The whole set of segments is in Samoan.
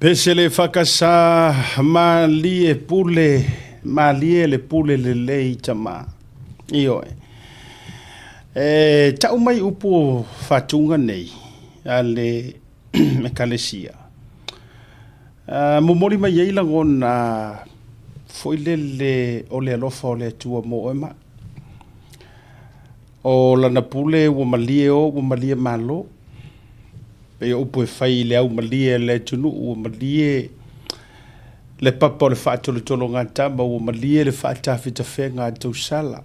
Pese le fakasa malie pule malie le pule lelei tama. Ioe. E tau mai upu o faatuga nei a le Ekalesia. Momoli mai ai lagona foi lele o le alofa o le Atua mo oe ma au. O lana pule ua malie o ua malie malo. Pei o upu e fai i le aumalie a le atunuu ua malie le papa o le faatolotologatama, ua malie le faatafetafega a tausala,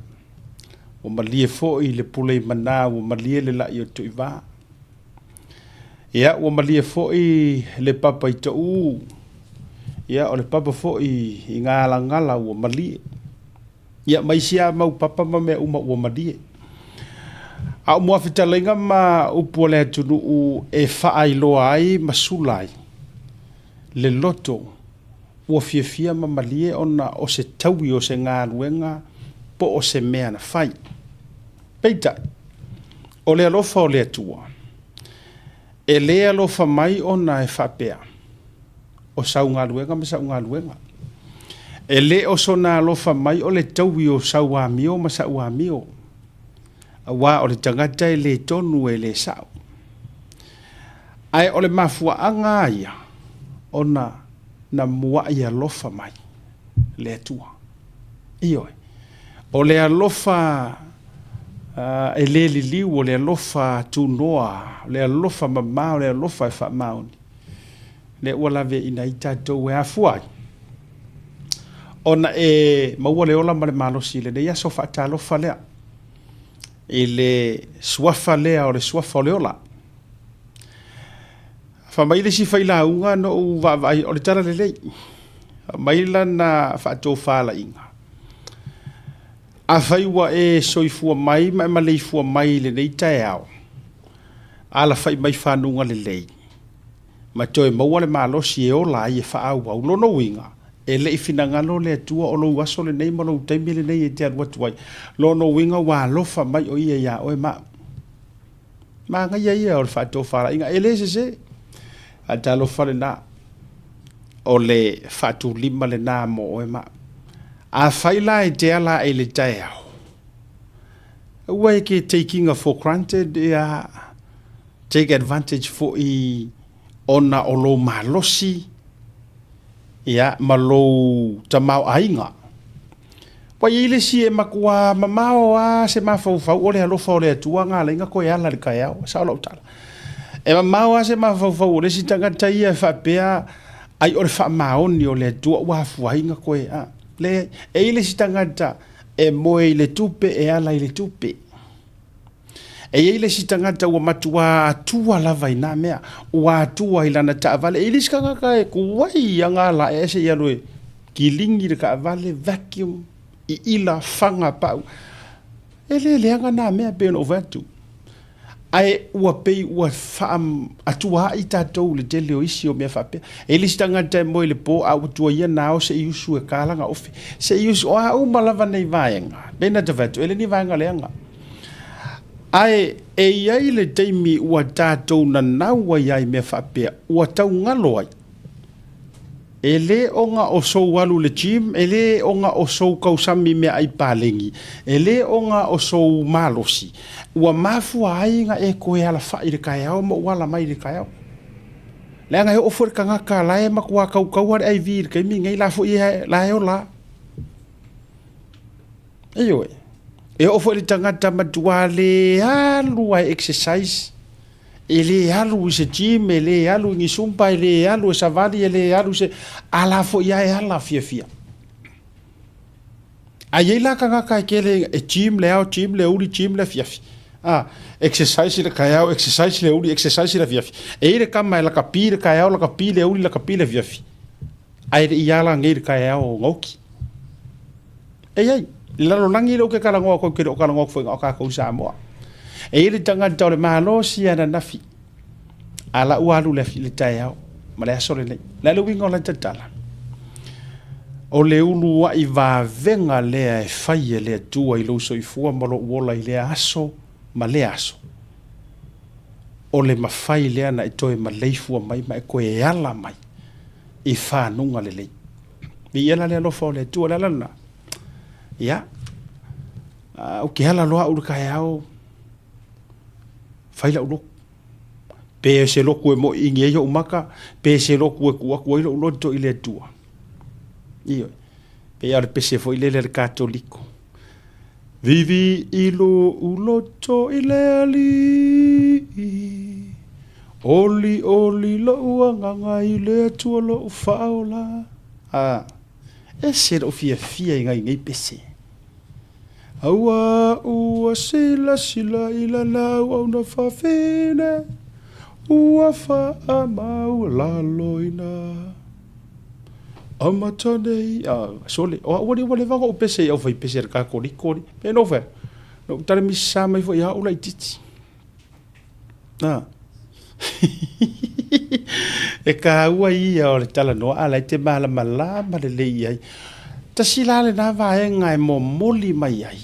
ua malie foi le pule i mana, ua malie le lai o Tuivā. Ia, ua malie foi le papa i Taʻū, ia, o le papa foi i Galagala ua malie. Ia, ma isi lava mau papa ma mea uma ua malie. A o muafetalaiga ma upu a le atunuu e faailoa ai ma sula ai le loto ua fiafia ma malie ona o se taui o se galuega po o se mea na fai. Peitai, o le alofa o le Atua, e le alofa mai ona e faapea, o sau galuega ma sa'u galuega. E le o sona alofa mai o le taui o sau amio ma sa'u amio, auā o le tagata e le tonu e le sa'o. Ae o le mafuaaga a ia ona na mua'i alofa mai le Atua. Ioe. O le alofa e le liliu, o le alofa tunoa, o le alofa mama, o le alofa e faamaoni. Lea ua laveaiina ai tatou e afua ai ona e maua le ola ma le malosi i lenei aso faatalofa lea i le suafa lea o le suafa o le ola. Fai mai le isi failauga na ou vaavaai o le tala lelei. Fai mai lana faatofalaiga, Afai ua e soifua mai ma e maleifua mai i lenei taeao, alafai mai fanuga lelei, ma toe maua le malosi e ola ai e faaauau. Lona uiga, e le i finagalo le Atua o lou aso lenei ma lou taimi lenei e te alu atu ai. Lona uiga ua alofa mai o Ia iā oe ma au. Manaia ia o le faatofalaiga, e le sese. A talofa lena, o le faatulima lena mo oe ma au. Afai la e te ala ae i le taeao, aua e ke taking for granted ia take advantage foi ona o lou malosi ia ma lou tamaoaiga. Ua i ai le isi e matua mamao lava se mafaufau o le alofa o le Atua na ala ai ona toe ala i le taeao. E sao lau tala. E mamao lava se mafaufau o le isi tagata ia e faapea ai o le faamaoni o le Atua ua afua ai ona toe a. Leai, e i ai le isi tagata e moe i le tupe e ala i le tupe. E i ai le isi tagata ua matua atua lava i na mea, ua atua i lana taavale. E i ai le isi tagata e tuai ana ala ae se i alu e kiligi le taavale, vacuum, iila, faga, pau. E le leaga na mea pei ona ou fai atu. Ae ua pei ua faa-atuaai tatou i le tele o isi o mea faapea. E i ai le isi tagata e moe i le po a ua tuaia na ao se i usu e ka lana ofe. Se i usu, o a uma lava nei vaega, pei ona ta fai atu, e le ni vaega leaga. Ae e i ai le taimi ua tatou nanau ai lava i mea faapea, ua tau galo ai. E le ona o sou alu i le gym, e le ona o sou tausami i meaai paleni, e le ona o sou malosi, ua mafua ai ona e toe alafai i le taeao ma ou ala mai i le taeao. Leaga e oo foi le tagata la e matua tautau lava le IV i le taimi lenei, la foi e, la e ola lava. Ioe. E oo foi le tagata matua le alu lava e exercise, e le alu i se gym, e le alu i ni zumba, e le alu e savali, e le alu i se... a la foi lava e ala fiafia. A i ai la tagata e tele e gym le ao, gym le aoauli, gym le afiafi. A, exercise i le taeao, exercise i le aoauli, exercise i le afiafi. E i ai le tama e lakapi i le taeao, lakapi i le aoauli, lakapi i le afiafi. Ae le i ala nei i le taeao gaoki. E i ai, i le lalolagi lea ou te talanoa atu ai, ou te le o talanoa atu foi na o tatou i Samoa. E i ai le tagata o le malosi ananafi, a la ua alu i le taeao ma le aso lenei. O le a le uiga o lata tala? O le uluai vavega lea e fai e le Atua i lou soifua ma lou ola i lea aso ma lea aso, o le mafai lea na e toe maleifua mai ma e toe ala mai. i fanuga lelei. Viia la le alofa o le Atua, o le ala lena. Ia, ou te ala loa au i le taeao, fai lau lotu. Pe o se lotu e moiini ai ou maka, pe se lotu e tuu atu ai lou loto i le Atua. Ioe. Pei lava o le pese foi lele a le Katoliko. Vivi i lou loto i le Alii, Oli oli lou agaga i le Atua lou faaola. A, ese lou fiafia i nai nei pese. Aua ua silasila i lana auauna fafine, ua faamaualaloina. Amata nei, a, sole, o au alii ua leva ona ou pese i aufaipese a le Katoliko alii. Pe na ou fai atu, na ou talamisa mai foi ia au laitiiti. A. E taua ia o le talanoa a la e te malamalama lelei i ai. Tasi la lena vaega e momoli mai ai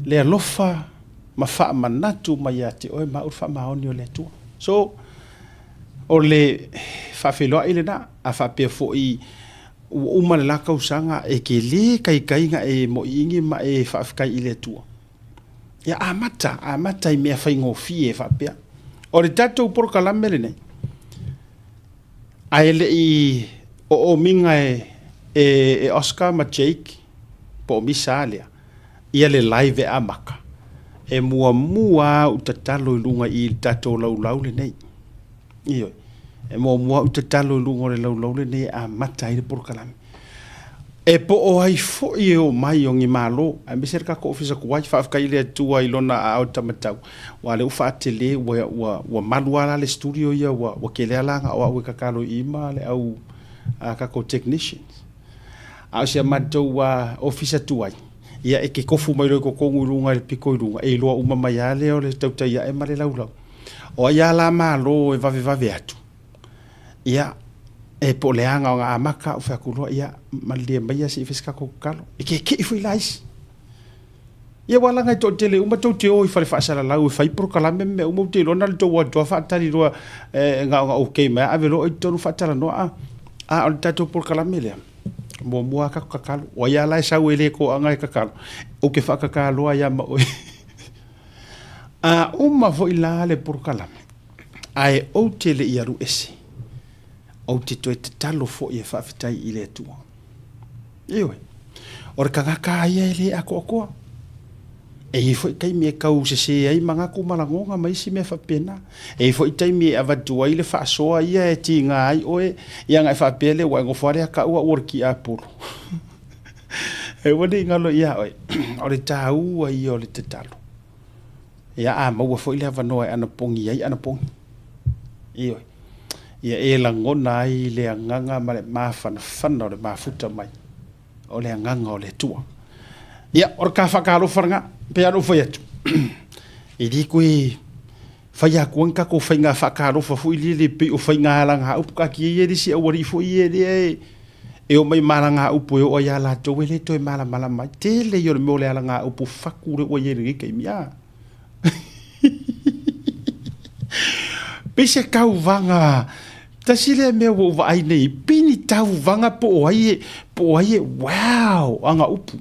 le alofa ma faamanatu mai ia te oe ma au le faamaoni o le Atua. So, o le faafeiloai lena, a faapea foi ua uma le la tausaga e te le taitai ona e moiini ma e faafetai i le Atua. Ia amata, amata i mea faigofie faapea. O le tatou polokalame lenei, ae le i oomiga e Oscar ma Jake, po o Misa lea, ia le live e amata, e muamua lava ou tatalo i luga i i le tatou laulau lenei. Ioe. E muamua ou tatalo i luga o le laulau lenei e amata ai le polokalame. E po o ai foi e omai o ni Malo, aemaise le tatou Ofisa Tuai, faafetai i le Atua i Lona aao taumatau, aua o lea ua faatele, ua, ua, ua malu lava la le studio ia, ua, ua tele lava la na o au e tatalo i i ma le au a tatou technicians. A o si a matou Ofisa Tuai, ia e te tofu mai loa i totonu i luga i le pito i luga, e iloa uma mai lava lea o le tautai ae ma le laulau. O ai lava la Malo e vavevave atu, ia, e po o le a na ona amata ou fai atu loa, ia, malilie maia se i fai se tatou tatalo. E keke'i foi la isi. Ia aua leaga e toatele uma tou te o i fale faasalalau e fai polokalame ma mea uma, ou te iloa na o le tou o atu lava faatali loa e na ona okay mai lava ave loa oe i totonu faatalanoa. A, a o le tatou polokalame lea, muamua lava tatou tatalo. O ai lava la e sau e le toaga e tatalo, ou te faakakaloa ai lava ma oe. A uma foi la le polokalame, ae ou te le i alu ese, ou te toe tatalo foi e faafetai i le Atua. Ioe, o le tagata lava ia e le atoatoa. E i ai foi taimi e tau sese ai manatu ma lagona ma isi mea faapena. E i ai foi taimi e avatu ai le faasoa ia e tiga ai oe, ia ona e faapea lea, ua e nofo lava lea tau au o le tiapolo. Aua ne i galo ia oe, o le taua ia o le tatalo. Ia, a maua foi le avanoa e anapogi ai, anapogi. Ioe. Ia e lagona ai le agaga ma le mafanafana o le mafuta mai o le agaga o le Atua. Ia, o le ta faatalofa lena, pei lava ona ou fai atu, e le toe fai atua ni tatou faiga faatalofa foi lele pei o faiga alagaupu. Taatia ia le isi aualii foi ia lea e omai ma alagaupu e oo ai ia latou e le toe malamalama ai. Tele ia o le mea o le alagaupu fatu lea ua i ai i lenei taimi. A. Pei se tauvaga, tasi lea mea ua ou vaai nei, pei ni tauvaga po o ai e, po o ai e, wow, agaupu.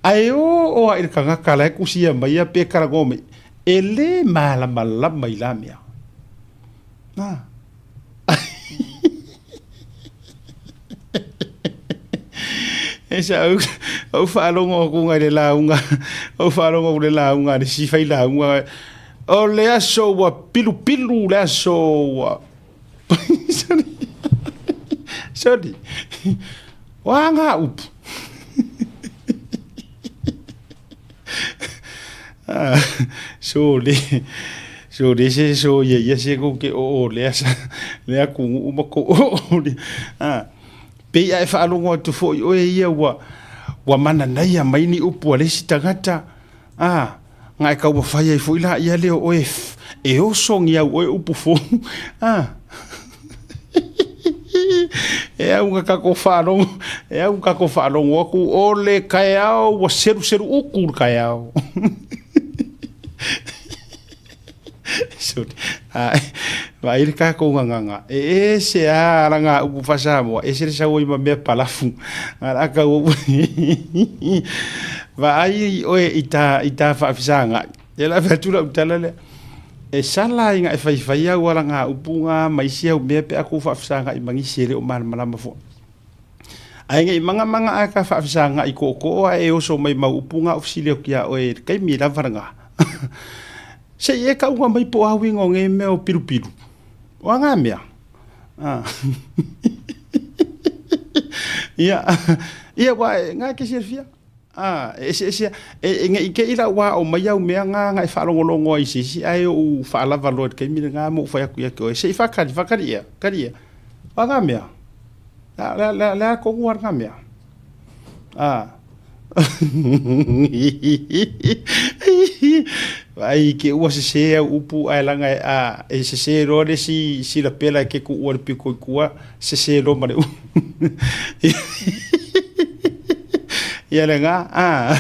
Ae oo lava i le tagata la e tusia mai ia pe talanoa mai, e le malamalama i la mea. Na. E sa au, au faalogo atu i le lauga, au faalogo atu i le lauga a le isi failauga, o le aso ua pilupilu le aso ua Sorry. O a ngā upu? Ah, so le so le se so ia ia se ko ke o o lea sa lea kugu uma ko o o le ah pei a e faalogo atu foi oe ia ua ua mananaia mai ni upu a le isi tagata ah Na e taumafai ai foi la ia lea o oe e oso ni au oe upu fou. Ah. E au na tatou faalogo, e au na tatou faalogo atu o le taeao ua seluselu utu le taeao. Sorry. Ai, Vaai le tatou gagana, e ese lava alaga upu faa-Samoa, ese le sau ai ma mea palafu. A o le a tau Vaai oe i ta, i ta faafesagai. Ia o le a fai atu lau tala lea. E sala ina e faifai au alaga upu na ma isi au mea pe a tou faafesagai ma nisi e le o malamalama foi. Ae ne i magamana ae ta faafesagai tootoo ae e oso mai mau upu na ou fesili atu ia oe i le taimi lava lena. Se i e tauga mai po o a uiga o nei mea o pilupilu. O a na mea? Ah. Ia, ia ua e, na e te silafia. Ah, e eseese, e, ne i te i la ua aʻo mai au mea na na e faalogologo ai i se isi ae ou faalava loa i le taimi lena ma ou fai atu ia te oe, se i faatali, faatali ea, tali ea. O a na mea? Le, le, le a tonu lava lena mea? Ah. Vaai i te ua sese au upu ae laga e, a, e sese loa le isi silapela e te tuua i le pito i tua, sese loa ma le upu. Ia lena, a,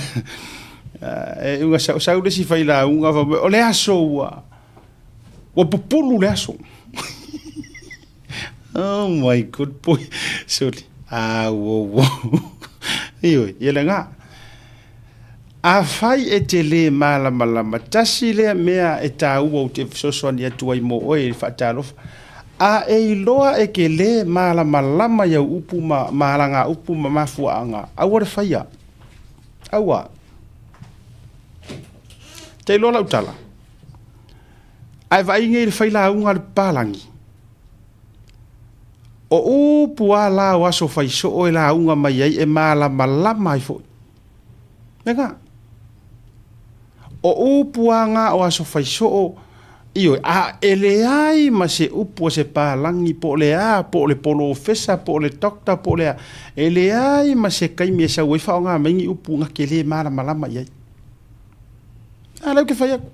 e uga sau, sau le isi failauga fai mai, o le aso ua, ua pupulu le aso. Oh my good boy. Soli. Ah, wo, wo. Ioe, ia lena. Afai e te lē malamalama, tasi lea mea e taua ou te fesoasoani atu ai mo oe i le faatalofa, a e iloa e te lē malamalama i au upu ma, ma alagaupu ma mafuaaga, aua le faia. Aua. Te iloa lau tala. Ae vaai nei i le failauga a le papalagi. O upu a la o aso faisoo e lauga mai ai e malamalama ai foi. Lena. O upu a nga o aso faisoo, ioe, a e leai ma se upu a se palagi po o le a, po o le polofesa, po o le doctor, po o le a, e leai ma se taimi e sau ai faaaoga mai ni upu na te le malamalama i ai. A lea ou te fai atu,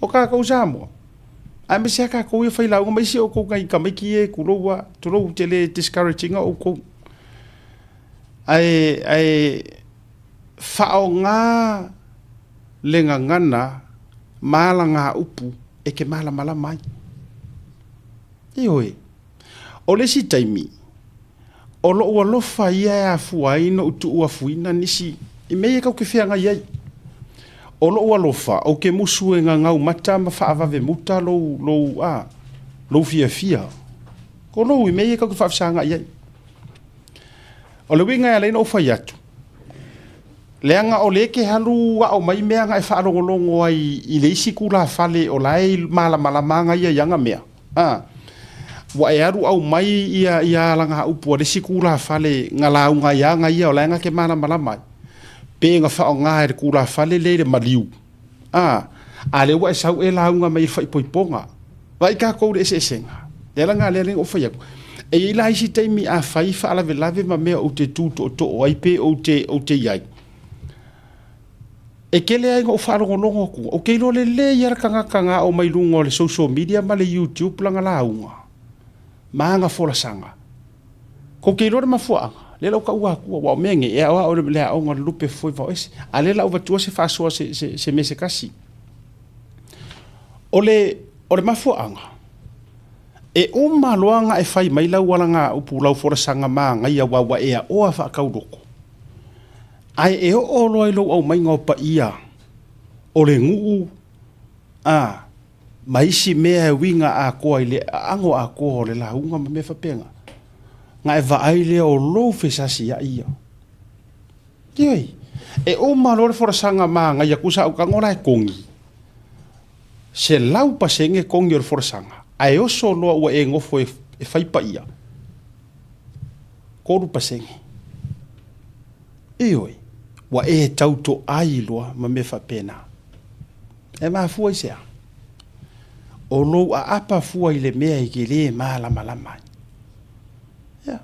o tatou Samoa, aemaise lava tatou ia failauga ma isi o outou nai tamaiti ia e tulou lava, tulou ou te le discourage ina outou. Ae, ae faaaoga le gagana ma alagaupu e te malamalama ai. Ioe. O le isi taimi, o lou alofa ia e afua ai ona ou tuuafuina nisi i mea ia tatou te feagai ai. O lou alofa, ou te musu e gagau mata ma faavave muta lou, lou, a, lou fiafia. O lou i mea ia tatou te faafesagai ai. O le uiga e ala ai ona ou fai atu, leaga o lea e te alu aʻo mai mea na e faalogologo ai i le isi tulafale o la e malamalama aga ia i aga mea, a, ua e alu aumai ia, ia alagaupu a le isi tulafale na lauga ai aga ia o la e na te malamalama ai, pe na faaaoga e le tulafale lea i le maliu, a, a lea ua e sau e lauga mai i le faaipoipoga. Vaai tatou i le eseesega. Le ala lena lea na ou fai atu. E i ai la isi taimi a fai faalavelave ma mea ou te tu tootoo ai pe ou te, ou te i ai. E tele ai na ou faalogologo atu, ou te iloa lelei lava le tagata na aʻo mai luga o le social media ma le YouTube lana lauga ma ana folasaga. Kou te iloa le mafuaaga, lea la ou taua atua, aua o mea nei, e aoao le aoga lupe foi vaoese. A lea la ou avatua se faasoa se, se, se mea se tasi. O le, o le mafuaaga, e uma loa ona e fai mai lau alagaupu, lau folasaga manaia aua ua e aoa faatauloko, ae e oo loa i lou aumaiga o paia o le nuu, a, ma isi mea e uiga atoa i le aano atoa o le lauga ma mea faapena, ona e vaai lea o lou fesasiai ia. Ioe, e uma loa le folasaga manaia tusa au tago la e kogi, 100% kogi o le folasaga, ae oso loa ua e nofo e fai paia, 3%. Ioe, ua e tautoai loa ma mea faapena. E mafua i se a? O lou aapa fua i le mea e te lē malamalama ai. Ia.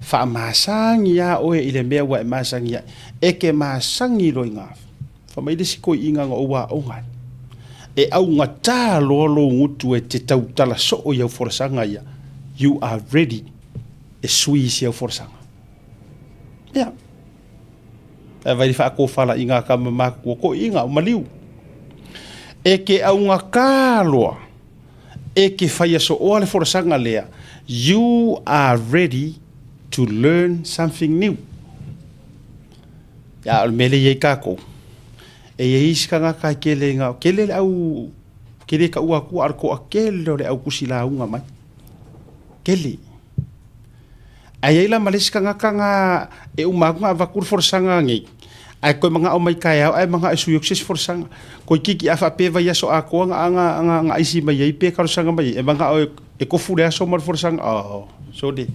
Faamasagi lava oe i le mea ua e masagi ai. E te masagi loa i gā. Fai mai le isi toeaiina na ou aoga ai, e augatā loa lou gutu e te tautala soo i au folasaga ia, you are ready e sui isi au folasaga. Ia. Ae vai le faatofalaiga a tama matutua, toeaiina o maliu. E te augatā loa. E te faia sooa le folasaga lea, you are ready to learn something new. A o le mea lea e i ai tatou, e i ai isi tagata e tele ina, tele le au, te le taua atua a o le toatele o le au tusi lauga mai. Tele. Ae i ai la ma le isi tagata na e uma atu ona avatu le folasaga nei, ae toe manao mai taeao ae manao e sui atu se isi folasaga. Toeitiiti a faapea vaiaso atoa na, na, na aisi mai ai pe talosaga mai ai, e manao e, e tofu le aso ma le folasaga. Oh, sole.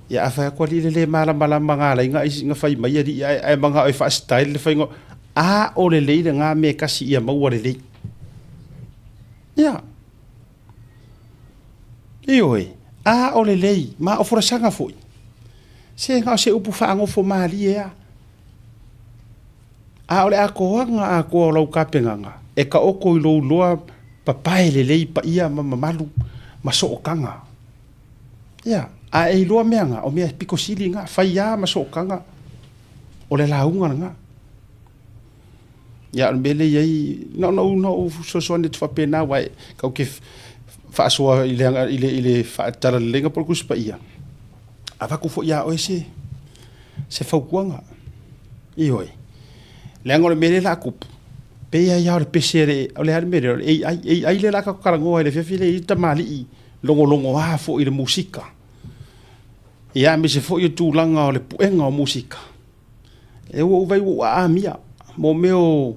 Ia a fai atu alii le le malamalama na ala ai na aisi na fai mai alii ae, ae manao e faa-style le faiga. A o lelei lena mea e tasi ia maua lelei. Ia. Ioe, a o lelei, ma o folasaga foi. Se na o se upu faanofo malie a. A o le atoaga atoa o lau tapenaga, e taoto i lou iloa papae lelei paia ma mamalu ma sootaga. Ia, a e iloa mea na, o mea pito sili na, fai a ma sootaga, o le lauga lena. Ia, o le mea lea e i ai, na ona ou, na ou fesoasoani atu faapena, aua e tatou te faasoa i le, i le, i le faatalaleiga po o le Tusi Paia, avatu foi ia oe se, se fautuaga. Ioe. Leaga o le mea lea o le a tupu, pei ai lava o le pese a le, o le a le mea lea, o le AI, AI lea o le a tatou talanoa ai i le afiafi lea, e i ai le tamalii logologoa foi i le musika, ia aemaise foi o tulaga o le puega o musika. E ua ou vaai ua ou aamia mo mea o,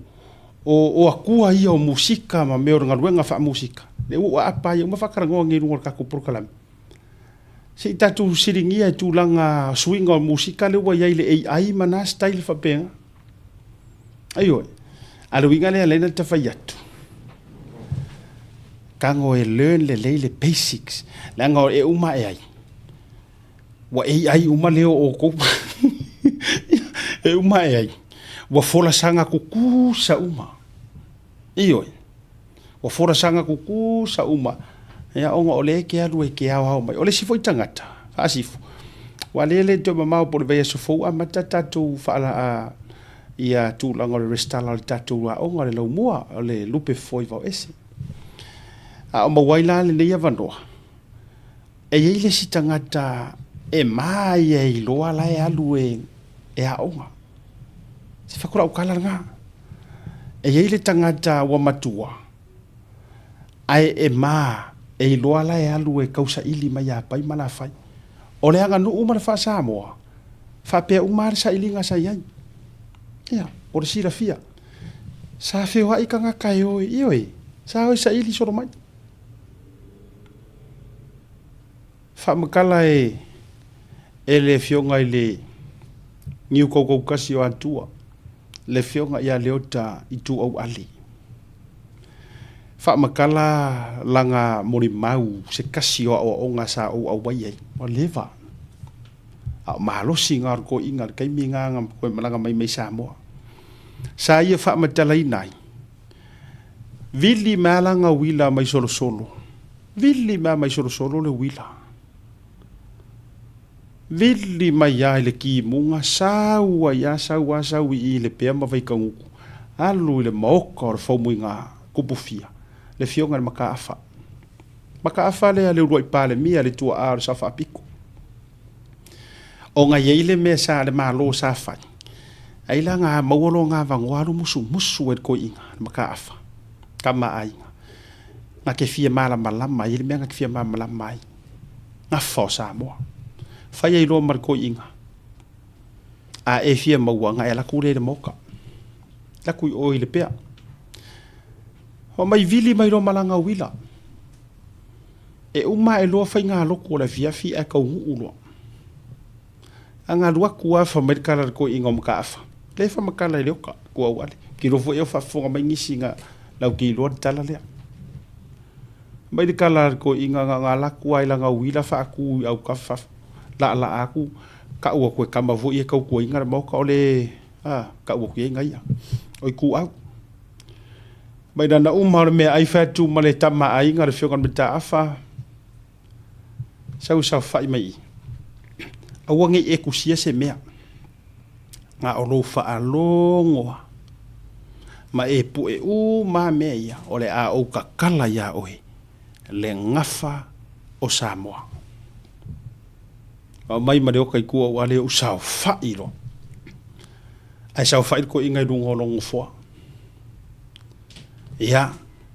o, o akua ia o musika ma mea o le galuega faamusika. Lea ua ou aapa ai uma faatalanoa nei i luga o le tatou polokalame. Se i tatou fesiligia i tulaga suiga o musika lea ua i ai i le AI ma na style faapena. Ioe. A o le uiga lea e ala ai ona ta fai atu, tago e learn lelei le basics, leaga e uma ae ai, Ua AI uma leo o outou. E uma ae ai. Ua folasaga tutusa uma. Ioe. Ua folasaga tutusa uma. Ia ona o lea e te alu e te aoao mai. O le isi foi tagata, faasifo, aua lea e le toe mamao po o le vaiaso fou amata tatou faala ia tulaga o le resitala o le tatou aoga o le laumua o le lupe fofoa i Vaoese. A o maua ai la lenei avanoa, E i ai le isi tagata e ma ia e iloa la e alu e aoga. Se fai atu lau tala lena. E i ai le tagata ua matua, ae e ma e iloa la e alu e tausaili mai ia Pai ma Lafai. O le aganuu ma le faa-Samoa, faapea uma lava le sailiga sa i ai. Ia, o le silafia. Sa feoai tagata e o e, ioe, sa o e saili solo mai. Faamatala e e le Afioga i le Niu Kaukaukasi o Atua, le Afioga ia Leota Ituau Ali. Faamatala lana molimau se tasi o aoaoga sa ou auai ai, ua leva. A o malosi na o le toeaina i le taimi na na toe malaga mai mai Samoa. Sa ia faamatalaina ai, Vili mai lava lana uila mai solosolo. Vili mai mai solosolo le uila. Vili mai lava i le timuga, sau ai lava, sau lava, sau i i Lepea ma Vaikagutu, alu i le maota o le Faumuiga, Tupufia, le afioga i le Mataafa. Mataafa lea le uluai Palemia, le tuaa o le Sao Faapito. Ona e i ai le mea sa le Malo sa fai, ai la na maua lona avanoa alu musumusu ai le toeaina, le mataafa, tama a aiga, na te fia malamalama ai, e i ai le mea na te fia malamalama ai, gafa o Samoa. Fai ai loa ma le toeaina, a e fia maua, ona e alu atu lea i le maota, alu atu i o i Lepea. Omai vili mai loa ma lana uila. E uma ae loa faigalotu o le afiafi ae taunuu loa. A na alu atu lava fai mai le tala a le toeaina o Mataafa, lea e faamatala e Leota, Tuauale. Ou te iloa foi o faafofoga mai nisi na latou te iloa le tala lea. Fai mai le tala a le toeaina na ona alu atu lava i lana uila faatu i autafa, laalaa atu, tau atu e tama foi ia e tautuaina le maota o le, a, tau atu i ai na ia, o Ituau. Mai lana uma o le meaai fai atu ma le tama a aiga le afioga i le Mataafa, sau e saofai mai i. Aua ne i e tusia se mea, na o lou faalogo lava ma e pue uma lava mea ia, o le a ou tatala iā oe. Le Gafa o Samoa. Aumai ma le oka i tua ua le ou saofai loa. Ae saofai le toeaina i luga o lona nofoa. Ia,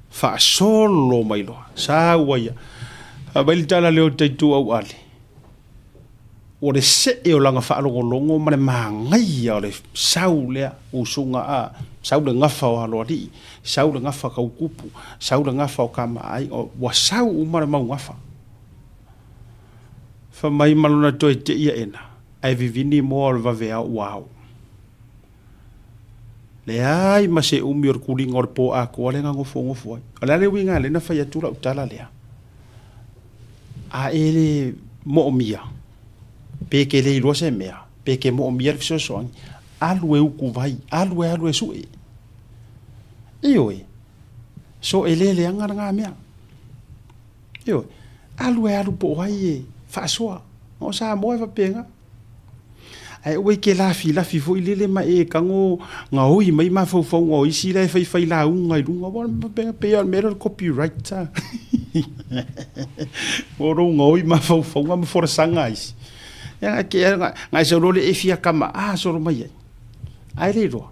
faasolo mai loa, sau ai ia. Fai mai le tala lea o le Ituauale, ua le see o lana faalogologo ma le manaia o le sau lea, usuga a, sau le gafa o Aloalii, sau le gafa o Tautupu, sau le gafa o Tamaaiga, ua sau uma le mau gafa. Fai mai ma lona toe tei aena, ae vivini moa o le vaveao ua ao. Leai ma se umi o le tuliga o le po atoa lea na nofonofo ai. O le a le uiga lea na fai atu lau tala lea? A e le moomia, pe e te le iloa se mea, pe e te moomia le fesoasoani, alu e utuvai, alu e alu e sue. Ioe, so e le leaga lena mea. Ioe, alu e alu po o ai e faasoa. O Samoa e faapena. Ae aua e te lafilafi foi lele ma e tago gaoi mai mafaufauga o isi la e faifai lauga i luga. Aua e pei lava o le mea lea o le copyright. O lou gaoi mafaufauga ma folasaga a isi. Ia, na e sau loa le e fia kama a solo mai ai. Ae le iloa.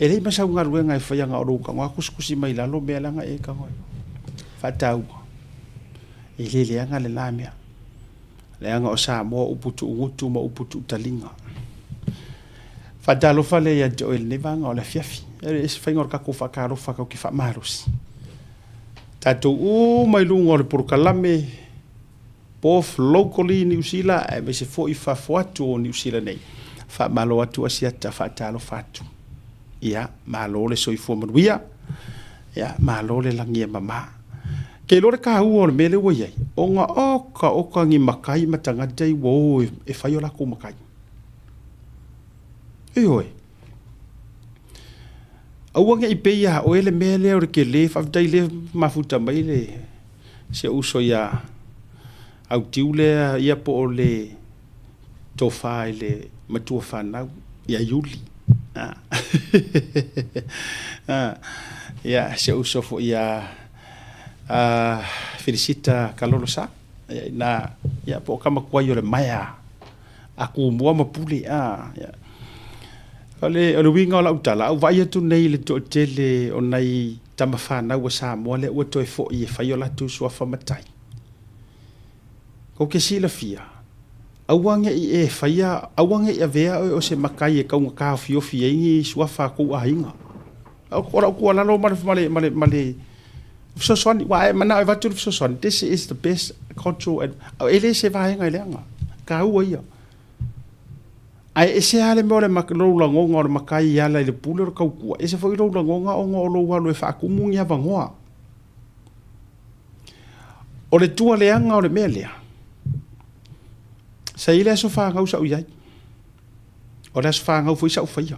E leai ma sau galuega e faia na o lou tago lava tusitusi mai lalo mea la na e tago ai. Faataua. E le leaga lena mea. Leaga o Samoa upu tuugutu ma upu tuutaliga. Faatalofa lea ia te oe i lenei vaega o le afiafi. E ese faiga o le tatou faatalofa tatou te faamalosi. Tatou uma i luga o le polokalame both locally i Niu Sila aemaise foi fafo atu o Niu Sila nei. Faamalo atu Asiata, faatalofa atu. Ia, malo le soifua manuia. Ia, malo le lagi e mama. Ke iloa le taua o le mea lea ua i ai, ona oka oka ni matai ma tagata i ua o e fai o latou matai. Ioe. Aua ne i pei ia oe le mea lea o le tele, faafetai lea mafuta mai le si ou uso ia Autiu lea ia po o le tofa i le matua fanau ia Iuli. Ia, si ou uso foi ia Felisita Kalolosa, ia ina, ia po o tama tuai o le maea a Tumua ma Pule. Ia. O le, o le uiga o lau tala, a ou vaai atu nei i le toatele o nai tama fanau a Samoa lea ua toe foi e fai o latou suafa matai, Kou te silafia, aua ne i e faia, aua ne i avea oe o se matai e tau na taofiofi ai ni suafa a kou aiga. O lau tuualalo ma le, ma le, ma le, ma le fesoasoani, ua a e manao e avatu le fesoasoani, this is the best cultural, and, e le se vaega e leaga, taua ia. Ae ese lava le mea o le lou lagona o le matai e ala i le pule o le tautua, ese foi lou lagona ona o lou alu e faatumu ni avanoa. O le tua leaga o le mea lea, sa i ai le aso fanau sa ou i ai. O le aso fanau foi sa ou faia.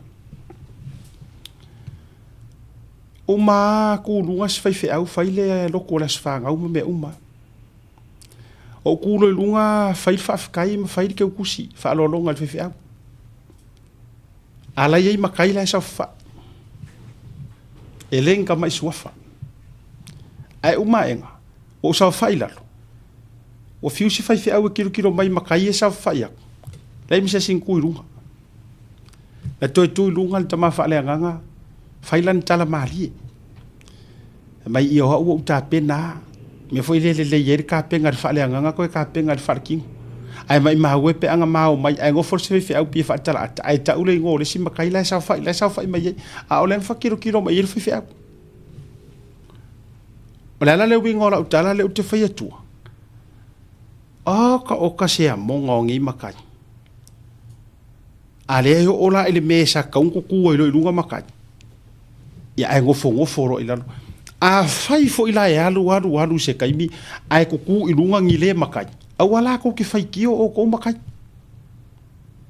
Uma lava tu i luga si faifeau fai le lotu o le aso fanau ma mea uma. Ou tu loa i luga fai le faafetai ma fai le teutusi faaaloaloga i le faifeau. A la e i ai matai la e saofafai. E le ni tamai suafa. Ae uma aega, ua ou saofai i lalo, ua fiu si faifeau e tilotilo mai i matai ia e saofafai atu, leai ma se isi na tu i luga. Na toe tu i luga le tama faaleagaga, fai lana tala malie. Fai mai, ia o au ua ou tapena lava. Mea foi lea e lelei ai le tapena i le faaleagaga toe tapena i le faaletino. Ae maimau e pe a na mao mai, ae nofo le faifeau pei e faatalaata, ae tau le igoa o le isi matai la e saofai, la e saofai mai ai. A o lea na fatilotilo mai ai le faifeau. O le a la le uiga o lau tala lea ou te fai atua? Oka oka se amoga o nei matai. A lea e oo la i le mea sa tatau ona tutu ai loa i luga matai, ia ae nofonofo loa i lalo. Afai foi la e alu alu alu i se taimi ae tutu i luga ni le matai, aua la tou te faitio outou matai.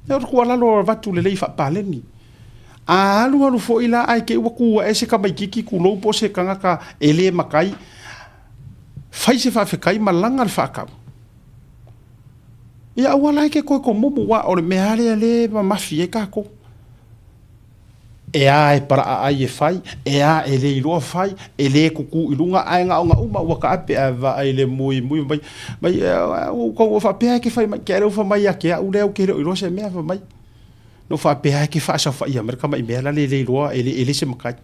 Ia o le tuualalo e avatu lelei faapaleni. A alu alu foi la ae te i ua tu ae se tamaititi tulou po o se tagata e le matai, fai se faafetai ma laga le faatau. Ia aua la e te toe tomumu, aua o le mea lava lea o lea e mamafi ai tatou. E a e palaa ai e fai, e a e le iloa fai, e le kuku i luga, ae gaoga uma ua kaape ae vaai le mui mui mai, mai ua kau faapea e ke fai mai, ke ale ua mai ia ke au lea ou ke le o iloa se mea fai mai. No faapea e ke faasaofaia mai le tama i mea la le le iloa e le, e le se matai.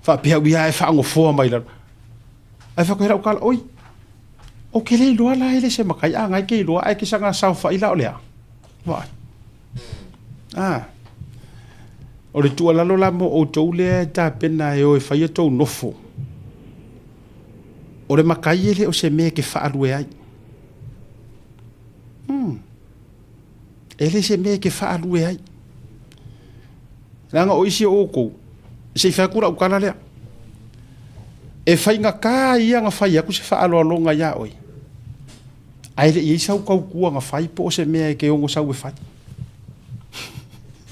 Faapea au ia e faagofoa mai lalo. Ae fai atu ai lau tala, oi, ou te le iloa la e le se matai, a na e te iloa ae te saga saofai la o le a? Vaai. Ah. O le tuualalo la mo outou lea e tapena e o e fai a tou nofo. O le matai e le o se mea e te faalue ai. E le se mea e te faalue ai. Leaga o isi o outou, se i fai atu lau tala lea. E faigata ia na fai atu se faaaloaloga ia oe. Ae le i ai sau tautua na fai po o se mea e te ono sau e fai.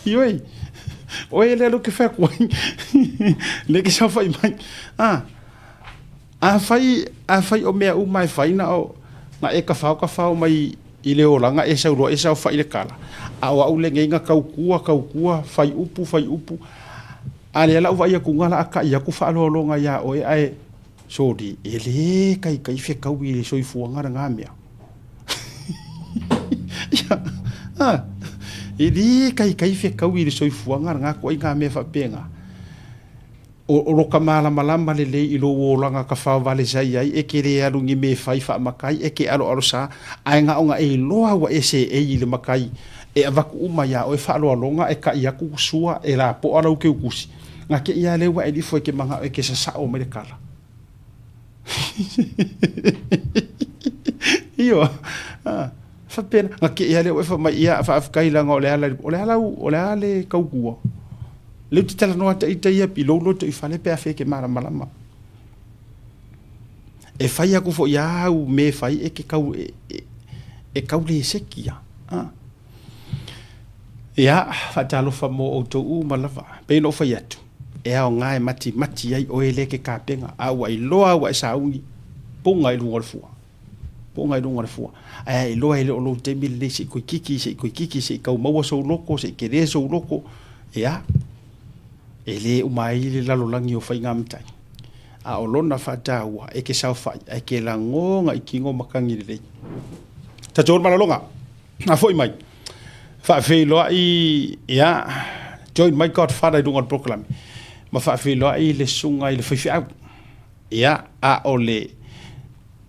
Ioe, oe lea lea ou te fai atu ai, lea e te saofai mai. Ah, Afai, afai o mea uma e fai na o, na e tafao tafao mai i le olaga e sau loa e saofai i le kala, a o au lenei na tautua, tautua, fai upu, fai upu, a lea la u vaai atu na la a taʻi atu faaaloaloga iā oe ae soli, e le taitai fetaui i le soifuaga lena mea. Ia, a, e le taitai fetaui i le soifuaga lena ituaiga mea faapena. O lo ka malamalama lelei i lou olaga tafaovale sa i ai, e ke le alu ni me fai faamatai, e ke aloalo sa, ae na ona e iloa ua e seei i le matai, e avatu uma iā oe faaaloaloga, e taʻi atu sua, e lapoa lau keukusi. Na ke ia lea ua e lifo e ke manao e ke sasao mai le kala. Ioa. Faapena, na ke ia lea ua e fai mai, ia, faafetai leaga o le ala, o le ala, o le a le tautua. Lea ou te talanoa atu ita ia i lou loto i fale pe a fea e te malamalama. E fai aku foi a au me fai e ke kau e, e, e kau le seki ia. Ah. Ia, faatalofa mo outou uma lava. Pei ona ou fai atu, e aoga e matimati ai oe lea ke kapega, a ua iloa ua e sauni, puga i luga o le fua. Puga i luga o le fua. Ae a iloa e le o lou taimi lenei se i toe kiki, se i toe kiki, se i tau maua sou loto, se i tele sou loto, ia, e le uma ai le lalolagi o faiga matai. A o lona faataua, e ke saofai, ae ke lagoga i tino matagi lelei. Tatou le malologa, a foi mai, faafeiloai, ia, join my godfather i luga o le polokalame, ma faafeiloai le susuga i le faifeau. Ia, a o le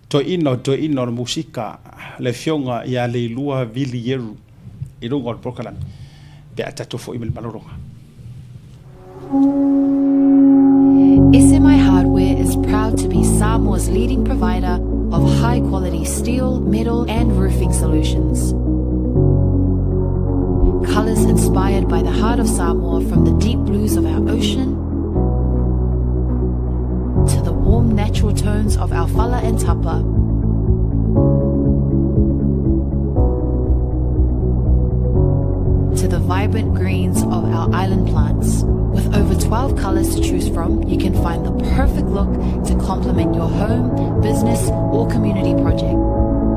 toeaina o toeaina o le musika, le afioga ia Leilua Vili Ieru i luga o le polokalame pe a tatou foi mai le malologa. SMI Hardware is proud to be Samoa's leading provider of high-quality steel, metal and roofing solutions. Colours inspired by the heart of Samoa from the deep blues of our ocean to the warm natural tones of our fala and tapa. To the vibrant greens of our island plants. With over 12 colors to choose from, you can find the perfect look to complement your home, business, or community project.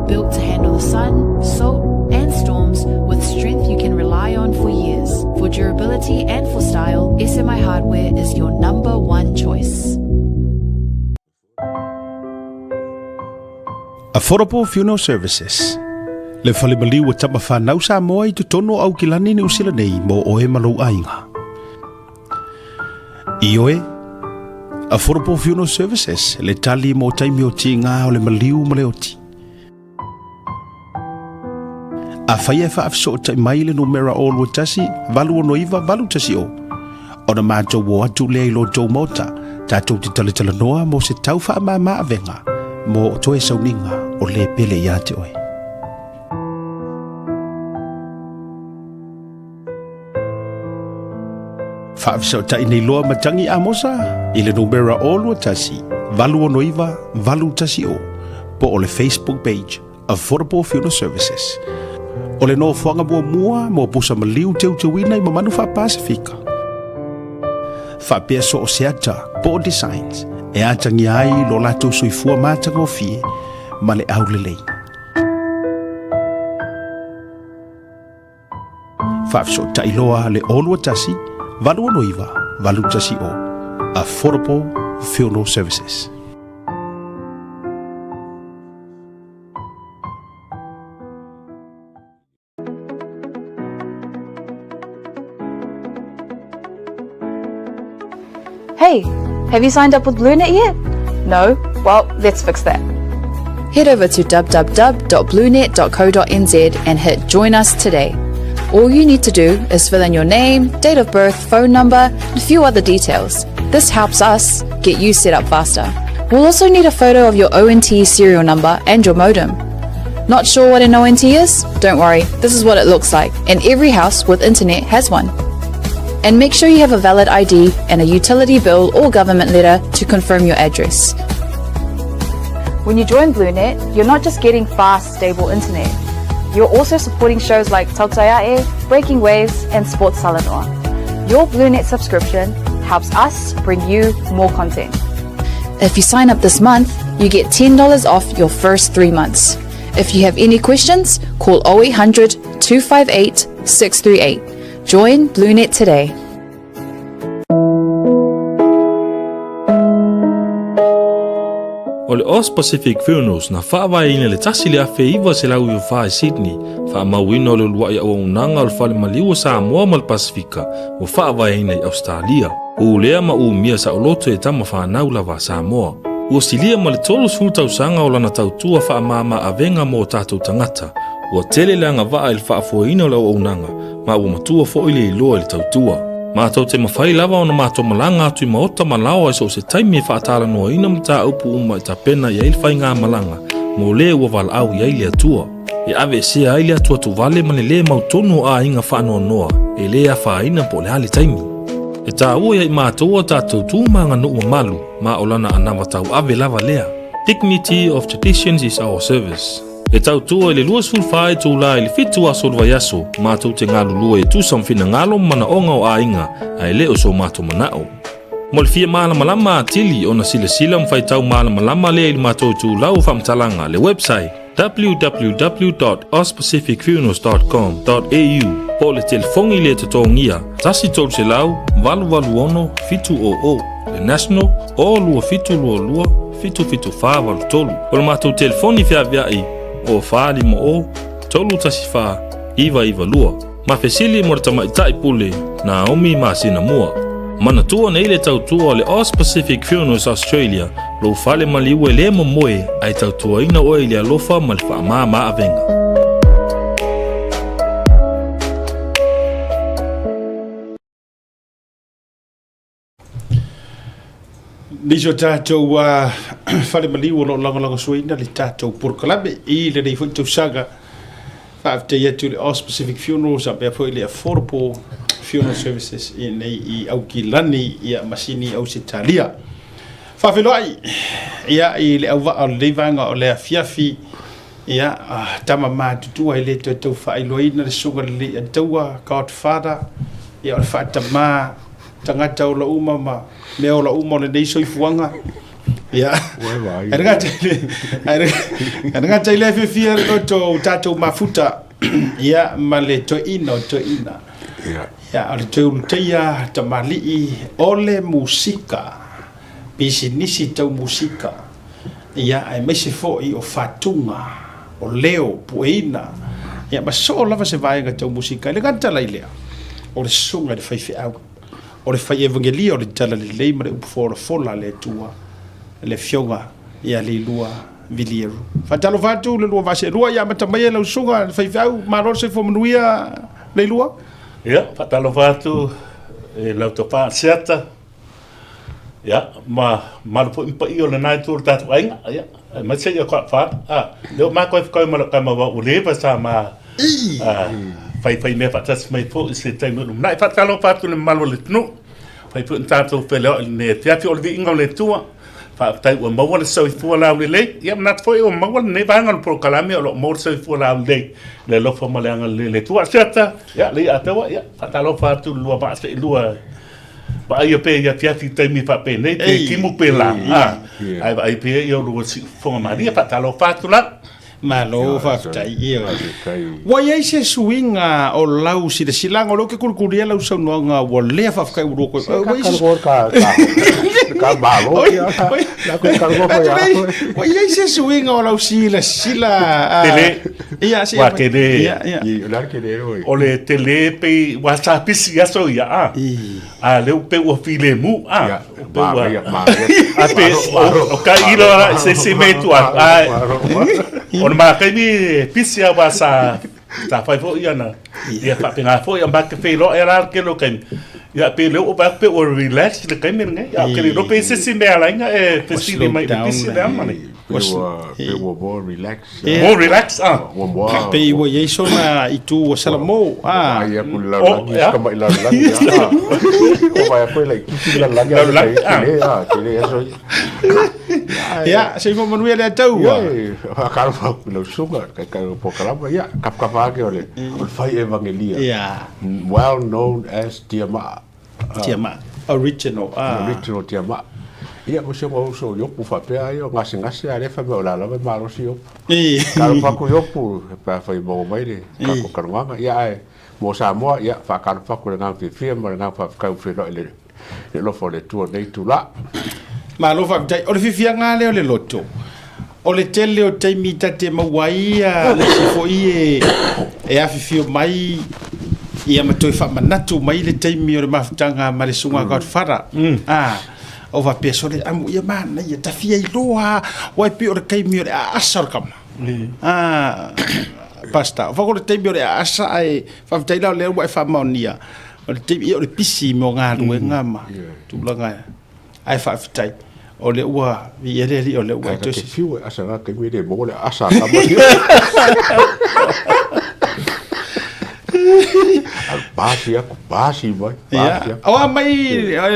Built to handle the sun, salt, and storms with strength you can rely on for years. For durability and for style, SMI Hardware is your number one choice. Affordable Funeral Services Le fale maliu o tama whanau Samoa i totonu o Aukilani Niu Sila nei mō oe ma lou aiga. Ioe, Affordable Funeral Services, le tali mō taimi o tīngā o le maliu ma le oti. Afai e faafesootai mai le numera 021 869 810, ona matou o atu lea i lo tou maota, tatou te talatalanoa mo se tau faamama avega mo toe sauniga o le pele iā te oe. Faafesootai nei loa Matangi Amosa i le numera 021 869 810 po o le Facebook page Affordable Funeral Services. O le nofoaga muamua mo pusa maliu teuteuina i mamalu faa-Pasifika. Faapea so o se ata po o designs e atagia ai lo latou soifua matagofie ma le aulelei. Faafesootai loa le 021 869 810. Affordable Funeral Services. Hey, have you signed up with BlueNet yet? No? Well, let's fix that. Head over to www.bluenet.co.nz and hit Join Us Today. All you need to do is fill in your name, date of birth, phone number, and a few other details. This helps us get you set up faster. We'll also need a photo of your ONT serial number and your modem. Not sure what an ONT is? Don't worry, this is what it looks like, and every house with internet has one. And make sure you have a valid ID and a utility bill or government letter to confirm your address. When you join BlueNet, you're not just getting fast, stable internet. You're also supporting shows like Tautaiae, Breaking Waves, and Sports Salanoa. Your BlueNet subscription helps us bring you more content. If you sign up this month, you get $10 off your first three months. If you have any questions, call 0800 258 638. Join BlueNet today. O le Aus Pacific Funerals na faavaeina i le 1994 i Sydney, faamauina o le uluai auaunaga o le Fale Maliu o Samoa ma le Pasefika ua faavaeina i Ausetalia. Ulea ma umia saoloto e tama fanau lava a Samoa. Ua silia ma le 30 tausaga o lana tautua faamama avega mo o tatou tagata. Ua tele le agavaa i le faafoeina o le auaunaga ma ua matua foi le iloa i le tautua. Matou te mafai lava ona matou malaga atu i maota ma laoa i so o se taimi e faatalanoaina mataupu uma e tapena i ai le faigamalaga mo le ua valaau i ai le Atua. E aveesea ai le atuatuvale ma le lē mautonu o aiga faanoanoa e lē afaina po o le a le taimi. E taua ia i matou a tatou tu ma aganuu mamalu ma o lana anava tauave lava lea. Dignity of traditions is our service. E tautua i le 24 itula i le 7 aso o le vaiaso, matou te galulue e tusa ma finagalo ma manaoga o aiga, ae le o so matou manao. Mo le fia malamalama atili ona silasila ma faitau malamalama lea i le matou itulau o faamatalaga, le website, www.auspacificfunerals.com.au po o le telefoni le totogia 1 300 886 700, le national o 2722 77483. O le matou telefoni feaveai o 450 314 992. Ma fesili mo le tamaitai pule Naomi masina mua. Manatua nei le tautua o le Aus Pacific Funerals Australia, lou fale maliu e le momoe ae tautuaina oe i le alofa ma le faamama avega. Nisi o tatou fale maliu o lo o lagolagosuaina le tatou polokalame i lenei foi tausaga. Faafetai atu i le Aus Pacific Funerals faapea foi le Affordable Funeral Services i nei i Aukilani ia ma Sini Ausetalia. Faafeiloai ia i le auvaa o lenei vaega o le afiafi ia tama matutua e le toe tau faailoaina le susuga i le Alii Ataua Godfather ia o le faatama tagata ola uma ma mea ola uma o lenei soifuaga. Ia. Ae le gata i le, ae le gata i lea fiafia le loto o tatou mafuta ia ma le toeaina o toeaina. Ia, o le toe ulutaia tamalii o le musika, pisinisi tau musika, ia, aemaise foi o fatuga, o leo, pueina, ia, ma soo lava se vaega tau musika. E le gata la i lea, o le susuga i le faifeau, o le fai evangelia o le Talalelei ma le upu folafola a le Atua, le Afioga ia Leilua Vilieru. Faatalofa atu le lua vaa seelua, ia amata mai e lau susuga i le faifeau, malo le soifua manuia Leilua. Ia, faatalofa atu i lau tofa Asiata, Ia, ma mamalu foi ma paia o lena itu o le tatou aiga, ia, aemaise ia Godfather. Ah, lea ua matou whakau ma lau tama ua leva sa ma faifai mea faatasi mai foi i se taimi o lumanai. Faatalofa atu i le mamalu o le atunuu, fai foi na tatou feleoai i lenei afiafi o le viiga o le Atua. Faafetai ua maua le soifua laulelei. Ia manatu foi ua maua lenei vaega o le polokalame o lo o maua le soifua laulelei, le alofa ma le agalelei o le Atua. Asiata, ia, lei atoa, ia, faatalofa atu i le lua vaa seelua. Vaaia pea i afiafi i taimi faapenei, pe timu pe la, a, ae vaai pea ia o lua siufofoga malie, faatalofa atu la. Malo faafetai, ioe. Ua i ai se suiga o lau silasilaga, o lea ou te kulikulia lau saunoaga ua lea faafetai ua lua koe. Ua i ai se suiga o lau silasila? Tele. Ia, se tele. O le tele pei ua sa pisi aso ia a. A lea ua pei ua filemu a. A pe o ka ilo a se se me tu a. O le makaimi e pisi a wa sa sa fai foi ana. Ia faapena foi a ma ke feiloai la le tele o taimi. Ia pe le oo vai atu pe ua relax le taimi lenei. Ia ou te le iloa pe i se isi mea ala ai ona e fesili mai i le pisi lea ma le. Pe ua pe ua more relax. More relax ah. Ua more. Pei ua i ai sona itu ua salamo ah. Ua vaai atu i le lalolagi, si tamai lalolagi ah. Ua vaai atu e laitiiti le lalolagi a le tele ah, tele aso ia. Ia, soifua manuia le Atua. Ia, faatalofa atu i lau susuga, taitai o le polokalama, ia, kapakapa ake o le fai evagelia. Ia. Well known as Tiamaa. Tiamaa. Original. Ah. Original Tiamaa. Ia, mo si ona uso o Iopu faapea ai o gasegase a lea fai mai o la lava e malosi Iopu. Talofa atu Iopu pe afai e maua mai le tatou talanoaga. Ia ae mo Samoa, ia faatalofa atu i le agaga fiafia ma le agaga faafetai ua feiloai i le alofa o le Atua i lenei itula. Malo faafetai. O le fiafiaga lava lea o le loto, o le tele o taimi ta te maua ai nisi foi e afifio mai ia ma toe faamanatu mai le taimi o le mafutaga ma le susuga Godfather. Ah, o faapea sole amu ia manaia ta fia iloa aua e pei o le taimi o le aasa o le tama. Ah, Pastor, o fako le taimi o le aasa ae faafetai la o lea ua e faamaonia o le taimi ia o le pisi mo galuega ma tulaga Ae faafetai, o lea ua viia le Alii o lea ua e toe Ae ta te fiu e asa na taimi e le maua le asa a tama ia. Pasi atu, pasi mai, pasi atu. O a mai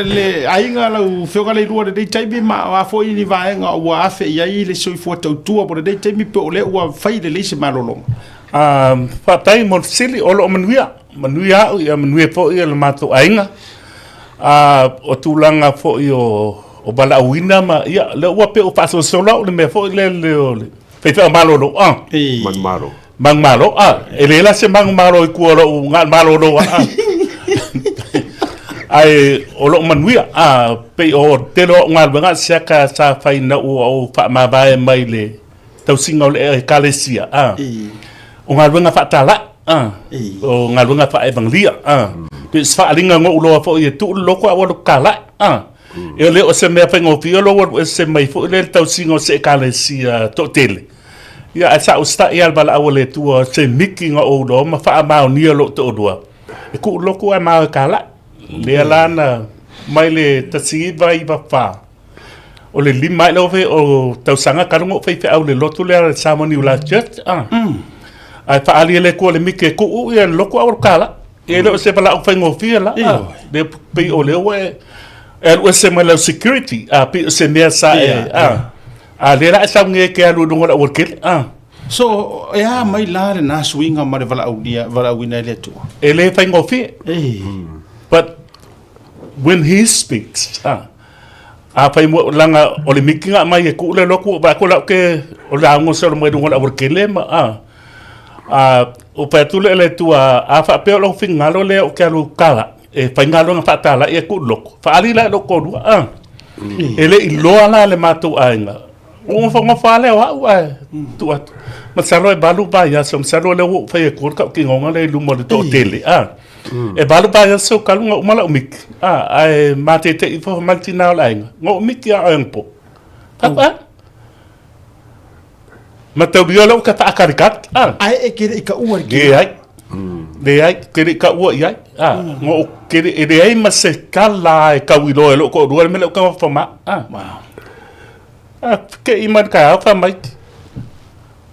le aiga lau Afioga Leilua i lenei taimi ma o a foi ni vaega ua afe i ai le soifua tautua mo lenei taimi pe o lea ua fai lelei se malologa? Faafetai mo le fesili, o lo o manuia, manuia au ia manuia foi le matou aiga. O tulaga foi o valaauina ma, ia, lea ua pei ua faasolosolo au i le mea foi lele o le faifeau malolo, a. Manumalo. Manumalo, a. E leai la se manumalo i tua o lou na o le malolo lava, a. Ae o lo o manuia, a, pei o le tele o au galuega siaka sa fai ina ua ou faamavae mai le tausiga o le Ekalesia, a. O galuega faatalai, a. O galuega faaevagelia, a. Pei o se faaaliga na ou iloa foi e tuu le loto ae ua alu talai, a. E le o se mea faigofie lou alu ese mai foi lea i le tausiga o se Ekalesia toatele. Ia, ae sa ou usitai lava i le valaau a le Atua, se miki na ou iloa ma faamaonia lou toalua, e tuu le loto ae ma o e talai. Lea la na mai le 1994. O le lima ai lea o tausaga talu ona ou faifeau i le lotu lea le Samoa New Life Church. Ah. Ae faaali e le Atua le miki e tuu ia le lotu a ua tala. E le o se valaau faigofie la. Ah. Le pei o lea ua e e alu ese mai lau security. Ah, pei o se mea sa e ah. A lea la e sau nei e te alu i luga o le aualatele. Ah. So, e a mai la lena suiga ma le valaaulia, valaauina e le Atua? E le faigofie. But when he speaks, ah, Afai mo leaga o le miki na aumai e tuu le lotu vaai atu la ke o le lauga solo mai luga o le aualatele ma a a o fai atu lea i le Atua a faapea o lou finagalo lea ou te alu tala e fai galuega faatala e tuu le lotu faaali la i lou toalua a e le i iloa la le matou aiga ua nofonofo lava lea o au ae tuu atu masalo e 8 vaiaso masalo lea ua ou fai atu le tautinoga lea i luma o le toatele a E 8 vaiaso talu ona uma lau miki, a, ae matete'i ifo mai le tina o le aiga, na ou miki lava oe anapo. Fai atu, a? Mataulia lea ou te faakalikali, a. Ae e te le i taua i le tino? Leai. Leai, ou te le i taua i ai. A, na ou te le, e leai ma se tala e tauiloa e lou toalua le mea lea ou te nofo ma au, a. Wow. A, te'i mai le taeao fai mai,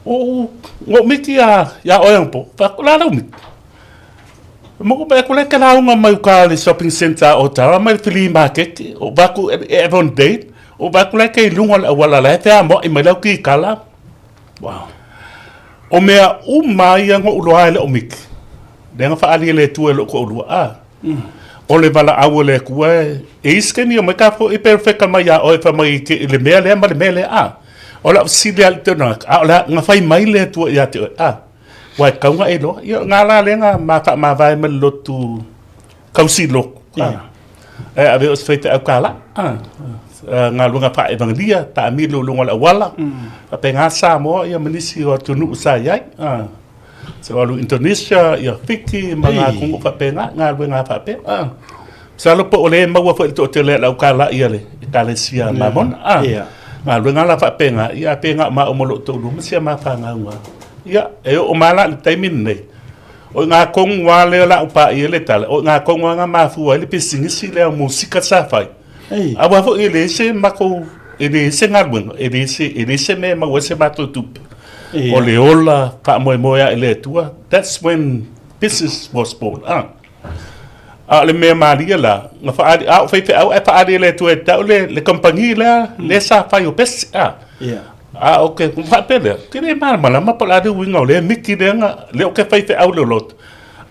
ou, na ou miki ia oe anapo. Fai atu, o le a lau miki? Mo mai atu le te lauga mai uka le shopping centre o Tara mai le flea market o vaai atu e Avondale o vaai atu la e i luga o le auala la e feamoai mai lau kikala. Wow. O mea uma ia na ou iloa e le o miki. Lea na faaali e le Atua i lou toalua. Ah. O le valaau a le Atua e i se taimi e omai ta foi pe feka mai ia oe fai mai i le mea lea ma le mea lea. Ah. O lau fesili lava i le taunaga, a o le a na fai mai le Atua ia te oe, a, ua e tatau ona e iloa. Ia, o lena la lea na ma faamavae ma le lotu kausi lotu, a, e ave o se faifeau kālā, a, galuega faa-evangelia, taamilo i luga o le auala, faapena Samoa ia ma nisi o atunuu sa i ai, a. So alu Indonesia, ia Fiti ma ngā atunuu faapena, galuega faapea. Ah. Masalo po o le maua foi le toatele o le aukala'i a le Ekalesia Mamona. Ah. Galuega la faapena, ia pe na o maua ma lou toalua ma si a ma fanau. Ia, e oo mai la i le taimi lenei, o i ngā tonu lava lea o le a ou paia ai le tala, o i ngā tonu lava na mafua ai le pisinisi lea o musika sa fai. Aua foi e leai se matou, e leai se galuega, e leai se, e leai se mea e maua ai se matou tupe. O le ola faamoemoe lava i le Atua, that's when business was born. Ah. A o le mea malie la, na faaali, a o faifeau ae faaali e le Atua e tau le, le kamupani lea, lea sa fai o pese. Ah. A o ke faapea lea, ke le malamalama po o le a le uiga o lea miki lea na, lea ou te faifeau i le lotu.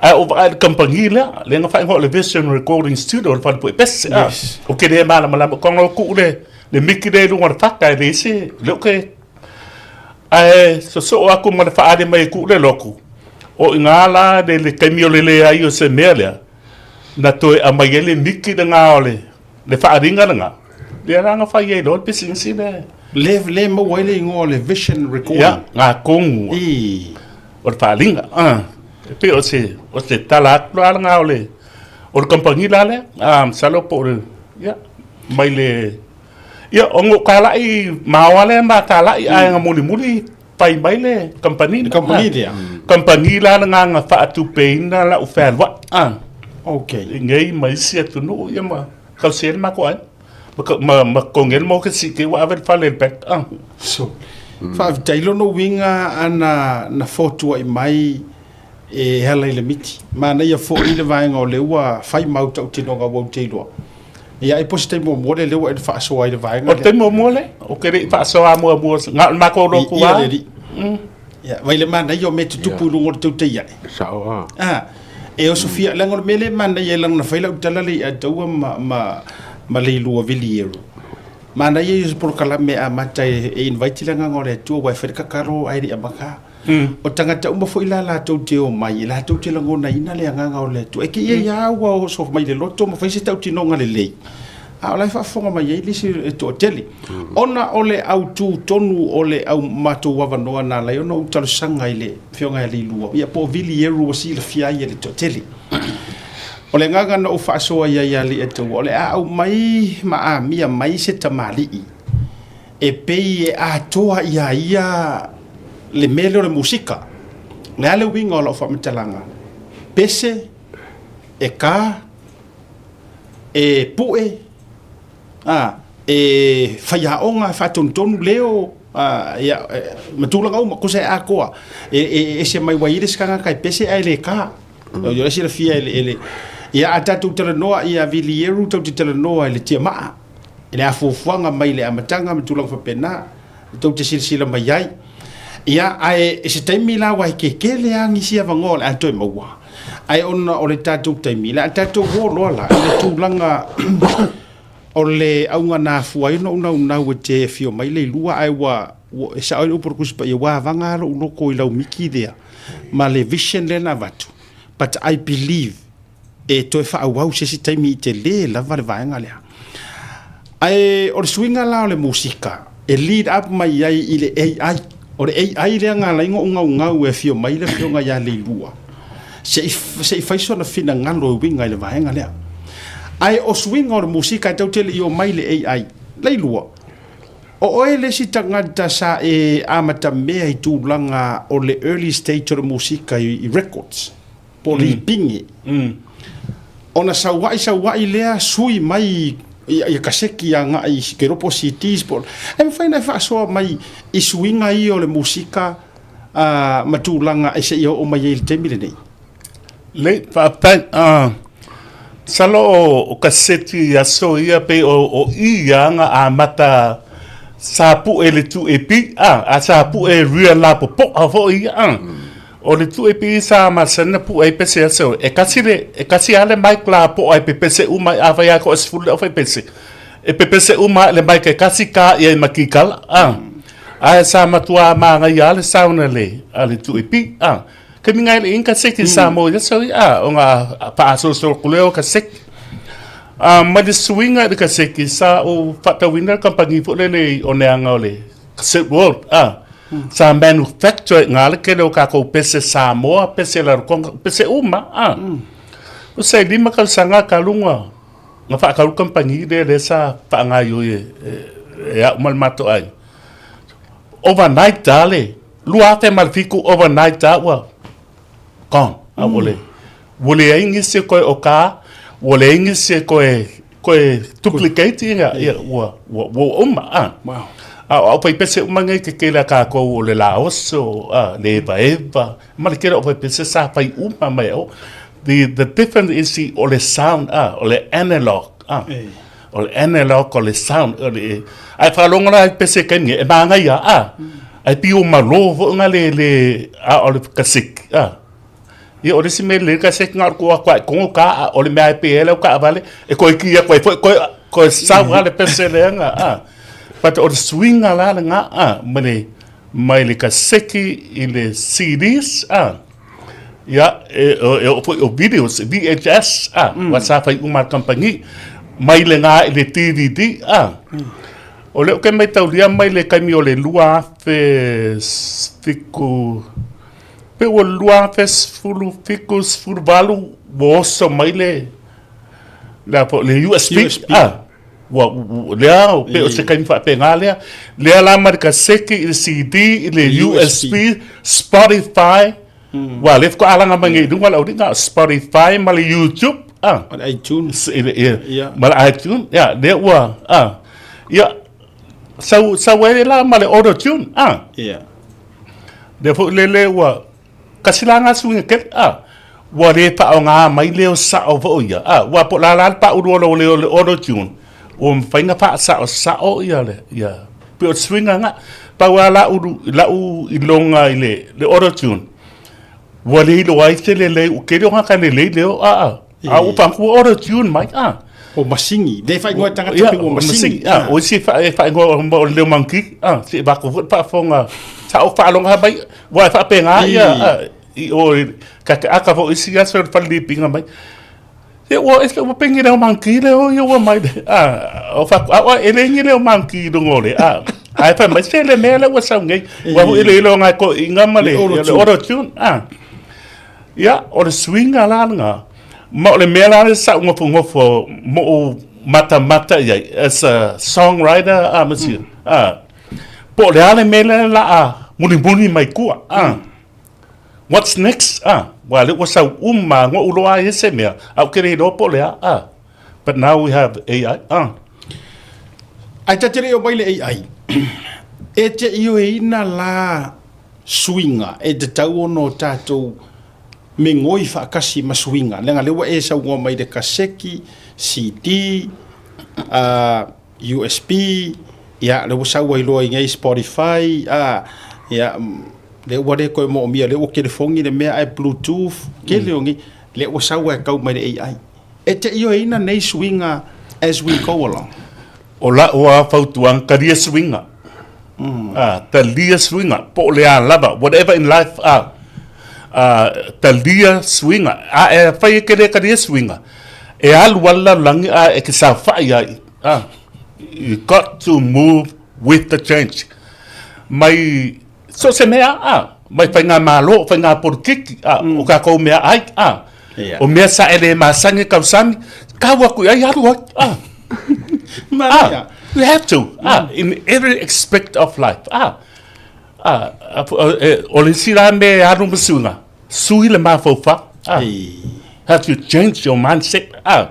Ae ou vaai i le kamupani lea, lea na faaigoa o le Vision Recording Studio, o le fale puepese. Ah. Ou te le malamalama, kona o tuu le, le miki lea i luga o le fata, e leai se, lea ou te Ae sosoo atu ma le faaali mai e tuu le lotu, o i ina la le, le taimi o le leai o se mea lea, na toe aumai ai le miki lena o le, le faaaliga lena, lea la na fai ai loa le pisinisi lea. Le, le maua ai le igoa o le Vision Recording. Ia, ngā kongu I. o le faaaliga. Ah, e pei o se, o se tala atu la lena o le, o le kamupani la lea, ah, masalo po o le, ia, mai le, Ia, o ngō tālaʻi maoa lea ma tālaʻi ae nga mulimuli fai mai le kamupani. Le kamupani lea. Kamupani la le ngā faatupeina lau fealuaʻi. Ah. Okay. I nei ma isi atunuu ia ma tausi ai le matou aiga. Ma ma totogi ai le mokesi te i ua ave le fale i le bank. Ah. So, faafetai lona uiga ana na fotuaʻi mai e ala i le miti. Manaia foi le vaega o lea ua fai mau tautinoga ua ou te iloa. Ia ai po o se taimi muamua lea lea ua e faasoa ai le vaega O le taimi muamua lea, ou te le i faasoa muamua, na o le matou lotu lava. Ia le alii. Ia, vai le manaia o mea tutupu i luga o le teutei ae. Sao lava. Ah, e osofia, leaga o le mea lea e manaia ai leaga na fai lau tala lea i Ataua ma, ma, ma Leilua Viliero. Manaia ia o se polokalame e amata e, e invite le Agaga o le Atua aua e fai le tatalo ae le i amata. O tagata uma foi la latou te omai, e latou te lagonaina le agaga o le Atua. E kei ai a ua oso mai le loto ma fai se tautinoga lelei, a o la e faafofoga mai ai le isi e toatele. Ona o le autu tonu o le au matou avanoa na ala ai ona ou talosaga i le Afioga ia Leilua, ia po o Vili Eru ua silafia ai e le toatele. O le agaga na ou faasoa i ai ia Leiataua, o le a aumai ma amia mai se tamalii e pei e atoa iā ia le mea lea o le musika. O le a le uiga o lau faamatalaga? Pese, e ka, e pue, a, e faiaoga, e faatonutonu leo, a, ia, ma tulaga uma, tusa e atoa. E, e ese mai ua i ai le isi tagata e pese ae le ka. O le silafia e le, e le, ia a tatou talanoa ia Vilieru tou te talanoa i le tiamaa. I le afuafuaga mai le amataga ma tulaga faapena e tou te silasila mai ai. Ia, ae i se taimi la aua e kekele lava nisi avanoa o le a toe maua, ae ona o le tatou taimi, o le a tatou o loa la i le tulaga o le auga na afua ai ona ou naunau e te afio mai Leilua, ae ua, ua e sao ai le upu a le Tusi Paia, ua avaga lava lou loto i lau miki lea ma le vision lea na avatu, but I believe e toe faaauau se isi taimi i tele lava le vaega lea. Ae o le suiga la o le musika e lead up mai ai i le AI. O le AI lea na ala ai ona ou naunau e afio mai le afioga ia Leilua se i, se i fai sona finagalo e uiga i le vaega lea. Ae o suiga o le musika e tau te le i omai le AI. Leilua, o oe le isi tagata sa e amatamea i tulaga o le early stage o le musika i, i records. po o lipigi. Ona sauaʻi sauaʻi lea sui mai ia kaseki agai i ke ropo CDs po e mafai ona e faasoa mai i suiga ia o le musika ma tulaga e seia oo mai ai i le taimi lenei. Lei, faafetai. Masalo o kaseti i aso ia pei o i ia na amata sa pue le 2AP, a sa pue real lapopoa foi ia. O le 2AP sa masani na pue ai pese aso, e kasi le, e kasi lava le mic lapoa e pepese uma ai, afai lava toa 10 le aufai pese, e pepese uma le mic e kasi ka i ai ma kikala. Ae sa matua māngaia lava le sound a le, a le 2AP, a. Taimi ngai le inga kaseki sa mo ia sau a, o ngā paasolosolo ku leo kaseki. A, mai le suiga i le kaseki, sa ou faatauina le kamupani foi lele i Oneaga o le Cassette World, a. Sa manufacture i ina le tele o tatou pese Samoa, pese Rarotonga, pese uma, a. O se 5 tausaga talu na na faatau le kamupani lea lea sa faagaoioi e, e, e au ma le matou aiga. Overnight lava le 2007 overnight lava ua gone. A ua le, ua leai nisi e toe oka, ua leai nisi e toe, toe duplicate ia, ia ua, ua, ua uma. A. Wow. A o au faipese uma nei tetele a tatou o le Laoso, a, le Evaeva, ma le tele o faipese sa fai uma mai e o. The, the difference is the, o le sound, a, o le analog, a. O le analog, o le sound, o le, ae faalogo la i pese taimi e manaia, a. Ae pei o malo foi nga le, le, a o le kaseki, a. Ia o le isi mea lelei kaseki na o le tuu atu lava i totonu ta, a o le mea e pē ai lau taavale, e toe ki atu ai foi, toe, toe sau lava le pese lea na, a. But o le suiga la lena, a, mai le, mai le kaseki i le CDs, a. Ia, e, e oo foi o videos, VHS, a, mm. ua sa fai uma le kamupani, mai le ngā i le DVD, a. O lea ou te maitaulia mai le taimi o le 2007, pe ua 2017, 18, ua oso mai le, le, a po, le USB, USB. a. Ua, ua, lea, pe o se taimi faapena lea. Lea la mai le kaseki i le CD, i le USB, Spotify, Ua lea faatoa alaga mai nei i luga le auliga, Spotify ma le YouTube, a. Ma le iTunes. I le, ia, ma le iTunes, ia, lea ua, a. Ia, sau, sau ai la ma le auto tune, a. Ia. Lea foi lele ua, kasi la nga suiga tele, a. Ua le faaaoga mai leo sao foi ia, a. Ua po o le a la le paulu o lou leo i le auto tune, ua mafai ona faasaosao ia le, ia, pei o le suiga lena. Pau lava lau, lau iloga i le, le auto tune, ua le iloa ai se lelei, ua tele o tagata lelei leo, a, a, a ua paku ua auto tune mai, a. O masini, le faaigoa e tagata pei ua masini. A, o isi e faaigoa o le leo manukiki, a, se i avatu foi le faafofoga, sa ou faalogo mai, aua e faapena ia, a, i o i ta te aka foi isi aso i le fale lipiga mai. Ia ua ese ua pei ni leo manukiki lea o ia ua mai le, a, o fai atu, a e leai ni leo manukiki i luga o le, a, ae fai mai, se le mea lea ua sau nei, ua foi le iloa nai toeaiina ma le, le auto tune, a. Ia, o le suiga la lena, ma o le mea la lea sa ou nofonofo ma ou matamata i ai, as a songwriter, a, ma si, a, po o le a le mea lea o le a mulimuli mai tua, a. What's next? Ah, ua lea ua sau uma na ou iloa ai se mea, a ou te le iloa po o le a. Ah. But now we have AI. Ah. Ae ta te le i omai le AI, e te ioeina la suiga e tatau ona o tatou migoi faatasi ma suiga, leaga lea ua e saunoa mai i le kaseki, CD, USB, ia lea ua sau ai loa i nei Spotify, a, ia, lea ua le toe moomia, lea ua telefoni le mea ae Bluetooth, tele o nei, lea ua sau ai tau mai le AI. E te ioeina nei suiga as we go along? O lau lava fautuaga, talia suiga. Ah, talia suiga, po o le a lava, whatever in life, ah, ah, talia suiga. A e fai e te le talia suiga, e alu lava le lalolagi ae e te saofai ai. Ah, you got to move with the change. Mai, so o se mea, ah, mai faigamalo, faigapolitiki, ah, o tatou meaai, ah, Yeah. o mea sa e le masani e tausami, kau atu i ai, alu ai, ah. Manaia. Ah, you have to, ah, in every aspect of life, ah. Ah, ah, eh, o le isi la mea e alu ma suiga, sui le mafaufau, ah. Have to change your mindset, ah.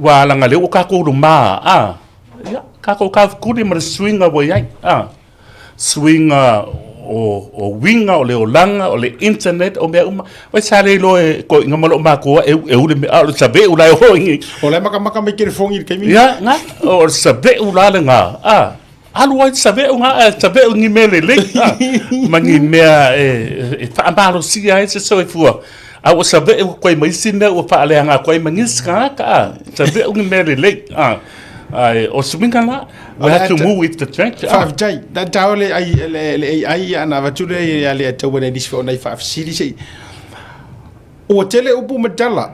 Ua leaga lea ua tatou luma, a, ia, tatou taufetuli ma le suiga ua i ai, a, suiga o, o uiga o le olaga, o le internet, o mea uma. Vai sa le iloa e toeaiina ma lou matua e, e ule mea, a o le save'u la e o i. O la e makamaka mai telefoni i le taimi. Ia, na, o le save'u la lena, a. Alu ai save'u na, ae save'u ni mea lelei, a, ma ni mea e, e faamalosia ai se soifua. A ua save'u atu ai ma isi mea ua faaleaga atu ai ma nisi tagata, a, save'u ni mea lelei, a. Ae o se uiga la, we have to move with the trend. Faafetai. Na taua le ai le le AI ana avatu lea ia le taua le nisi foi o nai faafesili se i Ua tele upu ma tala,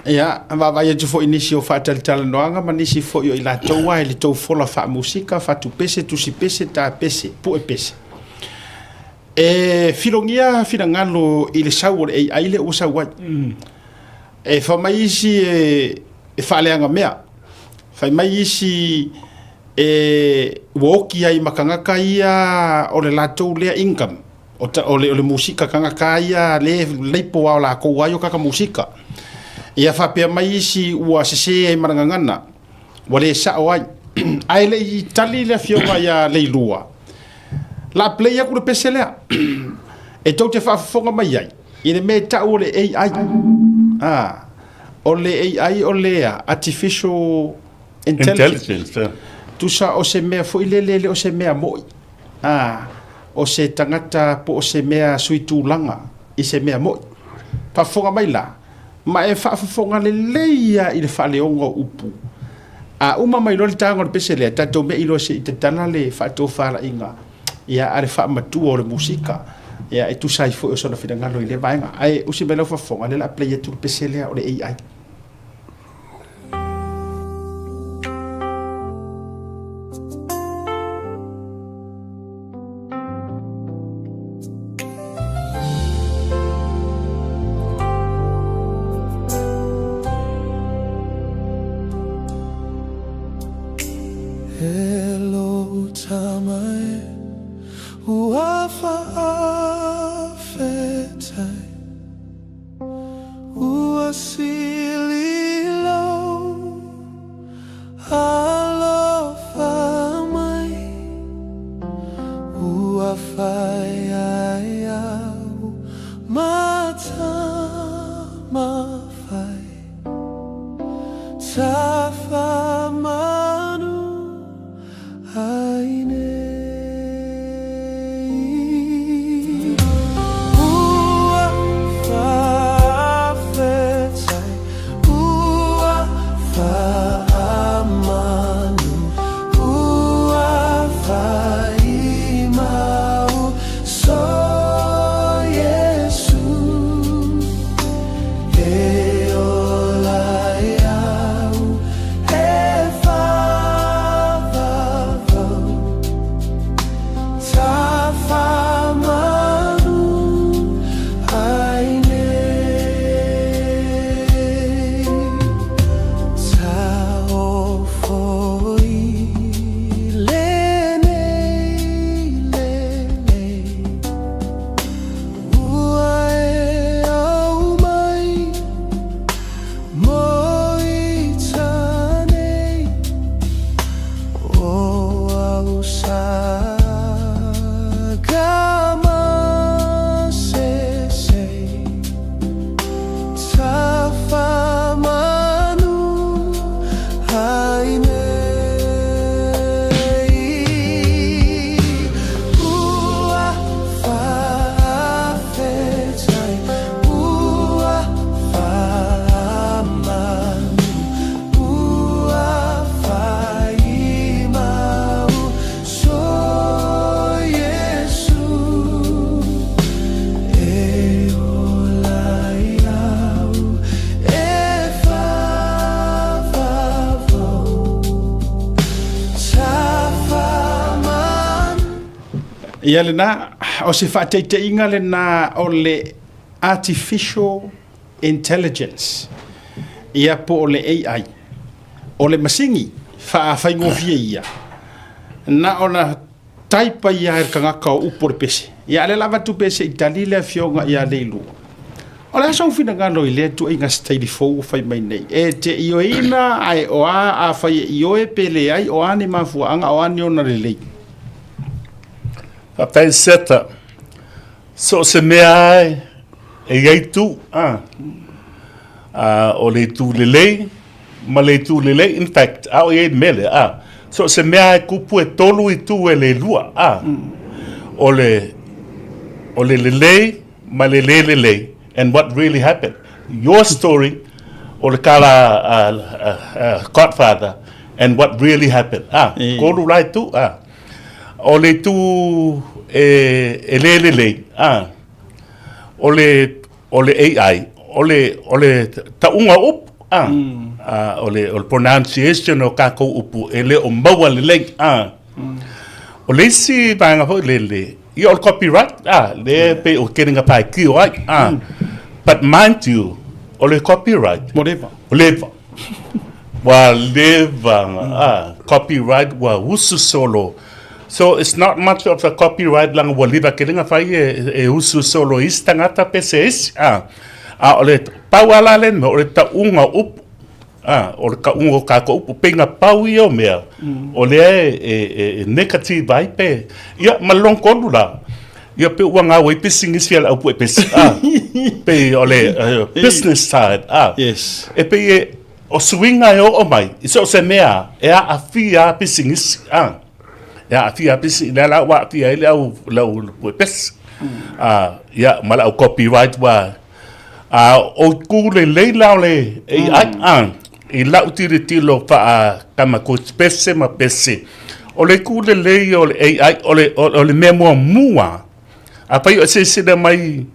ia, vaavaai atu foi i nisi o faatalatalanoaga ma nisi foi o i latou lava i le tou fola faamusika, fatupese, tusipese, tapese, puepese. E filogia finagalo i le sau o le AI lea ua sau ai. E fai mai isi e, e faaleaga mea, fai mai isi e ua oki ai ma tagata ia o le latou lea income. O, ta, o, le, o le musika tagata ia le leipo a o lakou ai o kaka musika. Ia faapea mai isi ua sese ai ma le gagana, ua le sao ai. Ae le i tali le afioga ia Leilua, la play aku le pese lea. E tou te faafofoga mai ai i le mea e tau o le AI. Ah, o le AI o le Artificial Intelligence. Intelligence. Tusa o se mea foi lele le o se mea moi. Ah, o se tagata po o se mea suitulaga i se mea moʻi. Faafofoga mai la, ma e faafofoga lelei lava i le faaleoga o upu. A uma mai loa le taga o le pese lea, tatou me'i loa se i tatala le faatofalaiga ia a le faamatua o le musika ia e tusa ai foi o sona finagalo i lea vaega. Ae usi mai lau faafofoga, lea o le a play atu le pese lea o le AI. Ua sili lou alofa mai, Ua fai ai au ma tama fai, Tafa manu ai nei. Ua faafetai, ua faamanu, ua faimau so Iesu e ola iau e whawhawhau Tawhamanu ai nei Taofo i lenei lelei Ua e au mai Mo i tanei o au sa ga ma se se Tawha manu ai nei Ua faafetai ua faamanu ua faimau so Iesu e ola iau e whawhawhau Tawhamanu. Ia lena, o se faataitaiga lena o le Artificial Intelligence, ia po o le AI. O le masini faafaigofie ia, na ona type ai lava e le tagata o upu o le pese. Ia a o lea o le a avatu pea se i tali le afioga ia Leilua. O le a sou finagalo i lea ituaiga setaili fou ua fai mai nei? E te ioeina ae o a afai e ioe pe leai, o a ni mafuaaga, o a ni ona lelei? Faafetai Seta. So o se mea lava e i ai itu, a. A o le itu lelei ma le itu lelei, in fact, a o i ai le mea lea, a. So o se mea lava e kupu e tolu itu e le lua, a. O le, o le lelei ma le le lelei, and what really happened. Your story, o le kala a, a, a Godfather, And what really happened. Ah, kolu la itu. Ah. O le itu e, e le lelei. Ah. O le, o le AI, o le, o le tauga o upu. Ah. Ah, o le, o le pronunciation o kākou upu e le o maua lelei. Ah. O le isi vaega foi lele, ia o le copyright, ah, lea pei o kelenga paekio ai. Ah. But mind you, o le copyright. Ua leva. Ua leva. Ua leva, ah, copyright ua usu solo. So it's not much of a copyright langa ua leva kelenga fai e, e usu solo isi tagata pe se isi. Ah. A o le pau a la le mea, o le tauga o upu. Ah, o le kauga o kākou upu, pei na pau ia o mea, o lea e, e, e, e negative ai pe, ia, ma le lona tolu la, ia pe ua gau ai pisinisi a le au puepesi, ah, pei o le business side, ah, Yes. e pei e, o suiga e oo mai, i so o se mea, e aafia a pisinisi, ah, e aafia a pisinisi, lea la ua aafia ai le au, le au puepesi, ah, ia, ma le au copyright ua, A o ku lelei la o le AI a i lau tilotilo faa kama ko pese ma pese. O le ku lelei o le AI o le o le mea muamua a fai o silasila mai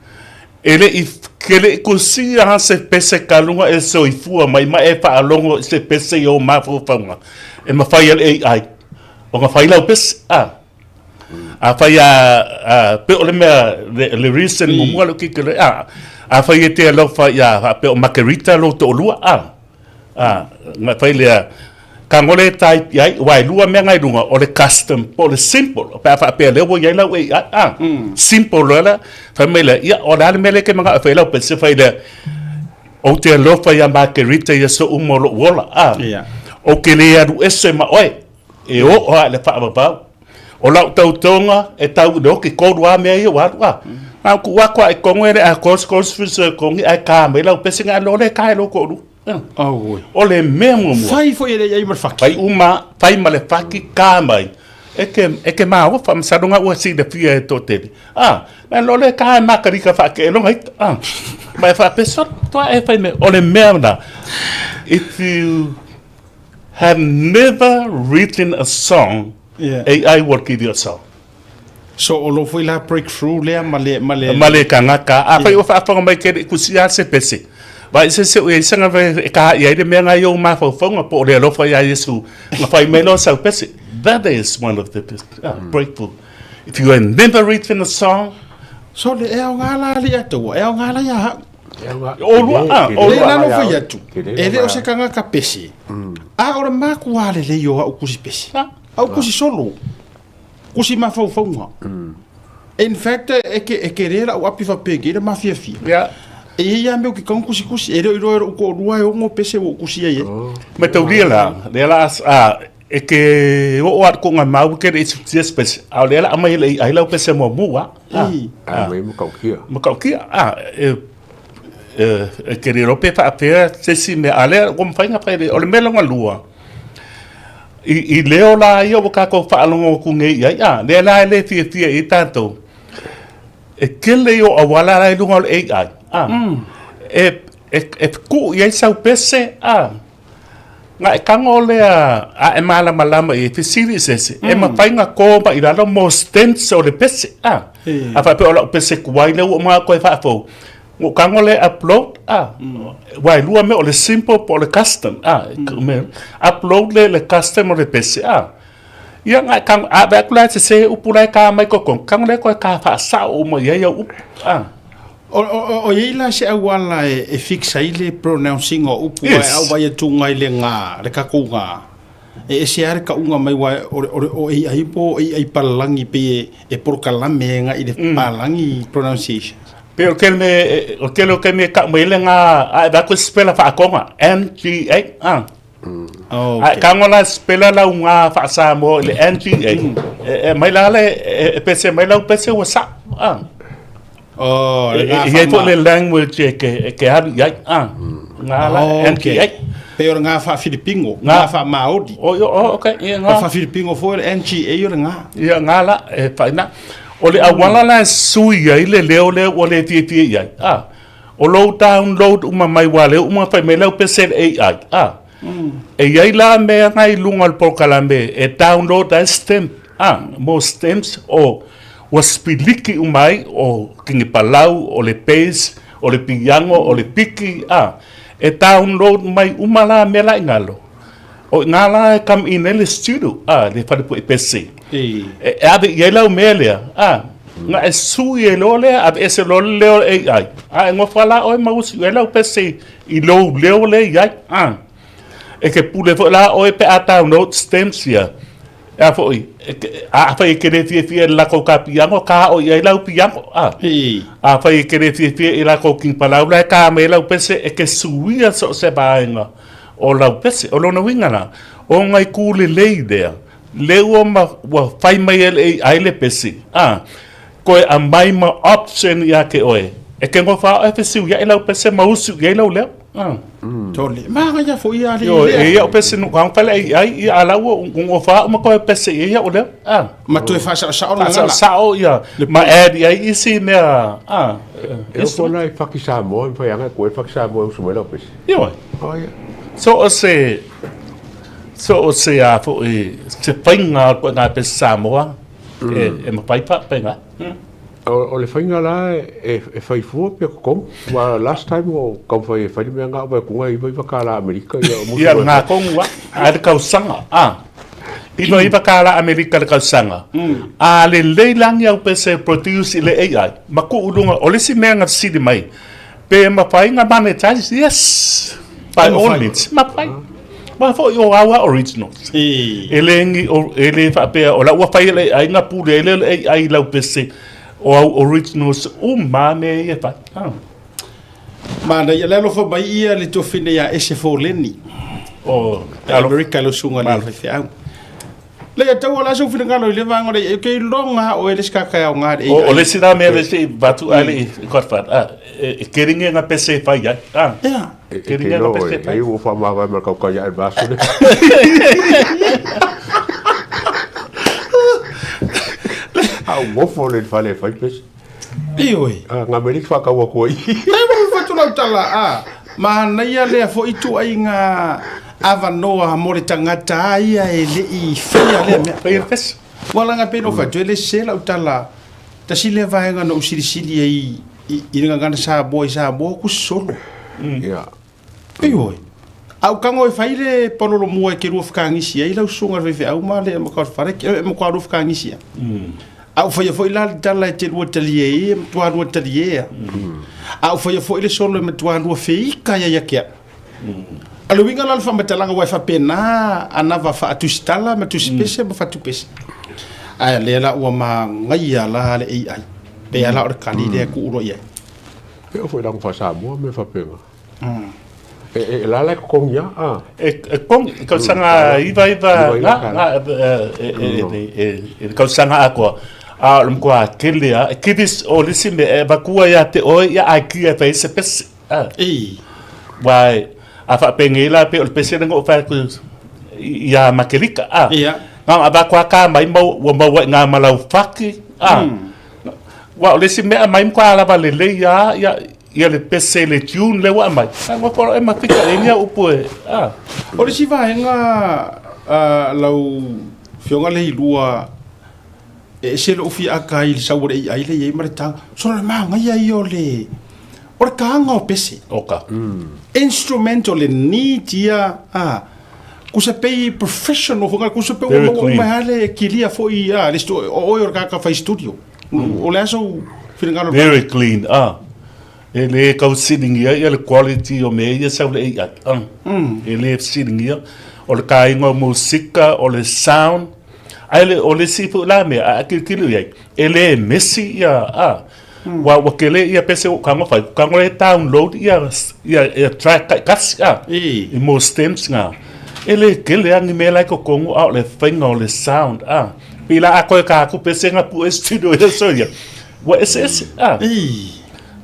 e le i ke le i kusia ha se pese ka luga e soifua mai ma e faalogo i se pese i ou mafaufauga e mafai e le AI ona fai lau pese a. Afai a, a pe o le mea, le, le reason muamua leo kikilo, a, afai e te alofa ia faapea o Makerita lou toalua, a, a, na fai lea, kagole e type i ai, aua e lua mea na i luga, o le custom po o le simple, pe a faapea lea ua i ai lau AI, a, simple loa la, fai mai lea, ia, o le a le mea lea e te manao e fai ai lau pese, fai lea, ou te alofa ia Makerita i aso uma o lou ola, a, ou te le alu ese ma oe, E oo lava i le faavavau. O lau tautoga e tau i le oki, kolu lava mea ia ua alu a. Na ou tuu atu lava i tonu e le a kos kos fisa kongi ae ka mai lau pese nga lo le ka e lou toalua. Auoi. O le mea muamua. Fai foi e le i ai ma le faki. Fai uma, fai ma le faki, ka mai. E ke, e ke maofa, masalo nga ua silafia e toatele. A, na lo le ka e makarika whaakeelonga ita. A, ma e whaapeso, toa e whai me, o le mea na. If you have never written a song, Yeah. AI will give you a song. So o lo foi la breakthrough lea ma le ma le Ma le kangaka. A fai o faafofoga mai ke le kusi a se pese. Vai se se o i sanga ve e ka i ai le mea ngai o mafaufauga po o le alofa ia Iesu. Nga fai mai loa sau pese. That is one of the breakthrough. If you have never written a song, So le e aoga la ali ataua, e aoga la ia hau. Olua, ah, olua. Le lalo fai atu, e le o se kangaka pese, a o le makuā lelei o au kusi pese, au kusi solo, kusi mafaufauga. In fact, e ke, e ke le lau api faapea le mafiafia. Yeah. E iai lava mea o ke kau kusikusi, e le o iloa e lou toalua e ono pese ua ou kusi ai ai. Ma taulia la, lea la, a, e ke oo a ko nga mau ke le space, a o lea la aumai le ai lau pese muamua. Ii. A mai matautia. Matautia, a, e, e, e ke le iloa pe faapea se isi mea, a lea ua mafai ona fai le, o le mea lona lua, i, i leo la ia ua tatou faalogo atu nei i ai, a, lea la e le fiafia i ai tatou, e tele ia o auala la i luga o le AI, a, e, e, e tuu i ai sau pese, a, Na e tago lea a e malamalama i ai, fesili i se isi, e mafai ona to mai i lalo mo stems o le pese, a. A faapea o lau pese tuai lea ua uma ona toe faafou, na ou tago lea e upload, a. Aua e lua mea, o le simple po o le custom, a. Upload lea i le custom o le pese, a. Ia, na e tago, a vaai atu la e sese upu la e ta mai totonu, tago lea toe ta faasao uma i ai au upu, a. O i ai la se auala e fix ai le pronouncing o upu yes. Ae au vai atu ngai le ngā, le kakou ngā. E ese a le kauga mai wa o le, o le o ai po ai palangi pe e porokalame e ngai le palangi pronunciation. Pe o kele me o kele o kele me ka mai le ngā a e va ko spela whaakonga N G A a. Oh, okay. A ka ngola spela lau ngā whaasamoa i le N G A. E mai la le e pese mai lau pese ua sa. A. Oh, E i ai foi le language e ke, e ke alu i ai. Ah, ngā la oh, NTA. Okay. Pe o le ngā wha-Filipingo, ngā wha-Māori. Oh, oh, okay. Ia, ngā. O wha-Filipingo foi le NGA o le ngā. Ia, ngā la, e whaina. O le auala la e sui ai le leo lea ua le fiafia i ai. Ah, o lou download uma mai wā leo uma whai mai lau pese le AI. Ah, E i ai la mea nga i luga o le polokalame e download ai stamp, a, mo stamps o ua sipiliki uma ai o kinipalau, o le bass, o le piano, o le piki, a, e download mai uma la mea la i galo. O i ina la e come in ai le studio, a, le fale pue pese. E ave i ai lau mea lea, a, na e sui ai loa lea, aveese loa le leo o le AI, a e nofo lava la oe ma usi i ai lau pese i lou leo lea i ai, a. E ke pule foi la oe pe a download stems ia, e a foi, e ke, a afai e ke le fiafia i le latou ka piano, ka aʻo i ai lau piano, a. Afai e ke le fiafia i latou kinipalau la e ka mai ai lau pese, e ke suia so o se vaega o lau pese. O lona uiga la, o ngai kū lelei lea, lea ua ma, ua fai mai e le AI le pese, a, koe aumai ma option ia te oe, e ke ngofa oe fesiuiaʻi lau pese ma usu i ai lau leo. A. Tole. Magaia foi ia le Ioe, e ia o pese no ka fale ai ai ia ala ua ngofa uma koe pese i ia o leo. A. Ma toe faasaosao le gagana. Faasaosao ia, ma add i ai isi mea, a. E oo la i faki Samoa, e mafai lava ona e koe faki Samoa e usu mai lau pese. Ioe. Oh, ia. So o se so o se a foi se faiga o le koena pese Samoa e e mafai faapenga. O, o le faiga la e, e fai fua pe kokomu. Wa last time o taumafai e fai le mea nga o vaekuga e 99 kālā Amerika ia o musu Ia ngā kongu a, a le kausaga a. 99 kālā Amerika le kausaga. A lelei lagi au pese produce i le AI. Ma kuu luga, o le isi mea na fesili mai, Pe mafai na monetize? Yes. By all means, mafai. Ma foi o au a originals. E le ni o e le faapea o la ua fai e le AI na pule ai lea o le AI i lau pese o au originals uma mea ia e fai. Ah. Manaia, le alofa mai ia le tofine ia Ese Foleni. O Amerika le usuga le faifeau. Leai, e tau o le a sou finagalo i le vaega o le AI, ke iloga a oe le isi kaka e aoga le AI. O le isi la mea le isi vatu a le i Godfather, a, e keringia nga pese e fai ai, a. Ia. E te iloa oe, e ua faamavae ma le kaukai ae le vaaso lea. A ou nofo lea i le fale e fai pese. Ioe. A, nga mea liki whakau atu ai. E mo whatu lau tala, a. Manaia lea foi ituaiga avanoa mo le tagata a ia e le i faia lea mea. Faia le pese. Ua laga pei ona ou fai atu, e le sese lau tala, tasi lea vaega na ou silisili ai i le gagana Samoa i Samoa, ku solo. Ia. Ioe. A ou tago e fai le palolo mua e te lua fekagisi ai lau susuga i le faifeau ma le ma fale e matua lua fekagisi a. A ou faia foi la le tala e te lua talie ai e matua lua talie a. A ou faia foi le solo e matua lua feika ia ia ke au. A le uiga la o le faamatalaga aua e faapena anava faatusitala ma tusipese ma fatupese. Ae lea la ua magaia la le AI. Pei lava la o le kali lea e tuu loa i ai. E oo foi i lago faa-Samoa mea faapena. E, e, la la e totogi lava, a. E, e totogi, i tausaga iva iva, na, na, e, e, e, e, e le tausaga atoa. A o le matua tele lava, e kiri, o le isi mea, e avatua ia te oe ia idea e fai ai se pese, a. Aua a faapenei la pei o le pese lea na ou fai atu ia Makerika, a. Na ona avatu lava ta mai ma ua maua i ina ma lau fati, a. Aua o le isi mea aumai matua lava lelei lava ia, ia le pese i le tune lea ua aumai, ae ua polo e mafika i ai ni au upu e, a. O le isi vaega a lau Afioga Leilua, e ese lou fia aka ai i le sau o le AI lea e i ai ma le taga, solo le manaia ia o le, o le taga o pese. Oka. Instrumental le neat ia, a, kusa pei professional foi, kusa pei ua maua uma ai lava le kilia foi, a, le o oe o le tagata fai studio. O le a sou finagalo? Very clean, a. E le tau fesiligia ia le quality o mea ia sau le AI, a. E le fesiligia. O le kaiga o musika, o le sound, ae le, o le isi foi la mea, a tilotilo i ai, e le mesi ia, a. Ua, ua tele ia pese o tago fai, tago e download ia, ia, ia track taitasi, a. I mo stems nga. E le tele a ni mea la i totonu, a o le faiga o le sound, a. Pei la a toe ta atu pese nga pue studio ia so ia. Ua eseese, a.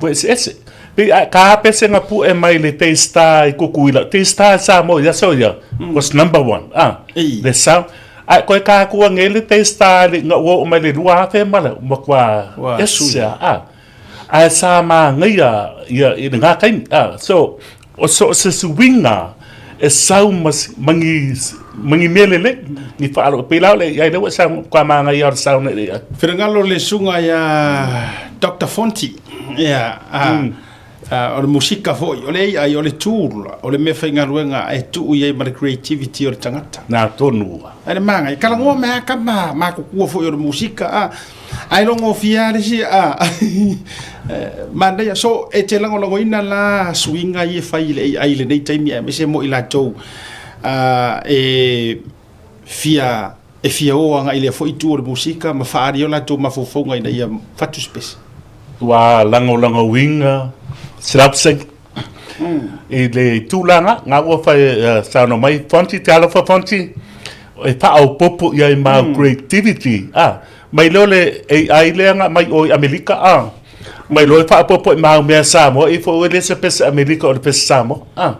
Ua eseese. Pei a ka pese nga pue mai le Daystar i Kukuila. Daystar i Samoa ia so ia was number one, a. Le sound. A koe ka atu anei le Daystar i nga ua oo mai le 2000 ma le matua ese a, a. Ae sa māngaia ia i nga taimi, a. So, o so o se suiga. E sau ma ma ni ma ni mea lelei, ni faalogo. Pei la o le AI lea ua e saunoa, matua manaia lava o le sau nei le AI. Finagalo le susuga ia Doctor Fonti, ia, a, a, o le musika foi, o le AI o le tool, o le meafaigaluega e tuu i ai ma le creativity o le tagata. Na tonu ua. Ai le maga, talanoa mai lava tama matutua foi o le musika, a, ae logofia lava le isi, a, manaia. So, e te lagolagoina la suiga ia e fai i le AI i lenei taimi aemaise mo i latou e fia e fia o agai i lea foi itu o le musika ma faaali ai o latou mafaufauga ina ia fatu se pese. Ua lagolagoina 100% i le tulaga nga ua fai saunoa mai Fonti, talofa Fonti, e faaopoopo i ai ma au creativity, a, mai lea o le AI lea na aumai o i Amerika, a, mai loa e faaopoopo i ma au mea Samoa, e ifo e le se pese Amerika o le pese Samoa, a.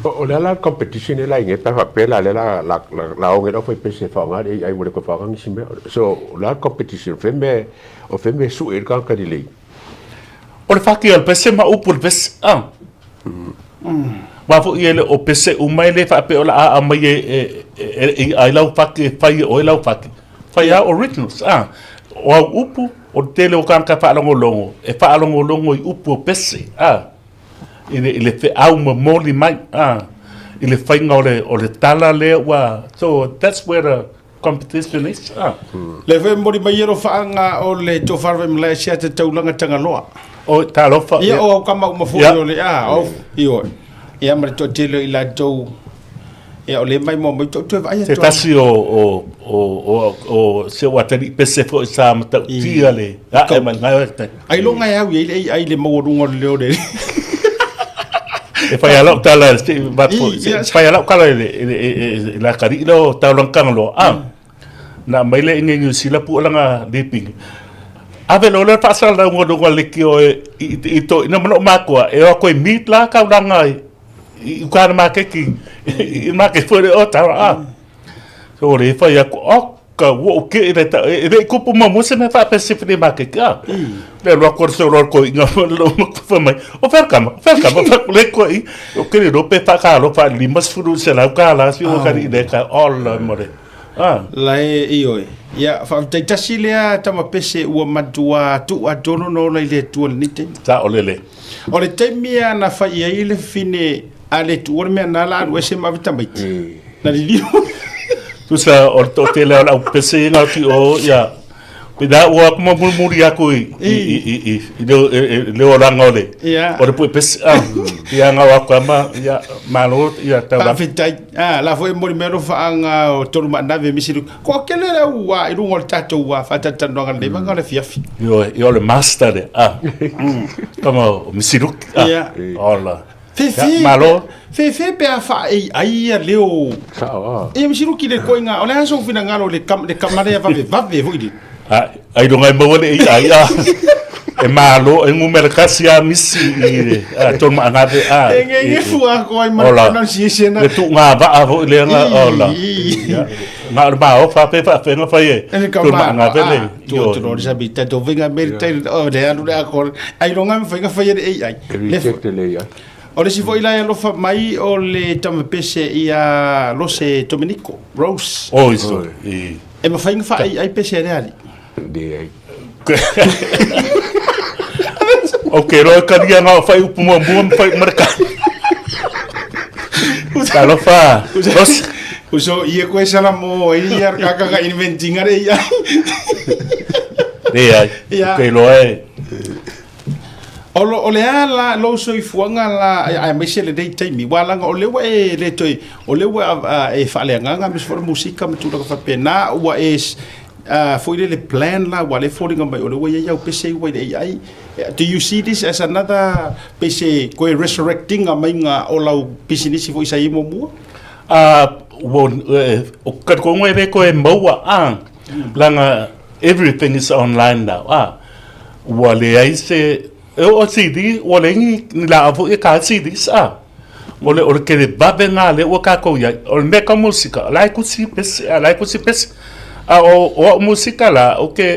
O le a la le competition lea la i nei pe a faapea la lea la la la oge loa fai pese e faaaoga le AI ua le toe faaaoga nisi mea. So o le a le competition o fea mea o fea mea e sue ai le tagata lelei? O le faki o le pese ma upu o le pese, a. Aua foi e le o pese uma e le faapea o le a aumai e e e AI lau faki e fai e oe lau faki. Fai lava originals, a. O au upu, o le tele o tagata faalogologo, e faalogologo i upu o pese, a. I le, i le feau momoli mai, a. I le faiga o le, o le tala lea ua, so that's where the competition is, a. Lea foi e momoli mai ai alofaaga o le Tofa Vaimalae Asiata Taulaga Tagaloa. Oi, talofa. Ia, o au kama uma foi o le, a, o, ioe. Ia, ma le toatele o i latou, ia, o lea e maimoa mai, toe vaai atu. Se tasi o, o, o, o, o si ou atalii pese foi sa matautia le ae mai ngai o te. Ailoga e au i ai le AI le maualuga o le leo le. E fai a lau tala, se, e fai a lau tala i le, i le, i le atalii lea o Taulaga Tagaloa, a. Na aumai lea i inei i Niu Sila pua lana liping. Ave loa lea faasalalauga o luga o le leitio i toeaiina ma lou matua, e o atu e meet la taulaga i uka i le maketi, i le maketi foi lea o Ottawa, a. So o lea e fai atu, oka, ua ou kee le tau, e le i tupu muamua se mea faapea i se flea market, a. Le alu atu o le solo a le toeaina ma lou matua fai mai, o fea le tama, o fea le tama, fai atu le toeaina, ou te le iloa pe faatalofa i le $50 si ou atalii lea taeao, ola ma le. Ah. Lae ioe. Ia, faafetai tasi lea tama pese ua matua tuu atoa lona ola i le Atua i lenei taimi. Sao lelei. O le taimi lava na fai ai le fafine a le tuua le mea na la alu ese ma ave tamaiti. Na liliu. Tusa o le toatele o le au pese ia na o ia Pina ua aku ma mulimuli aku i i i i i le le olaga o le o le pue pese ah ia ngau aku ama ia malo ia tau la. Faafetai. Ah la foi momoli mai alofaaga o tolu maanave misi lu. Ko kele le au a i luga o le tatou a faatalatalanoaga lenei vaega o le afiafi. Ioe, ia o le master lea. Ah. Kama o Misiluki. Ah. Ia. Ola. Fefe. Malo. Fefe pe a faa-AI ia leo. Sao ah. Ia Misiluki le koinga, o le a sou finagalo i le kam, le kama lea vave vave foi le. Ah, ailoga e maua le AI ah. E malo, e numera tasi a misi i le ah, tolu maanave ah. E ngegefu ako ai ma le pronunciation. Le tuuga vaa foi lea na ola. Na o le maofa pe faafega fai e tolu maanave le. Tua tu rori sabi tatou faiga mea tai o le alu le ako ailoga e mafai ona faia le AI. E reject le AI. O le isi foi la e alofa mai o le tama pese ia Lose Dominico Rose. Oi so. E mafai ona faa-AI pese a le alii. Leai. Ok, loa e kalia ngā o whai upu mua mua ma whai mareka. Talofa. Los. Uso ia koe sala mo ai ia kaka ka inventinga re ia. Leai. Ia. Ok, loa e. O lo o le a la lou soifuaga la aemaise lenei taimi ua laga o lea ua e le toe o lea ua e faaleagaga aemaise foi o le musika ma tulaga faapena ua e foi lele plan la ua le foliga mai o lea ua i ai au pese ua i le AI. Do you see this as another pe se koe resurrecting-a maiga o lau pisinisi foi sa i ai muamua? Ua o talitonu e le toe maua a leaga everything is online now a ua leai se E oo CD, ua leai ni, ni laau foi e ta ai CDs, a. O le, o le televave lena lea ua tatou i ai. O le mea tau musika, o la e tusi pese, a la e tusi pese. A o, o au musika la, ou te,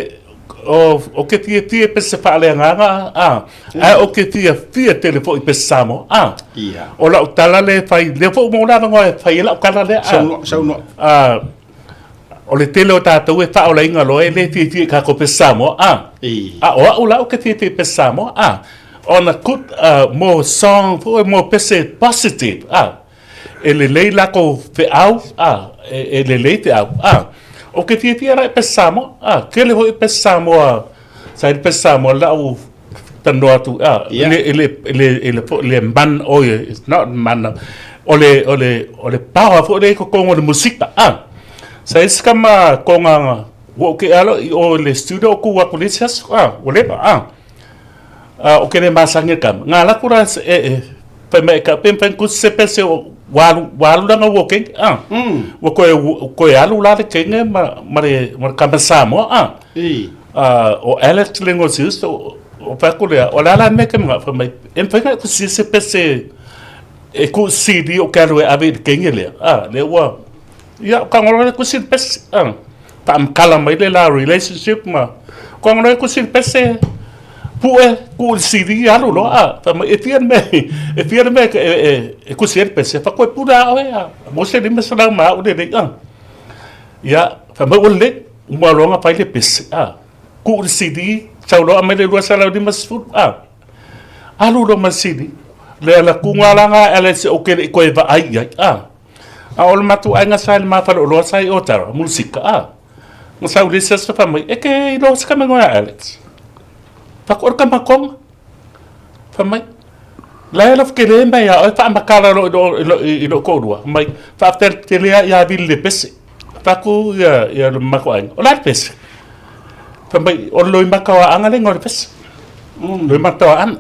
O, o ke fiafia pese faaleagaga, a, ae o ke fiafia tele foi pese Samoa, a. Ia. O lau tala lea e fai, lea foi ua maua le avanoa e fai ai lau tala lea, a. Saunoa, saunoa. A, o le tele o tatou e faaolaina loa e le fiafia i tatou pese Samoa, a. I. A o au la ou te fiafia i pese Samoa, a. Ona good, uh, more song foi, more pese positive, a. E lelei lakou feau, a, e, e lelei feau, a. Ou te fiafia la i pese Samoa, a. Tele foi pese Samoa, sa i le pese Samoa lau talanoa atu, a, Yeah. le, le, le, le, le, le man, oi, it's not man, o le, o le, o le power foi lea i totonu o le musika, a. Sa i se kama konga, ua ou ke alo i o le studio o ku atu le isi aso, a, ua leva, a. A, o ke le masani e kama. Nga laku la e, e, fai mai ka pe mfai ku se pese o walu walu la nga ke a. Ua koe koe alu la le kenge ma ma le ma le kama Samoa a. I. A o Alex Lengo Sius o o fa ku le o la la me ke mga fai mai e mfai nga ku se pese e ku CD o ke alu e ave i le kenge lea. A le ua ia ka ngolo le ku se pese a. Faamatala mai le la relationship ma kua ngolo e kusi le pese pue ku le CD alu loa a fai mai e fia le mea e fia le mea e e e kusi ai le pese fa koe pule a oe a mo se 500 ma au lelei a ia fai mai ua lelei uma loa ona fai le pese a ku le CD sau loa aumai le 250 a alu loa ma le CD le ala kuga la nga ale se o ke le i koe vaai i ai a A o le matou aiga sa i le ma faleoloa sa i Otara, musika, a. Na sau le isi aso fai mai, e ke iloa se kama igoa ia Alex. Fai atu, o le kama konga. Fai mai, la e lofu tele mai ia oe, faamatala loa i lou, i lou, i lou toalua. Fai mai, faafetai tele lava ia vili le pese. Fai atu ia, ia le matou aiga, o le a le pese? Fai mai, o le loimata o Aana le igoa o le pese. Loimata o Aana.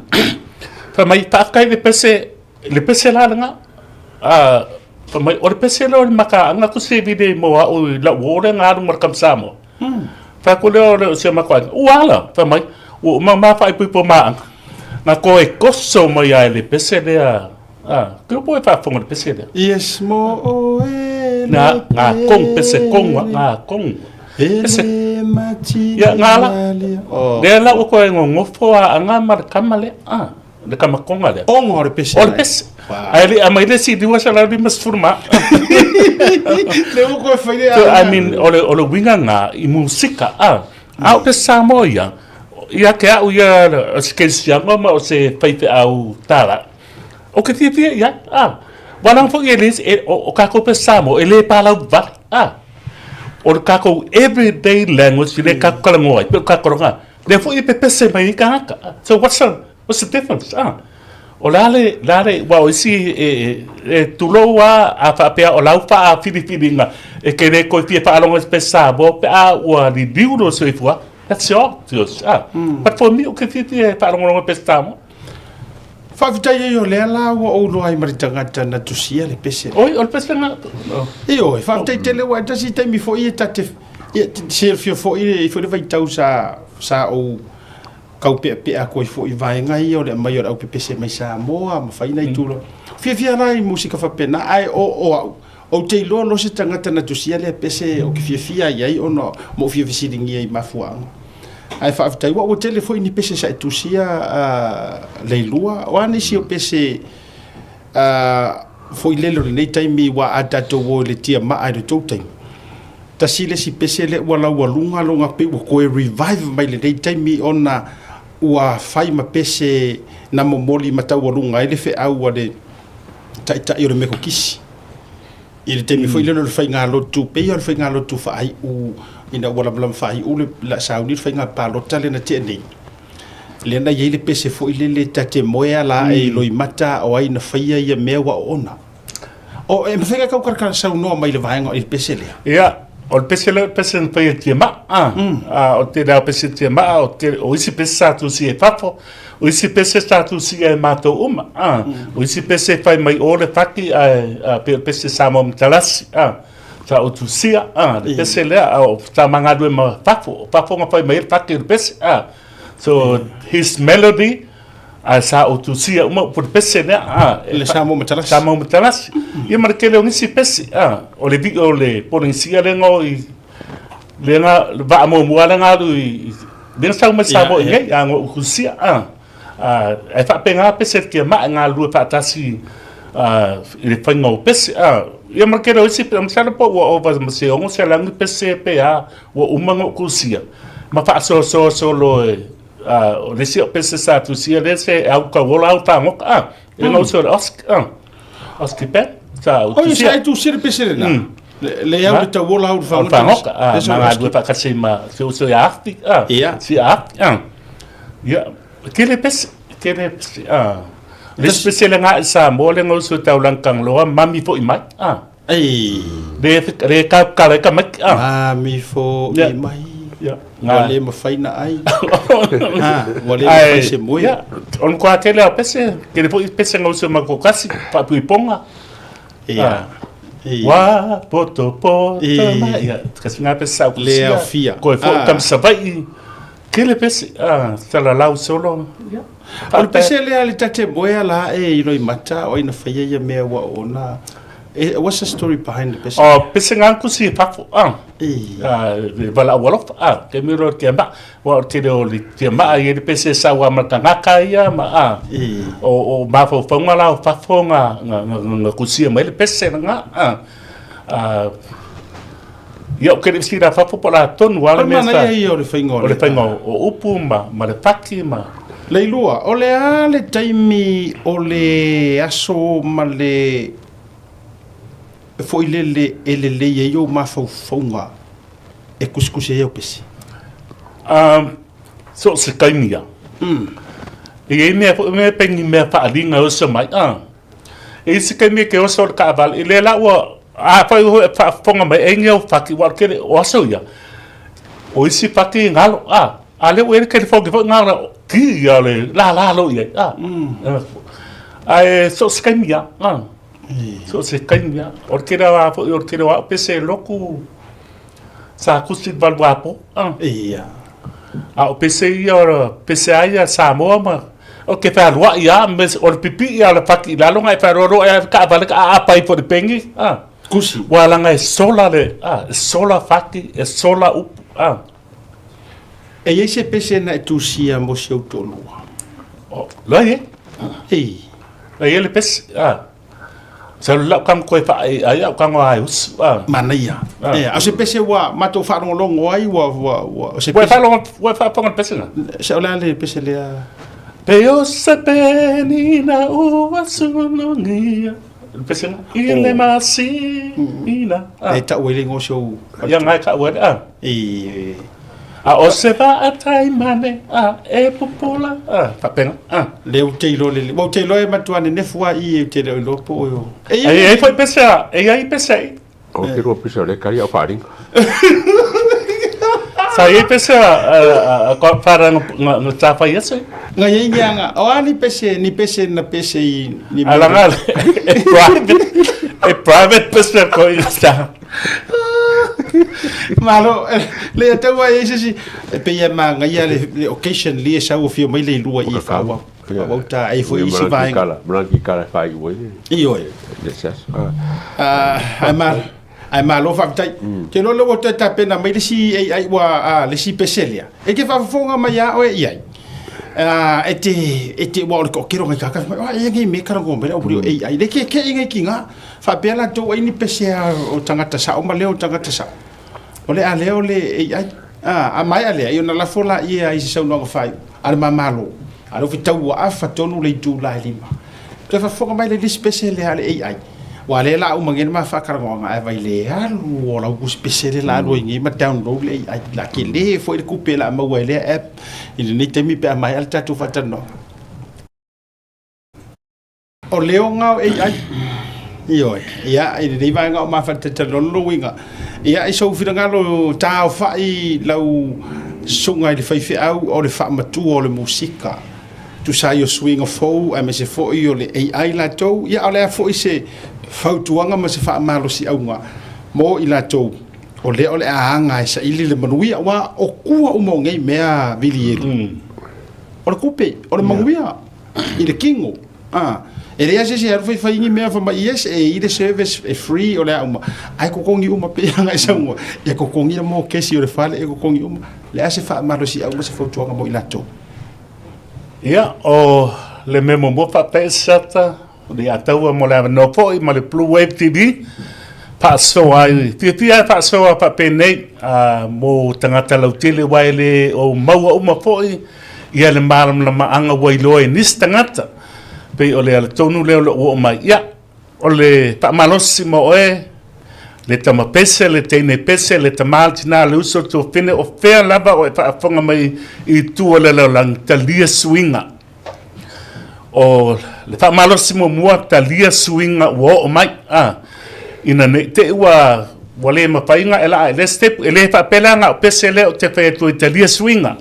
Fai mai, faafetai i le pese, Le pese la lena. A, fai mai, o le pese lea o le mataaga ku se vile mo au i lau uo lea na alu ma le kama Samoa. Fai atu lea o le o si o matou aiga, ua ala. Fai mai, ua uma ma faaipoipo ma anga. Na toe koso mai lava e le pese lea, a, ke upu e faafofoga i le pese lea. Yes mo oe le Na, ngā kong, pese kong, ngā kong. Pese. Ia, ngā la. Lea la ua koe ngongofo a anga ma le kama lea. A. Le kama konga lea. Onga o le pese. O le pese. Ae le aumai le isi 550 ma. Le ua koe fai le So, I mean, o le, o le uiga nga i musika, a. A o pese Samoa ia, ia te au ia o se kerisiano ma o se faifeau tala. O ke fiafia i ai, a. Wala foi e le, e, o, o kakou pese Samoa, e le palau vale, a. O le kakou everyday language, le kakou talanoa ai, pe o kakou talanoa. Lea foi e pepese mai ai tagata. So what's the, what's the difference? Ah. O le a le, le a le, aua o isi e, e, e tulou lava a faapea o lau faafilifiliga e te le toe fia faalogo i se pese Samoa pe a ua liliu lou soifua, that's your choice. Ah. But for me, ou te fiafia e faalogologo i pese Samoa. Faafetai ai o lea la ua ou iloa ai ma le tagata na tusia le pese lea. Oi, o le pese lena. Ioe, faafetai tele aua e tasi taimi foi e ta te Ia, silafia foi e i foi le vaitau sa, sa ou kaupeapea atu ai foi i vaega ia o le aumai o le aupepese mai Samoa ma fai nai tulaga. Fiafia la i musika faapena, ae o, o au, ou te iloa loa se tagata na tusia lea pese ou te fiafia i ai ona ma ou fia fesiligia i mafuaaga. Ae faafetai, aua ua tele foi ni pese sa e tusia Leilua, o a nisi o pese A foi lele o lenei taimi ua a tatou o i le tiamaa i le tou taimi, tasi le isi pese lea ua laualuga lona pei ua toe revive mai lenei taimi ona ua fai ma pese na momoli ma taualuga ai le feau a le Taitai o le Metotisi i le taimi foi lele o le faigalotu, pei lava o le faigalotu faaiu ina ua lamalama faaiu le sauni le faiga palota lea na tea nei. Lea na i ai le pese foi lele ta te moe ala ae i loimata o ai na faia ia mea ua oona. O, e mafai ona tau talatala saunoa mai i le vaega i le pese lea? Ia, o le pese lea o le pese na faia e Tiamaa. A, o le tele lava o pese Tiamaa, o tele, o isi pese sa tusia i fafo, o isi pese sa tusia e matou uma. A, o isi pese e fai mai o le fati ae, a, pei o le pese Samoa Matalasi, a. Sa ou tusia, a, le pese lea, a, o sa ma galue ma fafo, o fafo na fai mai ai le fati o le pese, a. So, his melody, a sa ou tusia uma upu le pese lea, a. Le Samoa Matalasi. Samoa Matalasi. Ia ma le tele o nisi pese, a. O le vi, o le Polenisia lea na o i, lea na, le vaa muamua lea na alu i, Lea na sau mai Samoa i nei, a na tusia, a. Ae faapena pese le tiamaa e galulue faatasi i le faiga o pese. Ia ma le tele o isi, masalo po ua ova ma se 600 ni pese pe a, ua uma ona ou tusia ma faasoasoa solo e o le isi o pese sa tusia lea se au tauola au fagota, a, e gausa o le Osk, a, Oski Band, sa ou tusia. Oi, sa e tusia le pese lena? Le au le tauola au le fagota. Fagota, a, ma galulue faatasi ma si uso ia Arctic, a, si Arctic, a. Ia, tele pese, tele pese, a. Le isi pese le nga i Samoa le gausa o taulaga Tagaloa, mami foi mai, a. Ei. Le, le kau kala ka mai, a. Mami foi mai. Ia. Ua le mafai na ai. Ha, ua le mafai se moe. Ia, o le matua tele lava o pese, tele foi pese gausa ma kokasi, faapuipoga. Ia. Ua poto poto mai. Ia, kasi nga pese sa Le aofia. Koe foi tama Savaii. Tele pese, a, salalau solo. Ia. O le pese lea le tate moea la e i Loimata, o ai na faia ia mea ua ona. What's the story behind the pese? O pese nga kusi e fafo, a. A, e valaau alofa, a. Te miro te maa, wa o tele o le te maa i le pese sa ua matangaka ia ma a. O mafaufauga la o fafo nga nga kusia mai le pese nga, a. A, ia o kere sira fafo po la tonu ale me sa. ia o le faiga o le faiga o upu ma le faki ma. Leilua, o le a le taimi o le aso ma le foi lele e lelei ai ou mafaufauga e kusikusi ai au pese? So o se taimi ia. E i ai mea foi mea pe ni mea faaaliga e oso mai, a. E i se taimi e te oso o le taavale, i lea la ua, afai e faafofoga mai e ni au fati, ua tele o aso ia, o isi fati e galo, a, a lea ua i ai le telefoni foi na ona ki ia le lala loa i ai, a. Ae so o se taimi lava, a. So o se taimi lava. O le tele lava foi o le tele o au pese e lotu sa tusi i le valuapo, a. Ia. A o pese ia, o pese lava ia a Samoa ma, ou te fealuai lava, me o le pipii lava o le fati i lalo ona e fealoaloai lava i le taavale ka aapa ifo i le peni, a. Kusi. Ua leaga e sola le, a, e sola fati, e sola upu, a. E i ai se pese na e tusia mo si ou toalua? O, la e. Ei. La e le pese, a. Sa le lau kanga koe wha e ai au kanga ai usu, a. Manaia. A. E, a se pese ua matou whaalongolongo ai, ua, ua, ua, o se Ua pese. whaalongo, ua whaafonga le pese na? Se o le a le pese lea? Pe o se penina ua sulugia. Le pese na? I le masina. E tau ai le ingoa o si ou. Ia ngai tau ai, a. E. A o se vaatai mane, a, e pupula, a, faapena, a. Lea ou te iloa lelei. Ua ou te iloa e matua nenefu lava i i ou te le o iloa po o. E i ai foi pese a, e i ai pese a i. O te rua pese o le kari au whaaringa. Sa i ai pese a, a, a, a whāranga nga, nga tāwhai atu. Nga iai ni anga, o a ni pese, ni pese na pese i ni A langa, e private, e private pese ko i nga Malo, le ia tau ai se isi, e pei e māngaia le, le occasion li e sau o fio mai le ilua i whaawau. Whaawau tā e fo isi vaenga. Marangi kala whai ua i. I oe. Le se aso. Ai mā, ai malo whaafitai. Te loa le ua toe tapena mai le si AI ua, a, le si pese lea. E te whaafofoga mai a oe i ai. E te, e te, ua o le toatele o ngai kākā, mai, e ngai me karango mai le au AI. Le ke ke i ngai ki ngā. Faapea latou ai ni pese a o tagata sao ma leo o tagata sao. O le a lea o le AI. A, a maea lea, ia ona lafo laia i se saunoaga faaiu a le Malo, a lea ua fetau ua afa tonu le itu la e lima. Toe faafofoga mai le lisi pese lea a le AI. Aua lea la uma nei le ma faatalanoaga ae vai le alu o lau tusi pese lea la alu ai nei ma download le AI. La tele foi le tupe la maua e lea app i lenei taimi pe a maea le tatou faatalanoaga. O leo ngā o AI. Ioe. Ia, i lenei vaega o mafatatala lona uiga. Ia, i sou finagalo tāofa'i lau susuga i le faifeau o le faamatua o le musika. Tusa ai o suiga fou aemaise foi o le AI latou. Ia, a o le a foi se fautuaga ma se faamalosiauga mo i latou o lea o le a aga e saili le manuia, aua o tua uma o nei mea vilielu. O le tupe, o le manuia. i le kino, a, E leai se isi e alu faifai ni mea fai mai, yes, e i le service e free o le a uma, ae totogi uma pei ona e saunoa, e totogi le mokesi o le fale, e totogi uma. O le a se faamalosiau ma se fautuaga mo i latou? Ia, o le mea muamua faapea Sata, o le ataua mo le avanoa foi ma le Blue Wave TV, faasoa ai, fiafia e faasoa faapenei mo tagata lautele aua e le o maua uma foi ia le malamalamaaga ua iloa e nisi tagata. Pei o le ala tonu lea o lou oo mai. Ia, o le faamalosi mo oe, le tama pese, le teine pese, le tama, le tina, le uso, le tuafine, o fea lava o e faafofoga mai i tua o le lalolagi, talia suiga. O le faamalosi muamua, talia suiga ua oo mai. A, ina ne i te i ua ua le mafai ona e laa i le step, e le faapea la na o pese lea ou te fai atu ai, talia suiga.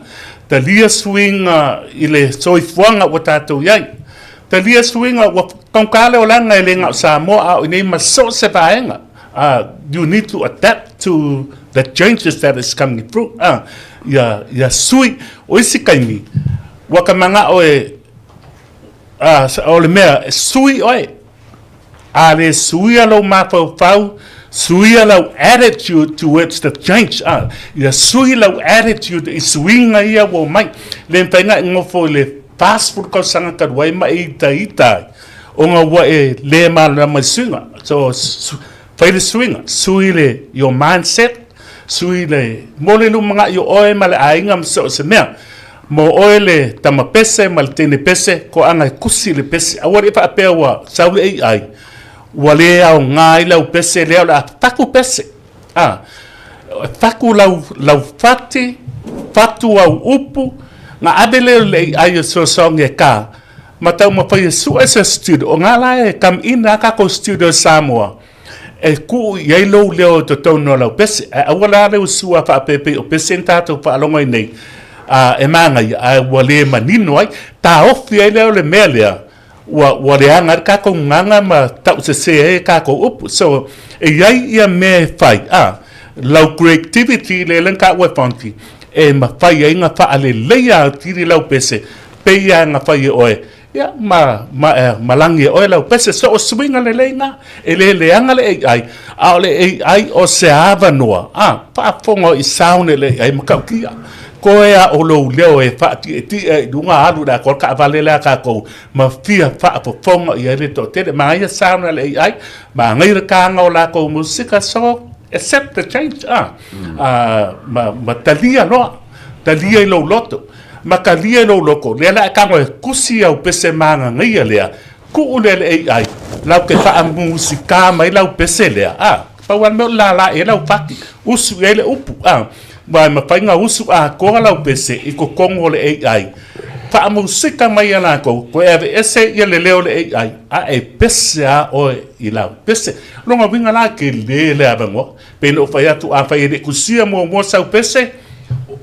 Talia suiga i le soifuaga ua tatou i ai. Talia suiga ua taugata le olaga e le na o Samoa a o i inei ma so o se vaega. You need to adapt to the changes that is coming through. Ia, ia sui. O isi taimi, ua ta manao e, o le mea, e sui oe. A le suia lou mafaufau, suia lau attitude towards the change. A, ia sui lau attitude i suiga ia ua omai. Le mafai ona e nofo i le 40 tausaga talu ai ma e itaita ai, ona ua e le malamalama i le suiga. So, fai le suiga, sui le your mindset, sui le mo le lumanai o oe ma le aiga ma so o se mea. Mo oe le tama pese ma le teine pese, ko ana e kusi le pese. Aua le faapea ua sau le AI, ua le aoga ai lau pese lea o le a faku pese. A, faku lau, lau fati, fatu au upu, na ave lea o le AI e fesoasoani e ka, ma taumafai e sue se studio. O nga la e come in a kakou studio i Samoa, E kuu i ai lou leo i totonu o lau pese, ae aua la le usua faapeipei o pese na tatou faalogo ai nei, a e manaia, ae ua le manino ai. Taofi ai lea o le mea lea, ua, ua leaga ai le tatou gagana ma tausese ai a tatou upu. So, e i ai ia mea e fai, a, lau creativity lea na taua e Fonti, e mafai ai ona faaleleia atili lau pese, pei lava na fai e oe Ia, ma, ma, e malagi e oe lau pese, so o suiga lelei na, e le leaga le AI, a o le AI o se avanoa, a, faafofoga i sound e le AI matautia. Koe a o lou leo e faatietie i luga alu i le atoa taavale lea a tatou ma fia faafofoga i ai le toatele. Manaia sound a le AI, manaia le taga o latou musika, so accept the change, a, a, ma, ma talia loa, talia i lou loto. Ma talia i lou loko, lea la e tago e kusi au pese magagaia lea, tuu lea i le AI, lau te faamusika mai lau pese lea, a, pau lava le mea o le lala i ai lau fati, usu i ai le upu, a, aua e mafai ona usu atoa lau pese i totonu o le AI, faamusika mai e latou, toe aveese ia le leo o le AI, a e pese lava oe i lau pese. O lona uiga la, e tele le avanoa. Pei ona ou fai atu, afai e le i kusia muamua sau pese,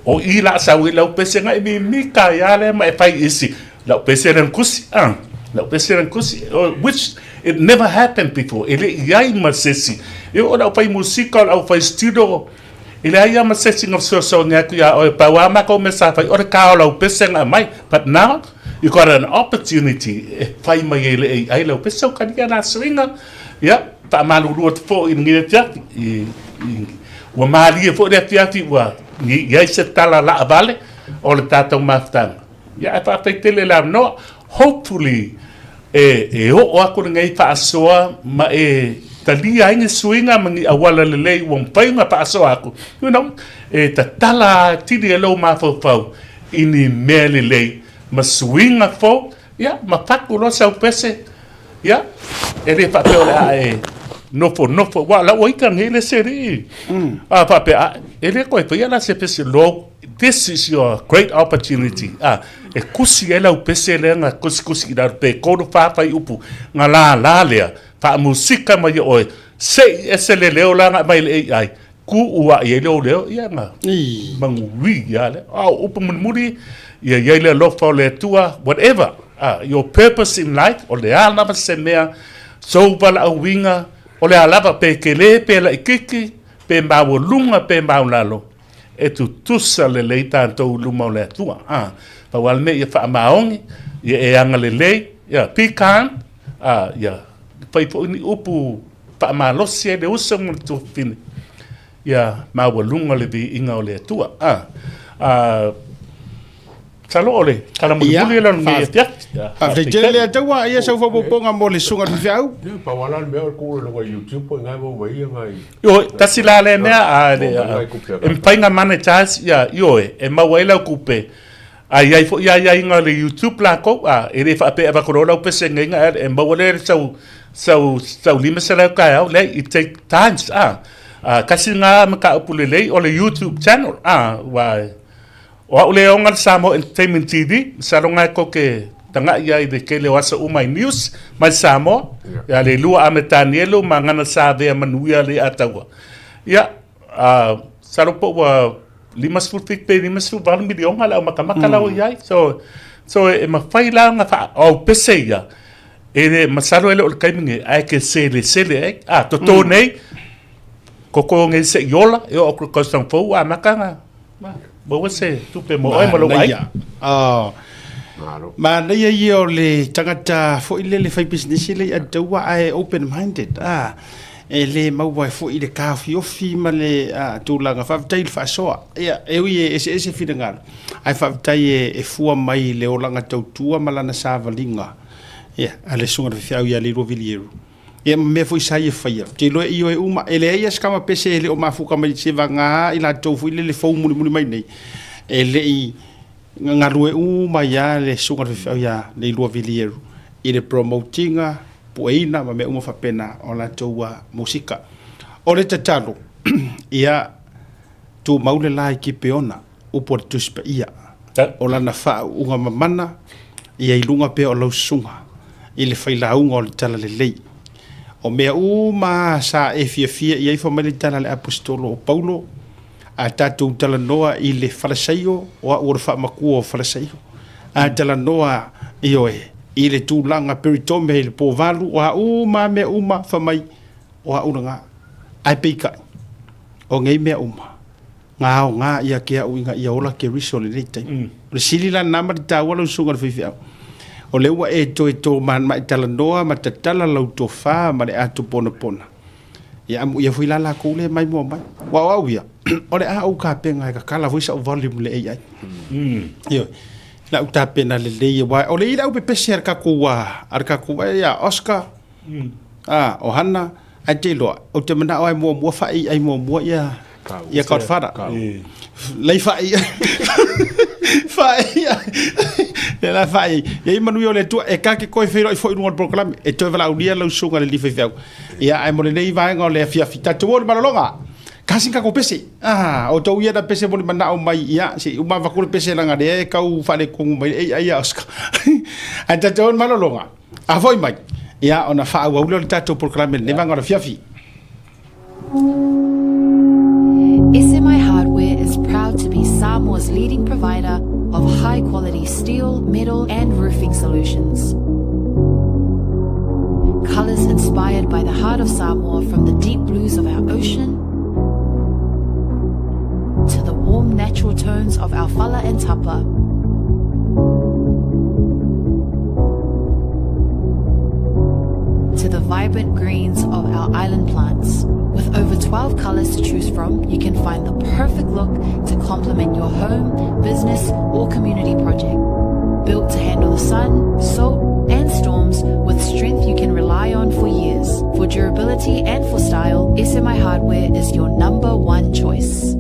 o i la sau ai lau pese na e mimita ai lava lea ma e fai isi, lau pese lea na kusi, ah, lau pese lea na kusi, which it never happened before, e le i ai ma se isi. E oo i le aufai musika, o le aufai studio, e leai lava ma se isi na fesoasoani atu ia oe, pau lava matou mea sa fai, o le ta o lau pese na aumai, but now, you got an opportunity e fai mai ai e le AI lau pese, so talia la suiga, Ia, faamalulu atu foi i lenei afiafi, i, i, ua malie foi le afiafi ua i ai se tala laavale o le tatou mafutaga. Ia, ae faafetai tele i le avanoa. Hopefully, e, e oo atu lenei faasoa ma e talia ai ni suiga ma ni auala lelei ua mafai ona faasoa atu, you know, e tatala atili e lou mafaufau i ni mea lelei ma suiga fou, ia, ma fatu loa sau pese, Ia, e le faapea o le a e nofonofo, aua o la ua ita nei le isi alii. A faapea, a, e le toe faia la se pese lo, this is your great opportunity. A, e kusi ai lau pese lea na kusikusi i lalo, pe 3, 4 fuaiupu, na lala lea, faamusika mai e oe, se i ese le leo la na aumai e le AI, Kuu aʻe ai lou leo, ia na manuia lea. A o upu mulimuli, ia i ai le alofa o le Atua, whatever, your purpose in life, o le a lava se mea, sou valaauina, o le a lava, pe kele, pe laʻikiki, pe maualuga, pe maulalo, e tutusa lelei tatou i luma o le Atua. Pau lava le mea ia faamaoni, ia e agalelei, ia, be kind. A, ia fai foi ni upu faamalosi ai le uso ma le tuafafine, ia maualuga le viiga o le Atua. A, a, masalo o le tala mulimuli lea o lenei afiafi. Faafetai tele le Ataua, ia sau faaopoopoga mo le susuga i le faifeau. Ia, pau lava la le mea o le tuu i luga o YouTube po o ina e maua mai ai nai. Ioe, tasi la lea mea, a, le, e mafai ona monetize, ia, ioe, e maua ai lau tupe. A i ai foi aiaiga o le YouTube lakou, a, e le faapea e avatu loa lau pesene ina e maua lea sau, sau, sau 500 taeao, leai, it take times, a. A, tasi lena mataupu lelei o le YouTube channel, a, aua o au lea e ona le Samoa Entertainment TV, masalo na e tou te tagai ai i le tele o aso uma i news mai Samoa, ia le lua a me Tanielu ma Gana Savea Manuia Leiataua. Ia, a, masalo po ua 57 pe 58 miliona le au matamata la ua i ai. So, so e mafai la ona faa, o au pese ia, e le, masalo e le o le taimi nei, ae ke selesele ai. A, toto nei, koko nei se i ola, e oo atu i le tausaga fou ua amata ona maua se tupe mo oe ma lou aiga. Oh. Manaia ia o le tagata foi lele fai pisinisi le i taua ae open minded. Ah, E le maua ai foi le taofiofi ma le tulaga. Faafetai i le faasoa. Ia, e ui e eseese finagalo, ae faafetai e fua mai i le olaga tautua ma lana savaliga, ia, a le Susuga i le Faifeau ia Leilua Vilieru. Ia, ma mea foi sa ia faia. Ou te iloa e ioe uma, e leai lava se tama pese e le o mafuta mai se vagā i latou foi lele fou mulimuli mai nei, e le i galue uma ai lava le Susuga i le Faifeau ia Leilua Vilieru i le promote ina, pueina ma mea uma faapena o latou musika. O le tatalo, ia tumau le la i Kipeona, upu a le Tusi Paia, o lana faauuga mamana ia i luga pea o lau susuga i le failauga o le talalelei. O mea uma sa e fiafia i ai, fai mai le tala a le Aposetolo o Paulo, a tatou talanoa i le Falasaio, o au o le faamatua o Falasaio. A talanoa, ioe, i le tulaga peritome i le po valu, o a uma mea uma, fai mai, o au lena. Ae peitai, o nei mea uma, na aoga ia te au ina ia ola Keriso i lenei taimi. O le sili la lena ma le taua lau susuga i le faifeau, o lea ua e toe to ma e talanoa ma tatala lau tofa ma le ato ponapona, Ia amuia foi la lakou lea mai mua mai. Ua o au ia, o le a ou tapena e tatala foi sau volume le AI. Ioe. La ou tapena lelei aua o le i le au pepese a le tatou a le tatou ai ia Oscar. A o Hana ae te iloa ou te manao ai muamua faa AI muamua ia ia Godfather. Lei faa AI. Faa AI. Le la faa AI. Ia i manuia o le Atua e ta te toe feiloai foi i luga o le polokalame e toe valaaulia lau susuga i le alii faifeau. Ia, ae mo lenei vaega o le afiafi, tatou o i le malologa. Kasi ni tatou pese. Ah, o tou ia na pese mo le manao mai, ia, se i uma avatu le pese leaga lea e tau faaletonu mai le AI ia Oscar. Ae tatou o i le malologa. A foi mai, ia, ona faaauau lea o le tatou polokalame i lenei vaega o le afiafi. SMI Hardware is proud to be Samoa's leading provider of high quality steel, metal, and roofing solutions. Colors inspired by the heart of Samoa from the deep blues of our ocean to the warm natural tones of our fala and tapa. To the vibrant greens of our island plants. With over 12 colors to choose from, you can find the perfect look to complement your home, business, or community project. Built to handle the sun, salt, and storms with strength you can rely on for years. For durability and for style, SMI Hardware is your number one choice.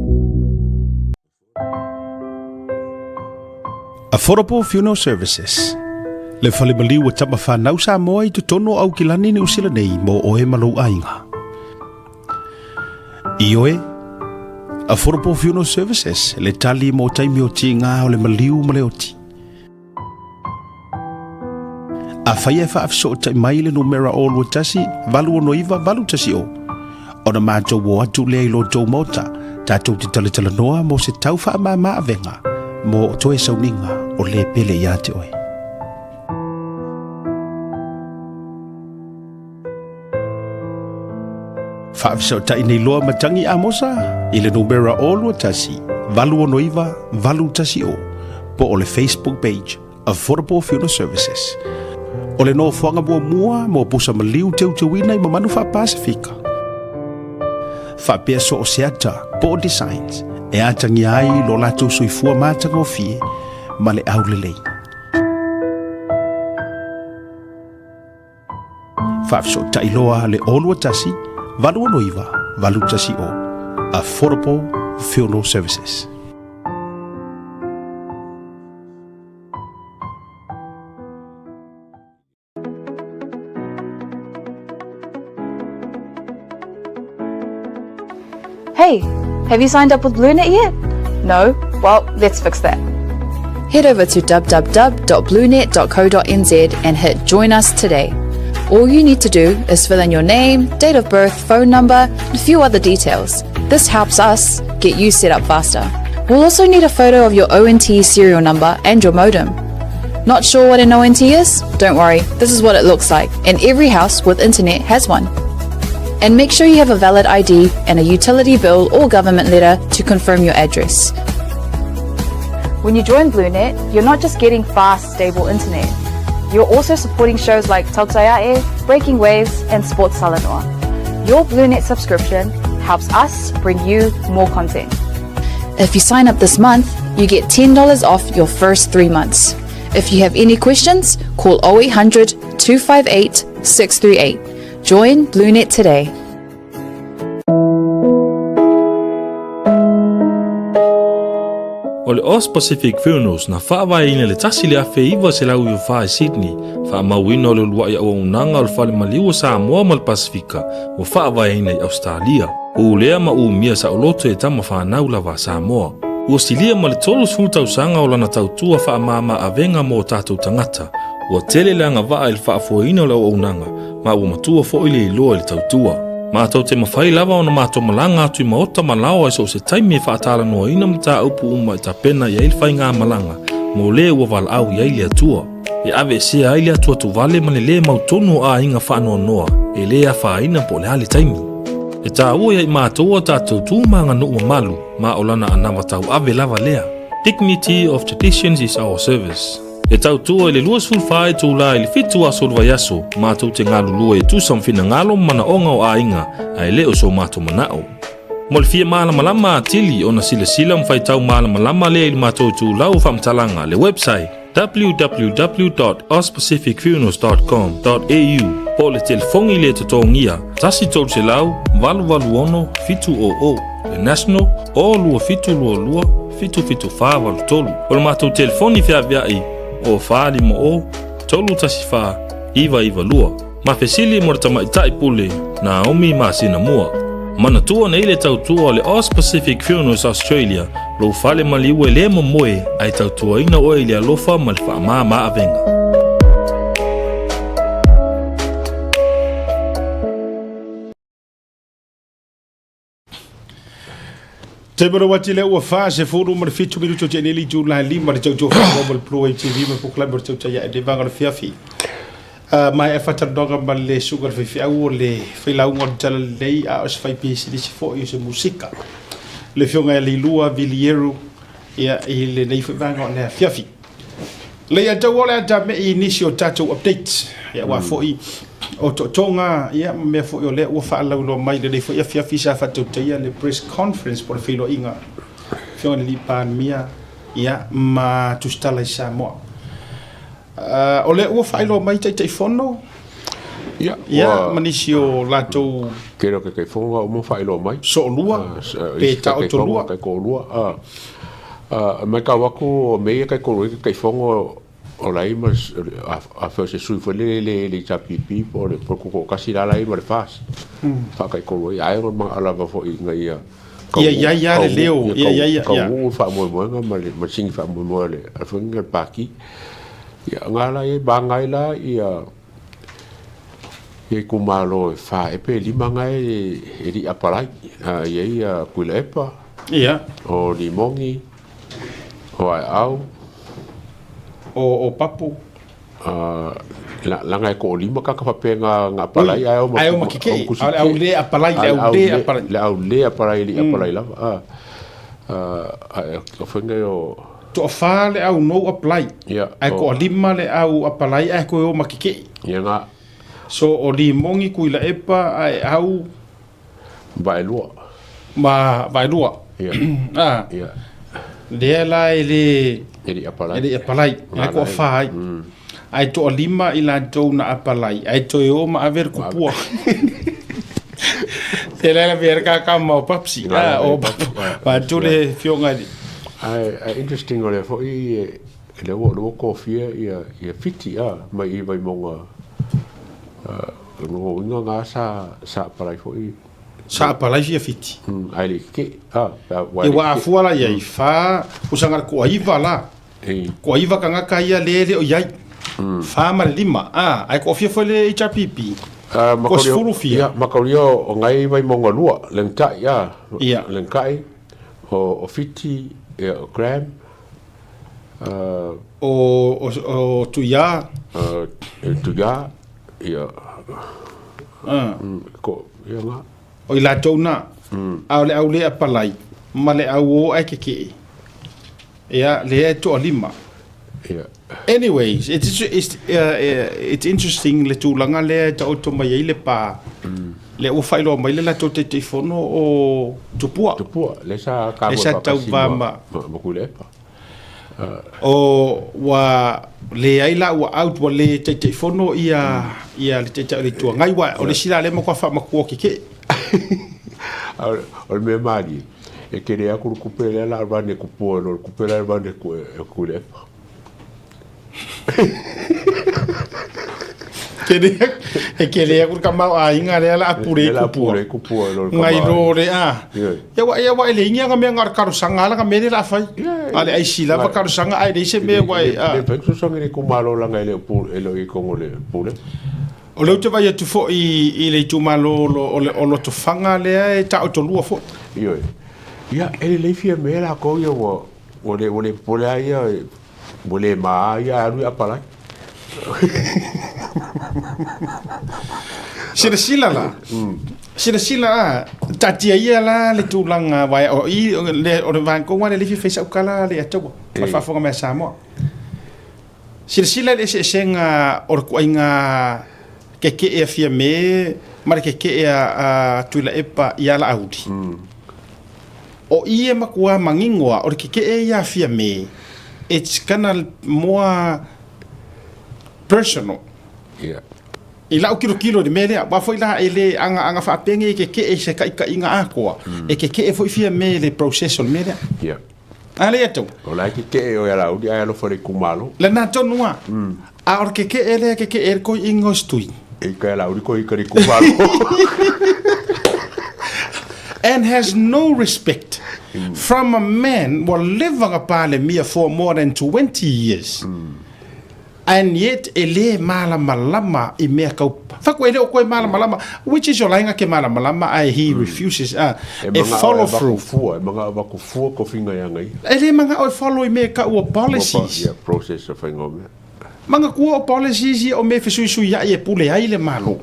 Affordable Funeral Services Le fale maliu o tama whanau Samoa i totonu o Aukilani Niu Sila nei mō oe ma lou aiga. Ioe, Affordable Funeral Services, le tali mō taimi o tīngā o le maliu ma le oti. Afai e faafesootai mai le numera 021 869 810, ona matou o atu lea i lo tou maota, tatou te talatalanoa mo se tau faamama avega mo toe sauniga o le pele ia te oe. Faafesootai nei loa matagi Amosa i le numera 021 869 810 po o le Facebook page Affordable Funeral Services. O le nofoaga muamua mo pusa maliu teuteuina i mamanu faa-Pasefika, faapea so o se ata po o designs e atagia ai lo latou soifua matagofie ma le aulelei. Faafesootai loa le 021 869 810 Affordable Funeral Services. Hey, have you signed up with BlueNet yet? No? Well, let's fix that. Head over to www.bluenet.co.nz and hit Join Us today. All you need to do is fill in your name, date of birth, phone number, and a few other details. This helps us get you set up faster. We'll also need a photo of your ONT serial number and your modem. Not sure what an ONT is? Don't worry, this is what it looks like, and every house with internet has one. And make sure you have a valid ID and a utility bill or government letter to confirm your address. When you join BlueNet, you're not just getting fast, stable internet. You're also supporting shows like Tautaiae, Breaking Waves, and Sports Salanoa. Your BlueNet subscription helps us bring you more content. If you sign up this month, you get $10 off your first three months. If you have any questions, call 0800 258 638. Join BlueNet today. O le Aus Pacific Funerals na faavaeina i le 1994 i Sydney, faamauina o le uluai auaunaga o le Fale Maliu o Samoa ma le Pasefika ua faavaeina i Ausetalia. Ulea ma umia saoloto e tama fanau lava a Samoa. Ua silia ma le 30 tausaga o lana tautua faamama avega mo o tatou tagata. Ua tele le agavaa i le faafoeina o le auaunaga, ma ua matua foi le iloa i le tautua. Matou te mafai lava ona matou malaga atu i maota ma laoa i so o se taimi e faatalanoaina mataupu uma e tapena i ai le faigamalaga mo le ua valaau i ai le Atua. E aveesea ai le atuatuvale ma le lē mautonu o aiga faanoanoa e lē afaina po o le a le taimi. E taua ia i matou a tatou tu ma aganuu mamalu ma o lana anava tauave lava lea. Dignity of traditions is our service. E tautua i le 24 itula i le 7 aso o le vaiaso, matou te galulue e tusa ma finagalo ma manaoga o aiga, ae le o so matou manao. Mo le fia malamalama atili ona silasila ma faitau malamalama lea i le matou itulau o faamatalaga, le website, www.auspacificfunerals.com.au po o le telefoni le totogia 1 300 886 700, le national, o 2722 77483. O le matou telefoni feaveai o 450 314 992. Ma fesili mo le tamaitai pule Naomi masina mua. Manatua nei le tautua o le Aus Pacific Funerals Australia, lou fale maliu e le momoe ae tautuaina oe i le alofa ma le faamama avega. Taimi o ati lea ua 47 minuto te nei le itula e 5 le tautua whakamau ma le Blue Wave TV ma polokalame o le tautai ae le vaega o le fiafi. Ma e faatalanoaga ma le susuga i le faifeau o le failauga o le tala lelei a o se faipisinisi foi o se musika. Le afioga ia Leilua Vilieru ia, i lenei foi vaega o le afiafi. Lei a tau o le ata me i nisi o tatou updates. Ia aua foi o totoga ia ma mea foi o lea ua faalauiloa mai lenei foi afiafi sa faatautaia le press conference po o le feiloaiga afioga i le alii Palemia ia ma tusitala i Samoa. O lea ua faailoa mai Taitaifono Ia, ia ma nisi o latou Tele o Taitaifono ua uma faailoa mai. Soolua pe taotolua. Taitoalua. A matau atu o mea ia taitolu ai Taitaifono o la e i ma afai o se sui foi lele le HRPP po o le Tutoatasi la la e i ma le FAST faataitolu ai. Ae manao lava foi ina ia Ia i ai lava le leo, ia i ai ia. Taunuu le faamoemoega ma le sini faamoemoe a le foi lea le Pati. Ia na la i ai vaega ai la ia itumalo e 4 ea pe 5 na e le i apalai. E i ai ia Tuilaepa, Ia. o Limoni, o Aeau. O Papu. Leaga e toalima tagata faapea na apalai ae o ma kekee, a o le au le apalai, le au le apalai. Le au le apalai e le i apalai lava. Ae o faiga ia o Toafa le au no apply. Ia, Ae o- toalima le au apply ae toe o ma keke'i. Ia na. So o Limogi, Tuilaepa, Aeau. Vaelua. Ma Vaelua. Ia. Ah. Ia. Lea la e le E le i apalai. E le i apalai. Nga E toafa ai. Ae toalima i latou na apalai, ae toe o ma ave le kupua. Te la la vea ka ka ma o Papsi. Ah, o Papu. Ma tu le fionga i. Ae, ae interesting o lea foi e lea ua lea ua kofia ia ia Fiti a mai i Vaimauga o lona uiga na sa sa apalai foi. Sa apalai fia Fiti. Ae le i keke'i a pe a E ua afua la iai fa pusaga le toaiva la. Toaiva tagata ia le e le o iai. Fa ma le lima a ae toafia foi le HRPP. Toasefulu fia. Ia makaulia o ngai Vaimauga lua Lengtai a Lengkai o Fiti ia o Graham O Tuiā. Tuiā ia ko ia nga. O i latou na, a o le au le apalai ma le au o ae kekeʻi. Ia, lea e toalima. Ia. Anyways, it's, it's, it's interesting le tulaga lea e taoto mai ai le pa, lea ua faailoa mai le latou Taitaifono o Tupua. Tupua, lea sa Lea sa tauva ma, ma Tuilaepa. O ua leai la ua out ua le Taitaifono ia ia le Taitai o le Itu Agai aua o le isi la lea e matua faamatua keke'e. A o le mea malie, e tele atu le tupe lea la run e Tupua i lo le tupe la e run e Tuilaepa. E kele aku le tamaoaiga lea la a pule i kupua. Pule i kupua i lo le Ngai lo le a. Ia wa ia wa e le ingia nga mea nga karosaga ala nga mea le la fai. A le aisi lava karosaga ae leai se mea ua e a. Le fai fesoasoani i le itumalo leaga e le o pule e le o i totonu o le pule. O lea ou te vaai atu foi i le itumalo o Lotofaga lea e taotolua foi. Ioe. Ia e lelei fia mea latou ia ua ua le ua le popole a ia Ua le ma ia e alu i Apalai. Silasila la. Silasila la. Taatia ia la le tulaga aua o i le o le vaega lea le fia fai sau tala le Ataua ma le faafofoga mai a Samoa. Silasila i le eseesega o le ituaiga keke'e a Fiame ma le keke'e a Tuilaepa ia Laauli. O i e matua manino a o le keke'e ia a Fiame, it's gonna more personal. Yeah. I lau tilotilo i le mea lea, aua foi la e le agaaga faapea e keke'e i se taitaiga atoa, e keke'e foi Fiame i le process o le mea lea. Yeah. A le atu. O la e keke'e oe a Laauli ae alofa i le itumalo. Lena tonu a. A o le keke'e lea e keke'e ai le toeaina o Setui. E ika e Laauli koe ika le itumalo. And has no respect from a man ua leva na Palemia for more than 20 years. And yet e le malamalama i mea kau whaku e le o koe malamalama which is your lainga ke malamalama ae he refuses a E e follow mangao e through. Fua, e mangao e vaku fua kofinga i anga ia. E le mangao e follow i mea kau o policies. Ia, process o whainga o mea. Manatua o policies ia o mea fesuisuiai e pule ai le Malo.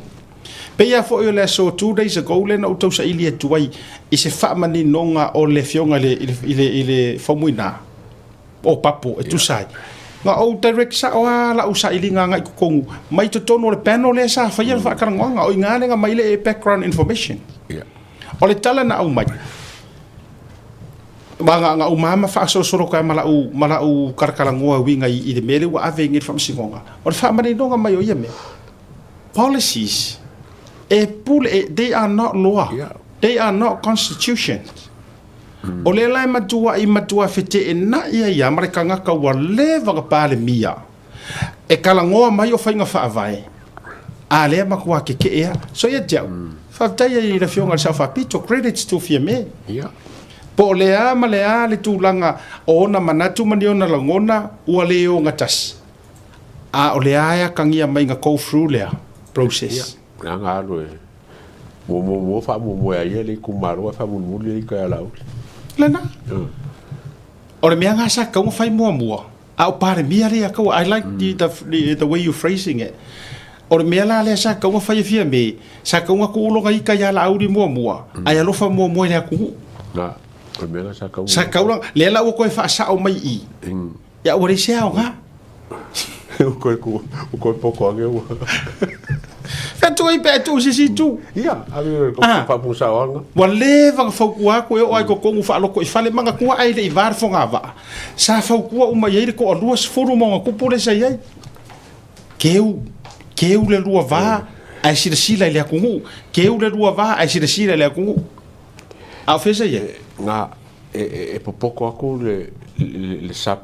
Pei lava foi o le aso 2 days ago lea na ou tausaili atu ai i se faamaninoga o le afioga i le, i le, i le, i le Faumuina. o Papo e tusa ai. Na ou direct sao lava lau sailiga agai totonu mai totonu o le panel lea sa faia le faatalanoaga, o i ina lea na aumai le background information. O le tala na aumai, aua na uma lava ma faasolosolo atu ai ma lau, ma lau talatalanoa e uiga i le mea lea ua ave i nei i le faamasinoga, o le faamaninoga mai o ia mea, policies e pule, they are not law, they are not constitutions. O lea la e matuaʻi matua feteenaʻi ai a ma le tagata ua leva na Palemia e talanoa mai o faiga faavae, a lea matua kekeʻe a. So ia te au, faafetai ai i le Afioga i le Sao Faapito, credits to Fiame. Po o le a ma le a le tulaga o ona manatu ma ni ona lagona ua le ogatasi, a o le a e atagia mai na go through lea process. Leaga alu e muamua faamuamua e a ia le itumalo ae faamulimuli le ika ia Laauli. Lena. O le mea lena sa tatau ona fai muamua, a o Palemia lea tau, I like the, the way you phrasing it. O le mea la lea sa tatau ona fai e Fiame, sa tatau ona tuu lona ika ia Laauli muamua, ae alofa muamua i le atunuu. Na. O le mea lena sa Sa taulaga. Lea la ua toe faasao mai i i, ia ua leai se aoga. Ua toe ku, ua toe poto ane ua. Fea atu ai pe a tuu i se isi itu. Ia, ave i le faapusa o aga. Ua leva ona fautua atu e oo lava i totonu faalotoi fale manatua ae le i va le fogavaa. Sa fautua uma i ai le toalua sefulu ma ona tupu lea sa i ai. Keu, keu le lua va ae silasila i le atunuu. Keu le lua va ae silasila i le atunuu. A o fea sa i ai? Na, e popoto atu le sub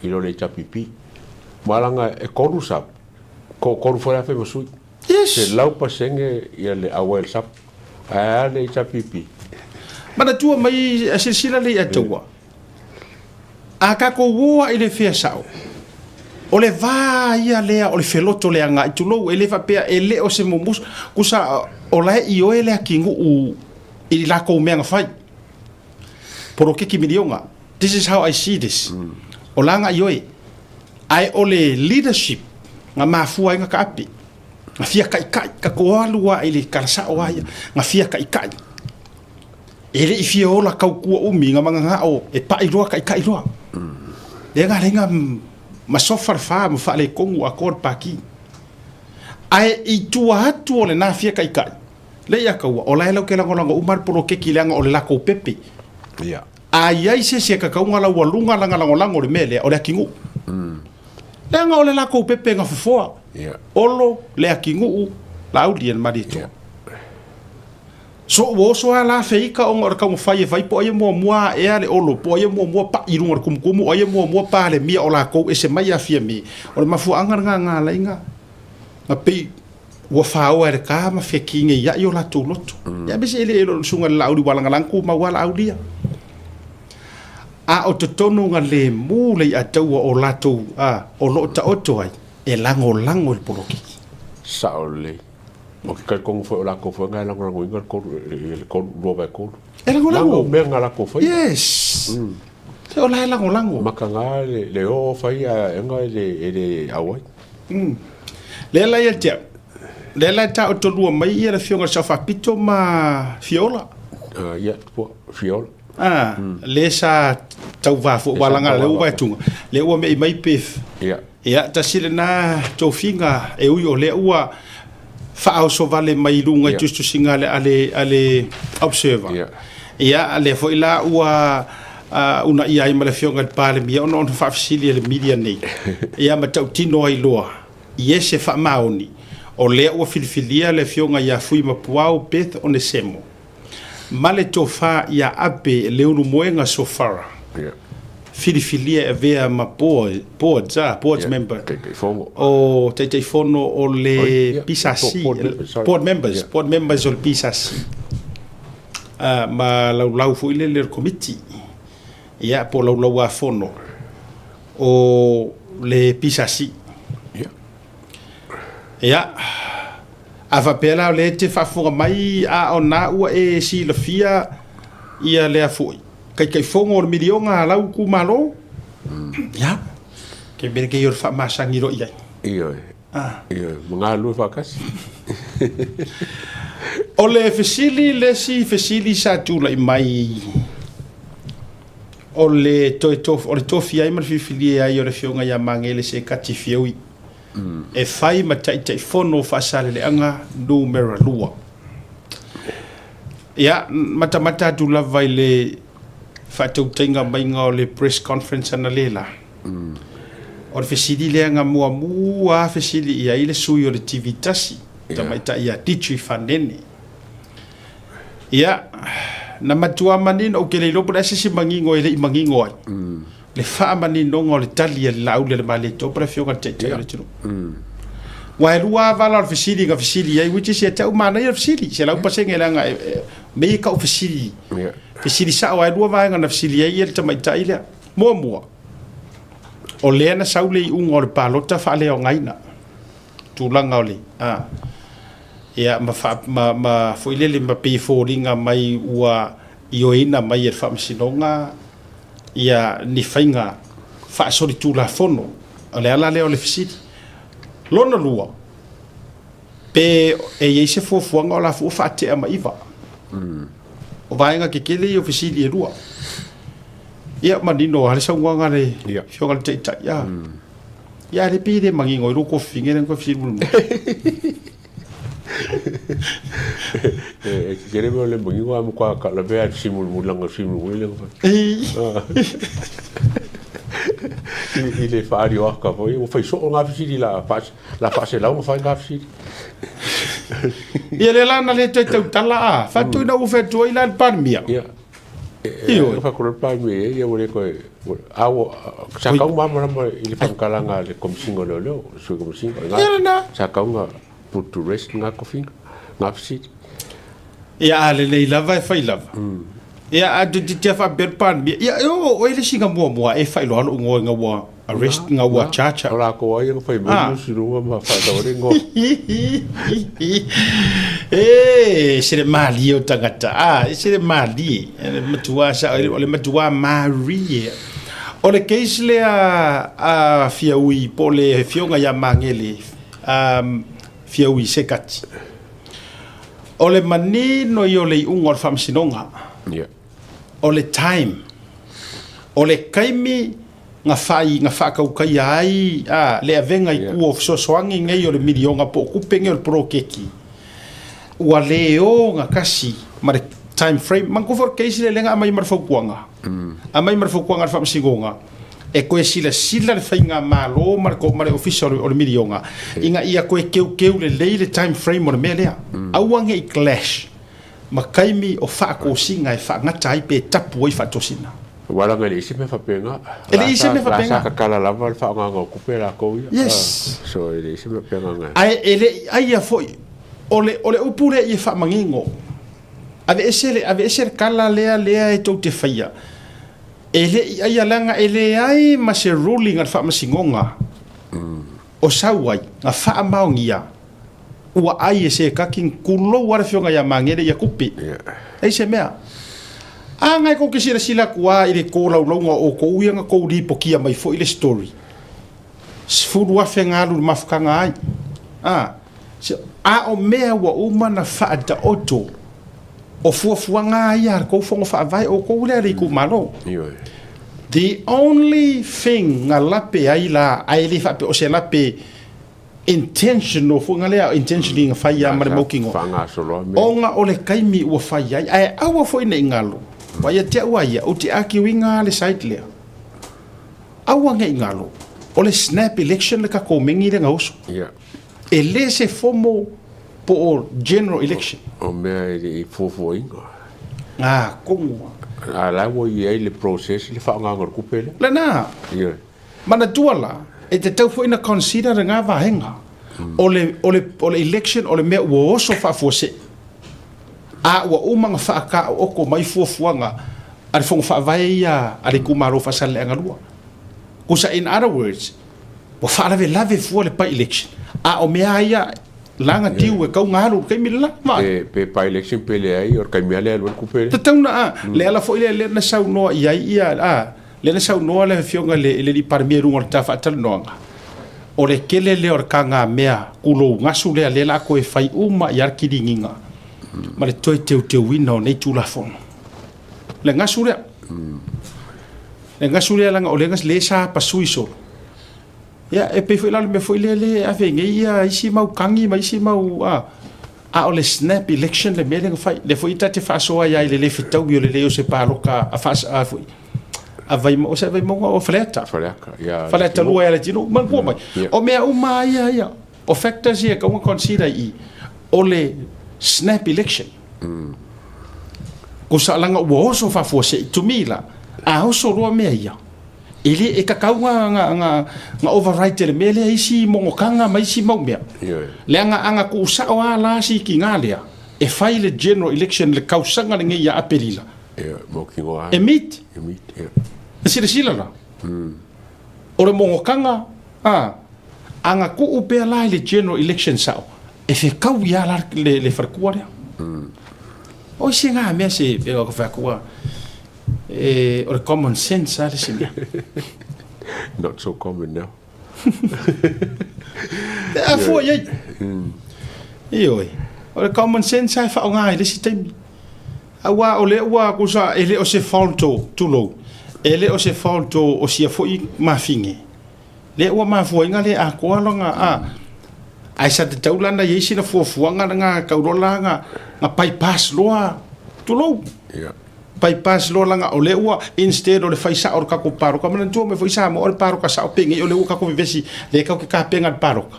i lo le HRPP. Malaga e tolu sub, toatolu foi la e fai ma sui. Yes. 100% ia le auai le sub. Ae a le HRPP? Manatua mai, silasila lea ia te ua. A tatou o lava i le fea sao, o le va ia lea o le feloto leaga i tulou, e le faapea e le o se mumusu, tusa o la e ioe le atinuu i latou mea na fai. Poloketi miliona. This is how I see this. O la na ioe. Ae o le leadership na mafua ai na taape, na fia taitai, tatou alu lava i le tala sao lava ia, na fia taitai. E le i fia ola tautua umi na mananao e pai loa taitai loa. Lea na ala ai na masofa le fa ma faaletonu atoa le Pati. Ae i tua atu o lena fia taitai, lea ia taua, o la e latou te lagolago uma le poloketi leaga o le latou pepe. A i ai se isi e kakauga laualuga lana lagolago i le mea lea, o le atinuu. Leaga o le latou pepe na fofoa. Olo, Leatinuu, Laauli e le Malietoa. So ua oso lava la feita ona o le taumafai e fai po o ai e muamua aea le Olo, po o ai e muamua pai i luga o le tumutumu, o ai e muamua Palemia o latou ese mai ia Fiame. O le mafuaaga lena na ala ai na pei ua faoa e le ta ma fekineiai o latou loto. Ia aemaise e le o le susuga i le Laauli ua lagalaga tumau lava Laauli ia. A o totonu na lemu le iataua o latou o lo o taoto ai e lagolago i le polokiki. Sao lelei. Ou te talitonu foi o latou foi na e lagolagoina le tolu, le tolu, lua vae tolu. E lagolago. Leaga o mea na latou faia. Yes. Se o la e lagolago. Mataga le, le oo fai a ega e le, e le auai. Lea la ia te au, lea la e taotolua mai ia le afioga i le Sao Faapito ma Fiola. Ia, tupua, Fiola. Ah, le sa tauva foi ua laga lea ua vaai atu, lea ua me'i mai pe. Ia. Ia, tasi lena tofiga e ui o lea ua faaoso vale mai i luga i tusitusiga a le, a le, a le Observer. Ia. Ia, lea foi la ua unaia ai ma le Afioga i le Palemia ona ona faafesili e le media nei. Ia, ma tautino ai loa i ese faamaoni, o lea ua filifilia le Afioga ia Fuimapuao Beth Onesemo ma le tofa ia Ape Leulumoega Sofara, filifilia e avea ma board, boards, ah, boards member, Taitaifono. o Taitaifono o le Oi, yeah, PSC, board members, sorry. board members, Yeah. board members o le PSC, ah, ma laulau foi lele o le komiti, ia, po o laulauafono o le PSC. Yeah. Ia, a faapea la o lea e te faafofoga mai a o na ua e silafia ia lea foi Taitaifono o le miliona a lau itumalo, ia, ke mea lenei o le faamasani loa i ai. Ioe, ioe, ma galulue faatasi. O le fesili, le isi fesili sa tulai mai o le toe o le tofia ai ma le filifilia ai o le Afioga ia Magele Sekati Fieui e fai ma Taitaifono o Faasaleleaga Numera 2. Ia, matamata atu lava i le faatautaiga maiga o le press conference analeila. O le fesili lea na muamua lava fesili i ai le sui o le TV tasi, tamaitai ia Ditri Fanene. Ia, na matua manino, ou te le iloa po o le a se isi manino e le i manino ai. Le faamaninoga o le tali a le Laauli a le Malietoa po o le Afioga i le Taitai o le atunuu. Aua e lua lava vala o le fesili na fesili i ai, which is ia te au manaia le fesili, 100% leaga e mei e kau fesili, fesili sao lava, e lua vaega na fesili ai le tamaitai lea. Muamua, o lea na sau le iuga o le palota faaleaogaina, tulaga o le, a, ia ma, faa, ma, ma foi lele ma pei e foliga mai ua ioeina mai e le Faamasinoga ia ni faiga faasolitulafono. O le ala lea o le fesili. Lona lua, pe e i ai se fuafuaga o la foi ua faatea ma Iva. O vaega kekele ia o fesili e lua. Ia manino lava le saunoaga a le Afioga i le Taitai, a. Ia a le pei e le manino ai lou tofiga lea na toe fesili mulimuli. E tetele mea o le manino ae matua lavea lava i le fesili mulimuli leaga o le fesili mulimuli lea na fai. I le faalioaka foi, ua fai soo na fesili la faaselau na fai na fesili. Ia lea la na le toe tautala a, faatui na ua fai atu ai la le Palemia. Ia. Ioe. Fai atu le Palemia ia ua le toe a ua sa tau malamalama i le faamatalaga a le Komesina o Leoleo, le Sui Komesina. Ia lena. Sa tau na put to rest na tofiga, na fesili. Ia a lelei lava e fai lava. Ia a toeitiiti lava faapea le Palemia, ia e oo oe le isi na muamua e faailoa lou igoa ina ua arrest, ina ua charge. O latou lava ia na fai mai news i luga ma faatau ai le igoa. E ese le malie o tagata, a, ese le malie, e matua sao, o le matua marie. O le case lea a Fiaui po o le Afioga ia Magele, Fiaui Sekati. O le manino ia o le iuga o le faamasinoga, o le time, o le taimi na fai, na faatautaia ai a, le avega i tua o fesoasoani nei o le miliona po o tupe nei o le poloketi, ua le ogatasi ma le time frame. Manatua foi o le case lea lea na aumai ma le fautuaga, aumai ma le fautuaga a le faamasinoga, e toe silasila le faigamalo ma le ma le ofisa o le miliona ina ia toe teuteu lelei le time frame o le mea lea. Aua ne i clash ma taimi o faatosina e faagata ai pe tapu ai faatosina. Aua leaga e leai se mea faapena. E leai se mea faapena. La sa tatala lava le faaaogaina o tupe a latou ia. Yes. So e leai se mea faapena na. Ae e le i aia foi. O le o le upu lea ia faamanino, aveese le aveese le tala lea lea e tou te faia. E le i aia leaga e leai ma se ruling a le Faamasinoga o sau ai na faamaonia ua ai e se kaki na tulou a le Afioga ia Magele ia tupe. Leai se mea. A na e tou te silasila atu a i le tolaulauga o outou ia na tou lipotia mai foi le story. 10,000 na alu i le mafutaga ai. A, a o mea ua uma na faataoto O fuafuaga lava ia a le tou fono faavae, o outou lea le itumalo. Ioe. The only thing na lape ai la, ae le faapea o se lape intentional foi na lea, intentionally na fai lava ma le mautinoa. Faagasolo lava mea. Ona o le taimi ua fai ai, ae aua foi ne i galo, aua ia te au a ia, ou te argue ina le side lea. Aua ne i galo, o le snap election le tatou megi lea na oso. Ia. E le se formal po o general election. O mea e le i fuafuaina. Ngā kongo. A la ua i ai le process le faaaogaina o le tupe lea. Lena. Ioe. Manatua la, e tatau foi ona consider lena vaega. O le, o le, o le election o le mea ua oso faafuasei. A ua uma ona faataoto mai fuafuaga a le Fono Faavae ia a le itumalo Faasaleleaga 2. Kusa in other words, Ua faalavelave fua le by-election, a o mea lava ia laga tiu e kau ga alu i le taimi le la. Vaai. Pe by-election pe leai, o le taimi lava lea e alu ai le tupe lea. Tatau na a, le ala foi lea lea na saunoa i ai ia, a, lea na saunoa le Afioga i le, i le Alii Palemia i luga o le ta faatalanoaga, o le tele lea o le tagamea kulou gasu lea lea la a toe fai uma i ai le kiliniga ma le toe teuteuina o nei Tulafono. Le gasu lea. Le gasu lea leaga o lea lea sa pasui solo. Ia, e pei foi la o le mea foi lea lea e ave nei ia isi mau tagi ma isi mau a a o le snap election le mea lea na fai. Lea foi ta te faasoa ai i le le fetaui o le lei o se paloka a faas a foi a Vaimauga, o se Vaimauga o Faleata. Faleata, ia. Faleata 2 ia Leatinuu, manatua mai. O mea uma lava ia ia, o factors ia e tatau ona consider i i, o le snap election. Ko leaga ua oso faafuasei, to me la, a oso loa mea ia, e le, e tatau na, na, na, na override e le mea lea isi mogotaga ma isi mau mea. Leaga a na tuusao lava la si tiga lea, e fai le general election i le tausaga lenei ia Aperila, e meet. E silasila la, o le mogotaga, a, a na tuu pea la i le general election sao, E fetaui lava la le faletua lea. O isi na mea se e o ka fai atu a, e, o le common sense lava le isi mea. Not so common now. E a fua i ai. Ioe. O le common sense lava e faaaoga i le isi taimi. Aua o lea ua tusa e le o se fault o, tulou, e le o se fault o, o sia foi mafine, lea ua mafuaina le atoa lona, a, ae sa tatau la ona i ai sina fuafuaga lena tau loa la na, na bypass loa, tulou, Ia. bypass loa leaga o lea ua instead o le fai sao o le tatou palota, manatua mai foi Samoa o le palota sao penei o lea ua tatou vevesi, lea tatou te tapena i le palota.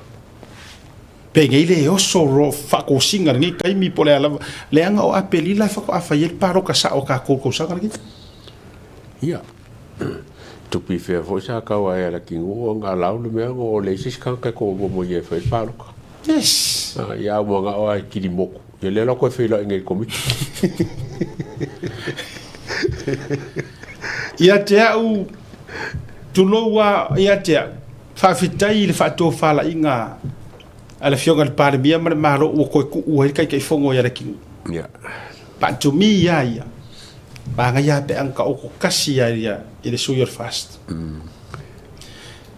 Penei le oso ro faatosina i lenei taimi po o le a lava, leaga o Aperila faatoa fai ai le palota sao a tatou i le tausaga lenei. Ia, tupi fea foi sa tau ae a Latinuu ona allow le mea ona o leai se isi tagata e toalua ma ia e fai le palota. Yes. Ah, ia a ua manao lava e kili moku, ia lea la ua toe feiloai nei i le Komiti. Ia te au, tulou lava ia te au, Faafetai i le faatofalaiga a le Afioga i le Palemia ma le Malo ua toe tuu ai le Taitaifono ia Leatinuu. Ia. But to me ia ia, manaia lava pe ana taoto kasi lava ia i le sui o le FAST.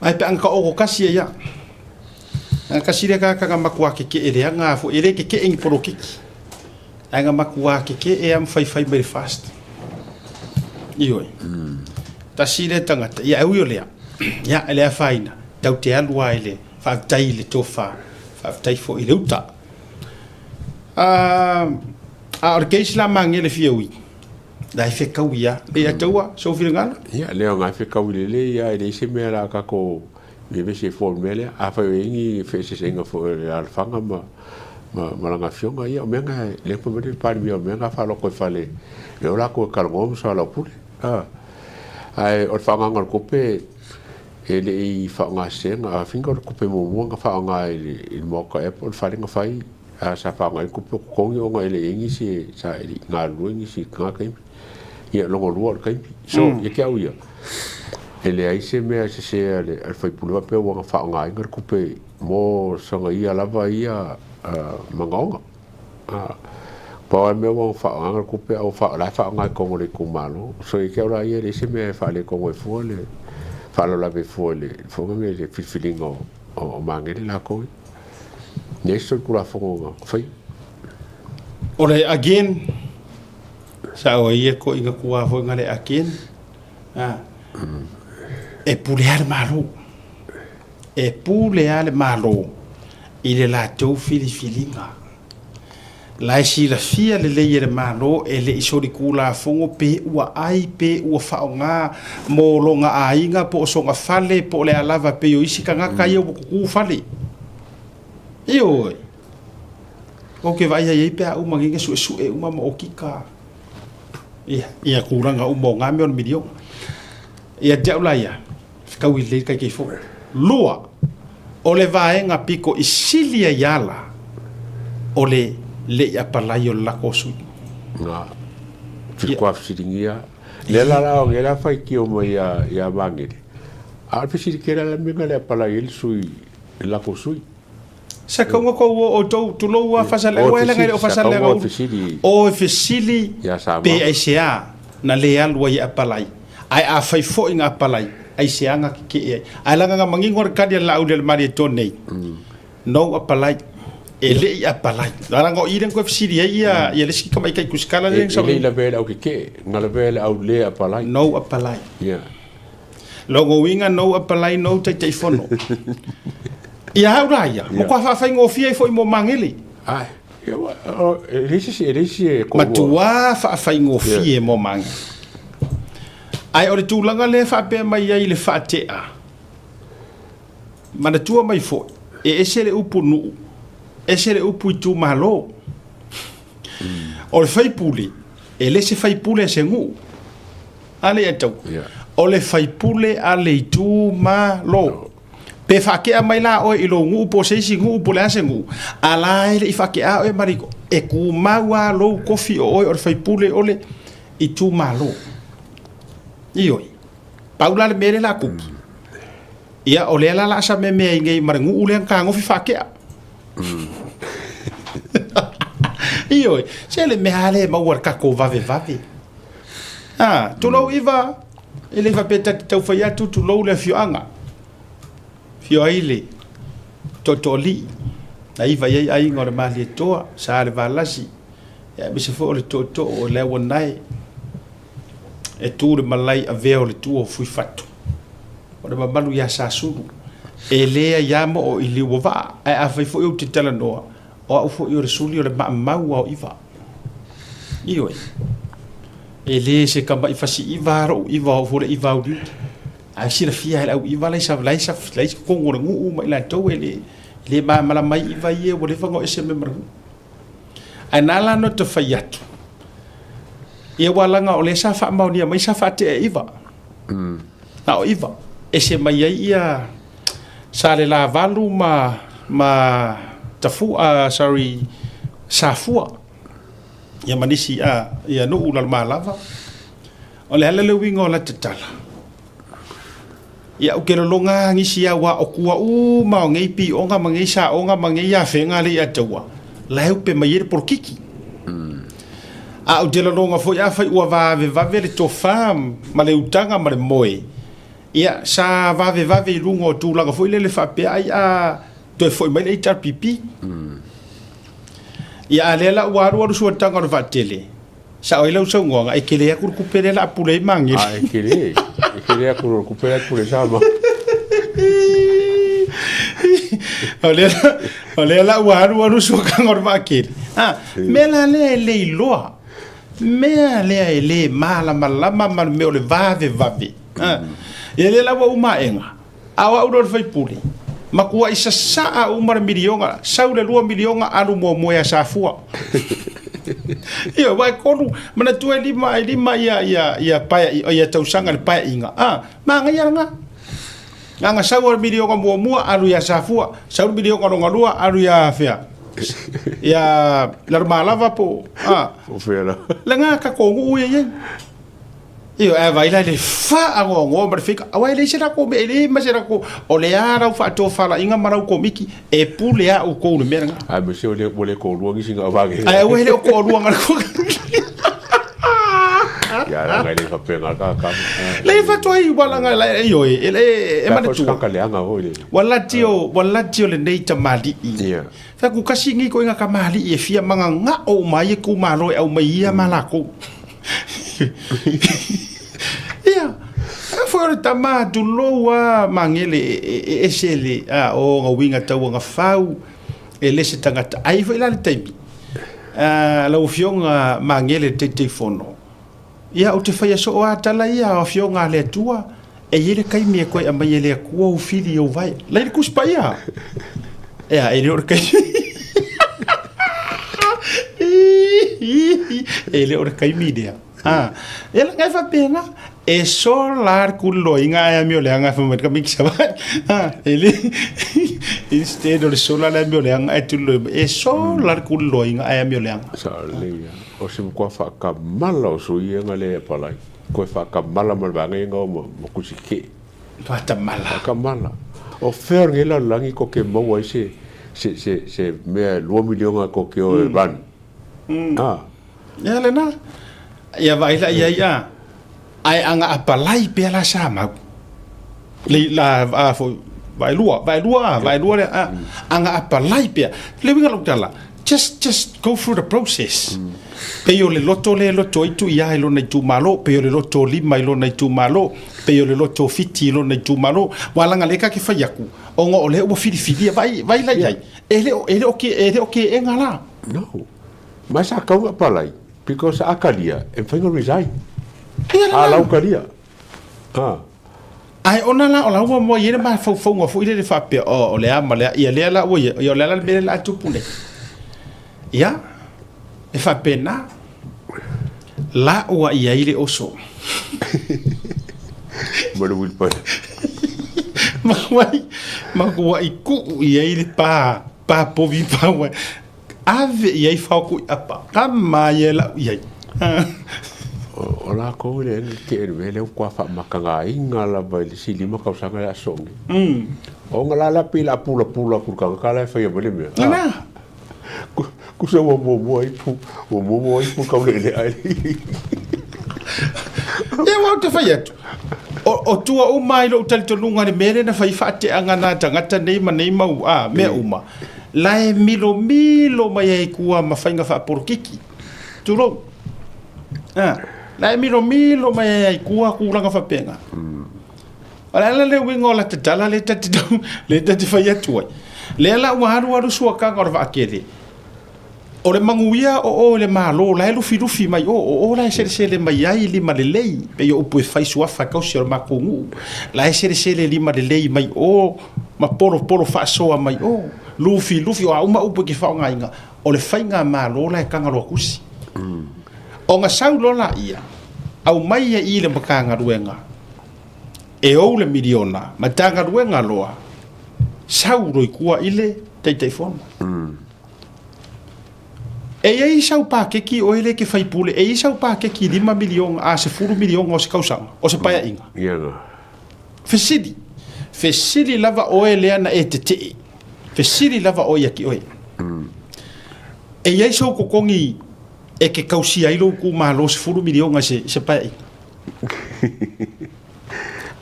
Ae pe ana taoto kasi ai ia, ana tasi lea tagata na matua keke'e leaga lava foi, e le keke'e ni polokiki, ae na matua keke'e lava ma faifai mai le FAST. Ioe. Tasi lea tagata, ia e ui o lea, ia e le afaina, tatou te alu lava i le faafetai i le tofa, faafetai foi i le uta. A, a o le case la Magele fia ui, la e fetaui lava. E ia taua, sou finagalo? Ia, lea o fetaui lelei lava, e leai se mea la tatou vevesi ai fua o le mea lea. Afai o i ai ni feeseeseaiga foi o le alaalafaga ma, ma, ma lana afioga, ia o mea na, lea fai mai le Palemia o mea na faaaloto i fale, lea o latou e talanoa ma soalaupule. A, ae o le faaaogaina o le tupe, e le i faaaoga sesega. I think o le tupe muamua na faaaoga i le, i le Maota ea po o le fale na fai, a sa faaaoga ai le tupe o totogi ona e le i ai nisi e, sa e le i galulue nisi i lena taimi. Ia, lona lua o le taimi. So, ia te au ia, e leai se mea e sese a le, a le sui usufono faapea ua na faaaogaina le tupe mo sana ia lava ia manaoga. A, pau lava le mea ua na faaaogaina le tupe a ua o la e faaaoga i totonu o le itumalo. So, ia te au la ia, e leai se mea e faaletonu ai fua le, faalavelave fua i le foi lea i le filifiliga o, o Magele latou ia. Leai se solitulafono na faia. O le again, Sao ai ia ko inga kua foi ngale akin. A. E pule a le Malo. E pule a le Malo i le latou filifiliga. La e silafia lelei e le Malo e le i solitulafono pe ua ai pe ua faaaoga mo lona aiga po o sona fale po o le a lava pei o isi tagata ia ua tutu fale. Ioe. Ou te vaai ai pe a uma nei suesue uma ma okika ia, ia tulaga uma o ngā mea o le miliona. Ia te au la ia, fetaui lelei le Taitaifono. Lua, o le vaega pito i sili ai ala o le le i apalai o le lako o sui. Nga, whitu fesiligia. Lea la la o la faitio mai ia, ia Magele. A o le fesili tele la mea le apalai ai le sui, le lako sui. Sa kauga kou o outou, tulou a Fasalega, ua ela ngai o Fasalega ulu. O e fesili pe aisea na le alu ai e apalai, ae afai foi na apalai, aisea na keke'e ai. Ae leaga na manino le tali a le Laauli a le Malietoa nei, no apalai, e le i apalai. Leaga o i lea na toe fesili ai ia le isi tamaitai tusitala lea na sau. E le i lavea i le au keke'e, na lavea i le au le apalai. No apalai. Lona uiga no apalai no Taitaifono. Ia au la ia, matua faafaigofie ai foi mo Magele. Ai, e leai se isi, e leai se isi e toalua. Matua faafaigofie mo Magele. Ae o le tulaga lea e faapea mai ai i le faatea, manatua mai foi, e ese le upu nuu, ese le upu itumalo. O le faipule, e le se faipule a se nuu. A le atau. O le faipule a le itumalo. Pe faatea mai la oe i lou nuu po o se isi nuu po o le a se nuu, a la e le i faatea oe ma le e tumau lava lou tofi o oe o le faipule o le itumalo. Ioe. Pau la le mea lea o le a tupu, ia o lea la o le a sameme ai nei ma le nuu lea na fetagofi faatea. Ioe, se le mea lava lea e maua i le tatou vavevave. A, tulou Iva, e le faapea ta te tau fai atu, tulou le afioaga. Afio ai le Tootooalii, na iva i ai aiga o le Malietoa, Sa le Valasi, Ia aemaise foi o le tootoo o Leauanae e tu le malae avea o le tua o Fuifatu. O le mamalu ia Sasulu, e le aiā moo i Liuavaa, ae afai foi ou te talanoa, o au foi o le suli o le maamau ao iva. Ioe. E le se kamaʻi fasi iva a loʻu iva o au foi o le iva auliuli. Ae silafia e le au iva la e sa la e sa la e i totonu o le nuu ma i latou e le le malamalama ai iva ia ua leva ona o ese mai ma le nuu. Ae na ala ona ta fai atu, ia ua laga o lea sa faamaonia mai sa faatea e iva. Na o iva. Ese mai ai ia Salelavalu ma ma Tafua, sorry, Safua. Ia ma nisi a ia nuu Lalomalava. O le ala le uiga o lata tala. Ia ou te lologa lava nisi aua o tua uma o nei pioga ma nei saoga ma nei afega le ia taua, la e upe mai ai le polokiki. A ou te lologa foi afai ua vavevave le tofa ma le utaga ma le moe, ia sa vavevave i luga o tulaga foi lele faapea ai a toe foi mai le HRPP. Ia a lea la ua alualu suataga o le vaatele, Sao ai lau saunoaga, e tele atu le tupe lea la a pule ai Magele. A e tele, e tele atu le tupe lea e pule ai Samoa. O lea la, o lea la ua alu alu suakaga o le vaatele. A, mea la lea e le iloa, mea lea e le malamalama ma le mea o le vavevave. A, ia lea la ua uma aega, A o au loa le faipule, matuai sasaa uma le miliona, sau le $2 miliona alu muamua ia Safua. Ioe, aua e tolu, manatua e lima, e lima ia, ia, ia pae, ia tausaga i le paeaiga, a, manaia lena. Na ona sau o le miliona muamua alu ia Safua, sau le miliona lona lua alu ia fea? Ia Lalomalava po o, a. Po o fea lava. Lena tatou nuu ia e i ai. Ioe, ae vaai la i le faanoanoa ma le fika, aua e leai se latou mea, e leai ma se latou, o le a lau faatofalaiga ma lau komiti, e pule lava outou i le mea lena. Aemaise ua le, ua le toalua nisi na avane. Ae aua e le o toalua na Ia, leaga e le faapena ka kama. Le faatoa i walaga la ioe, e le e manatua. Ka leaga foi le. Ua lati o, ua lati o lenei tamalii. Ia. Fai atu kasi nei koiga tamalii e fia magagao uma ai itumalo e aumai ia ma latou. Ia, foi o le tama tulou a Magele e ese le a o ona uiga tau ona fau e le se tagata. Ai foi la le taimi a lau Afioga Magele le Taitaifono, ia ou te faia soo lava tala ia o Afioga a le Atua, e i ai le taimi e toe aumai e le Atua ou fili i ou vae. La i le Tusi Paia. Ea, e le o le taimi. E le o le taimi lea. Ah, e la ngai faapena. E sola le kuliloiga ae amioleaga e fai mai le tamaiti Savaii. Ah, e le instead o le sola le amioleaga ae tuliloi mai. E sola le kuliloiga ae amioleaga. Sao lelei lava. O se matua faakamala o sui ia le apalai. Toe faakamala ma le vaega ia na o ma Tusitee. Faakamala. Faakamala. O fea o lenei lalolagi tou te maua ai se se se se mea e $2 miliona tou te o e run? Ah. Ia lena. Ia vaai la i ai a. Ae a na apalai pea la sa mau. Le la a foi vaelua, vaelua a, vaelua lea a. A na apalai pea. Le uiga o lau tala, just just go through the process. Pei o le loto lea e loto ai Tuia i lona itumalo, pei o le loto o Lima i lona itumalo, pei o le loto o Fiti i lona itumalo. Ua laga lea ta te fai atu, ona o lea ua filifilia, vaai, vaai la i ai, e le o, e le o ke, e le o keega la. No. Ma sa tau na apalai, because a talia, e mafai ona resign. Ia A lau talia. Ah. Ae ona la o la ua moa i ai le mafaufauga foi lele faapea, oh, o le a ma le a, ia lea la ua ia, ia o le a la le mea lea o le a tupu nei. Ia, e faapena, la ua i ai le oso. Ma le uilipaelo. Makuai, makuai kuu i ai le pa, pa povi pa ua, ave i ai fao kui apa, ka ma ia lau i ai. O lakou e leai ni ke le mea lea ua faamakagaina lava i le isi 5 tausaga le aso nei. Ona la la pei o le a pulapula atu i le tagata la e faia mai le mea. Lena. Kusa ua muamua ai pu, ua muamua ai pu taulealea ai. Ia aua ou te fai atu, o tua uma i lou talitonuga i le mea lea na fai faateaga nā tagata nei ma nei mau a, mea uma, la e milomilo mai ai i tua ma faiga faapolokiki. Tulou. A, la e milomilo mai ai ai kua kulaga faapena. O le a la le uiga o lata tala lea ta te tau, lea ta te fai atu ai? Lea la ua alualu suakaga o le vaakele, o le manuia o o i le Malo la e lufilufi mai o, o o la e selesele mai ai lima lelei, pei o upu e fai suafa e tausi o le matou nuu, la e selesele lima lelei mai o ma polopolo faasoa mai o, lufilufi, o a uma upu e te faaaogaina, o le faigamalo la e Tagaloa Tusi. Ona sau loa laia, aumai ai i le Matagaluega e ou le miliona, Matagaluega loa, sau loa i tua i le Taitaifono. E i ai sau paketi oe lea e te faipule, e i ai sau paketi $5 miliona a $10 miliona o se tausaga, o se paeaiga? Fesili, fesili lava oe lea na e tetee. Fesili lava oe ia te oe. E i ai sou totogi e te tausia ai lou itumalo $10 miliona i se, se paeaiga?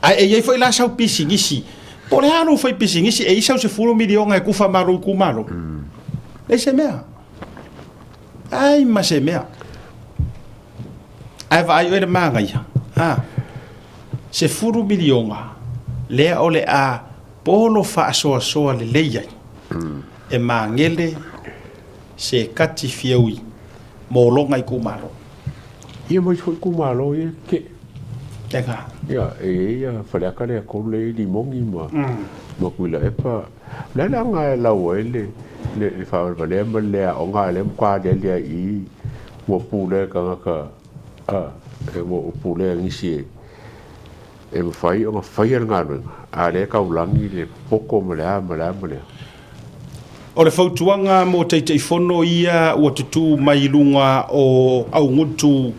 Ae e i ai foi la sau pisinisi, po o le a lou fai pisinisi, e i ai sau $10 miliona e tufa ma lou itumalo? Leai se mea. Ai ma se mea. Ae vaai oe i le manaia, a, $10 miliona lea o le a polo faasoasoa lelei ai e magele se kati fiaui mo lona itumalo. Ia ma isi foi itumalo ia ke. Teka. Ia, e i ai ia Faleata lea e tolu lea e i ai Limogi ma ma Tuilaepa. O le a le aga e lau ai le le le faavalevalea ma le le aoga a o lea e matua aliali lava i i ua pulea e tagata a ua pulea e nisi e E mafai ona faia le galuega, a o lea e taulagi le poto ma le a ma le a ma le a. O le fautuaga mo Taitaifono ia ua tutū mai i luga o augutu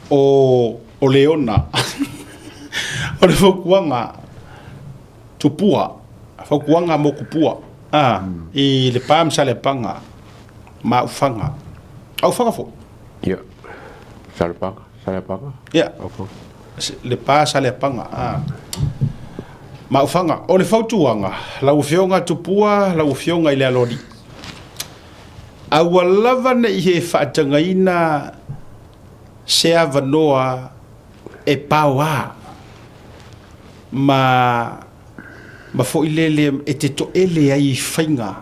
o Leona. O le fautuaga, tupua, fautuaga mo tupua, a, i Lepa ma Saleapaga ma Aufaga. Aufaga foi? Ia, Saleapaga, Saleapaga, Ia. Aufaga. Lepa Saleapaga a Maufaga. O le fautuaga, lau Afioga Tupua, lau Afioga i le Aloalii, aua lava ne i he faatagaina se avanoa e paoa ma ma foi lele e te toele ai i faiga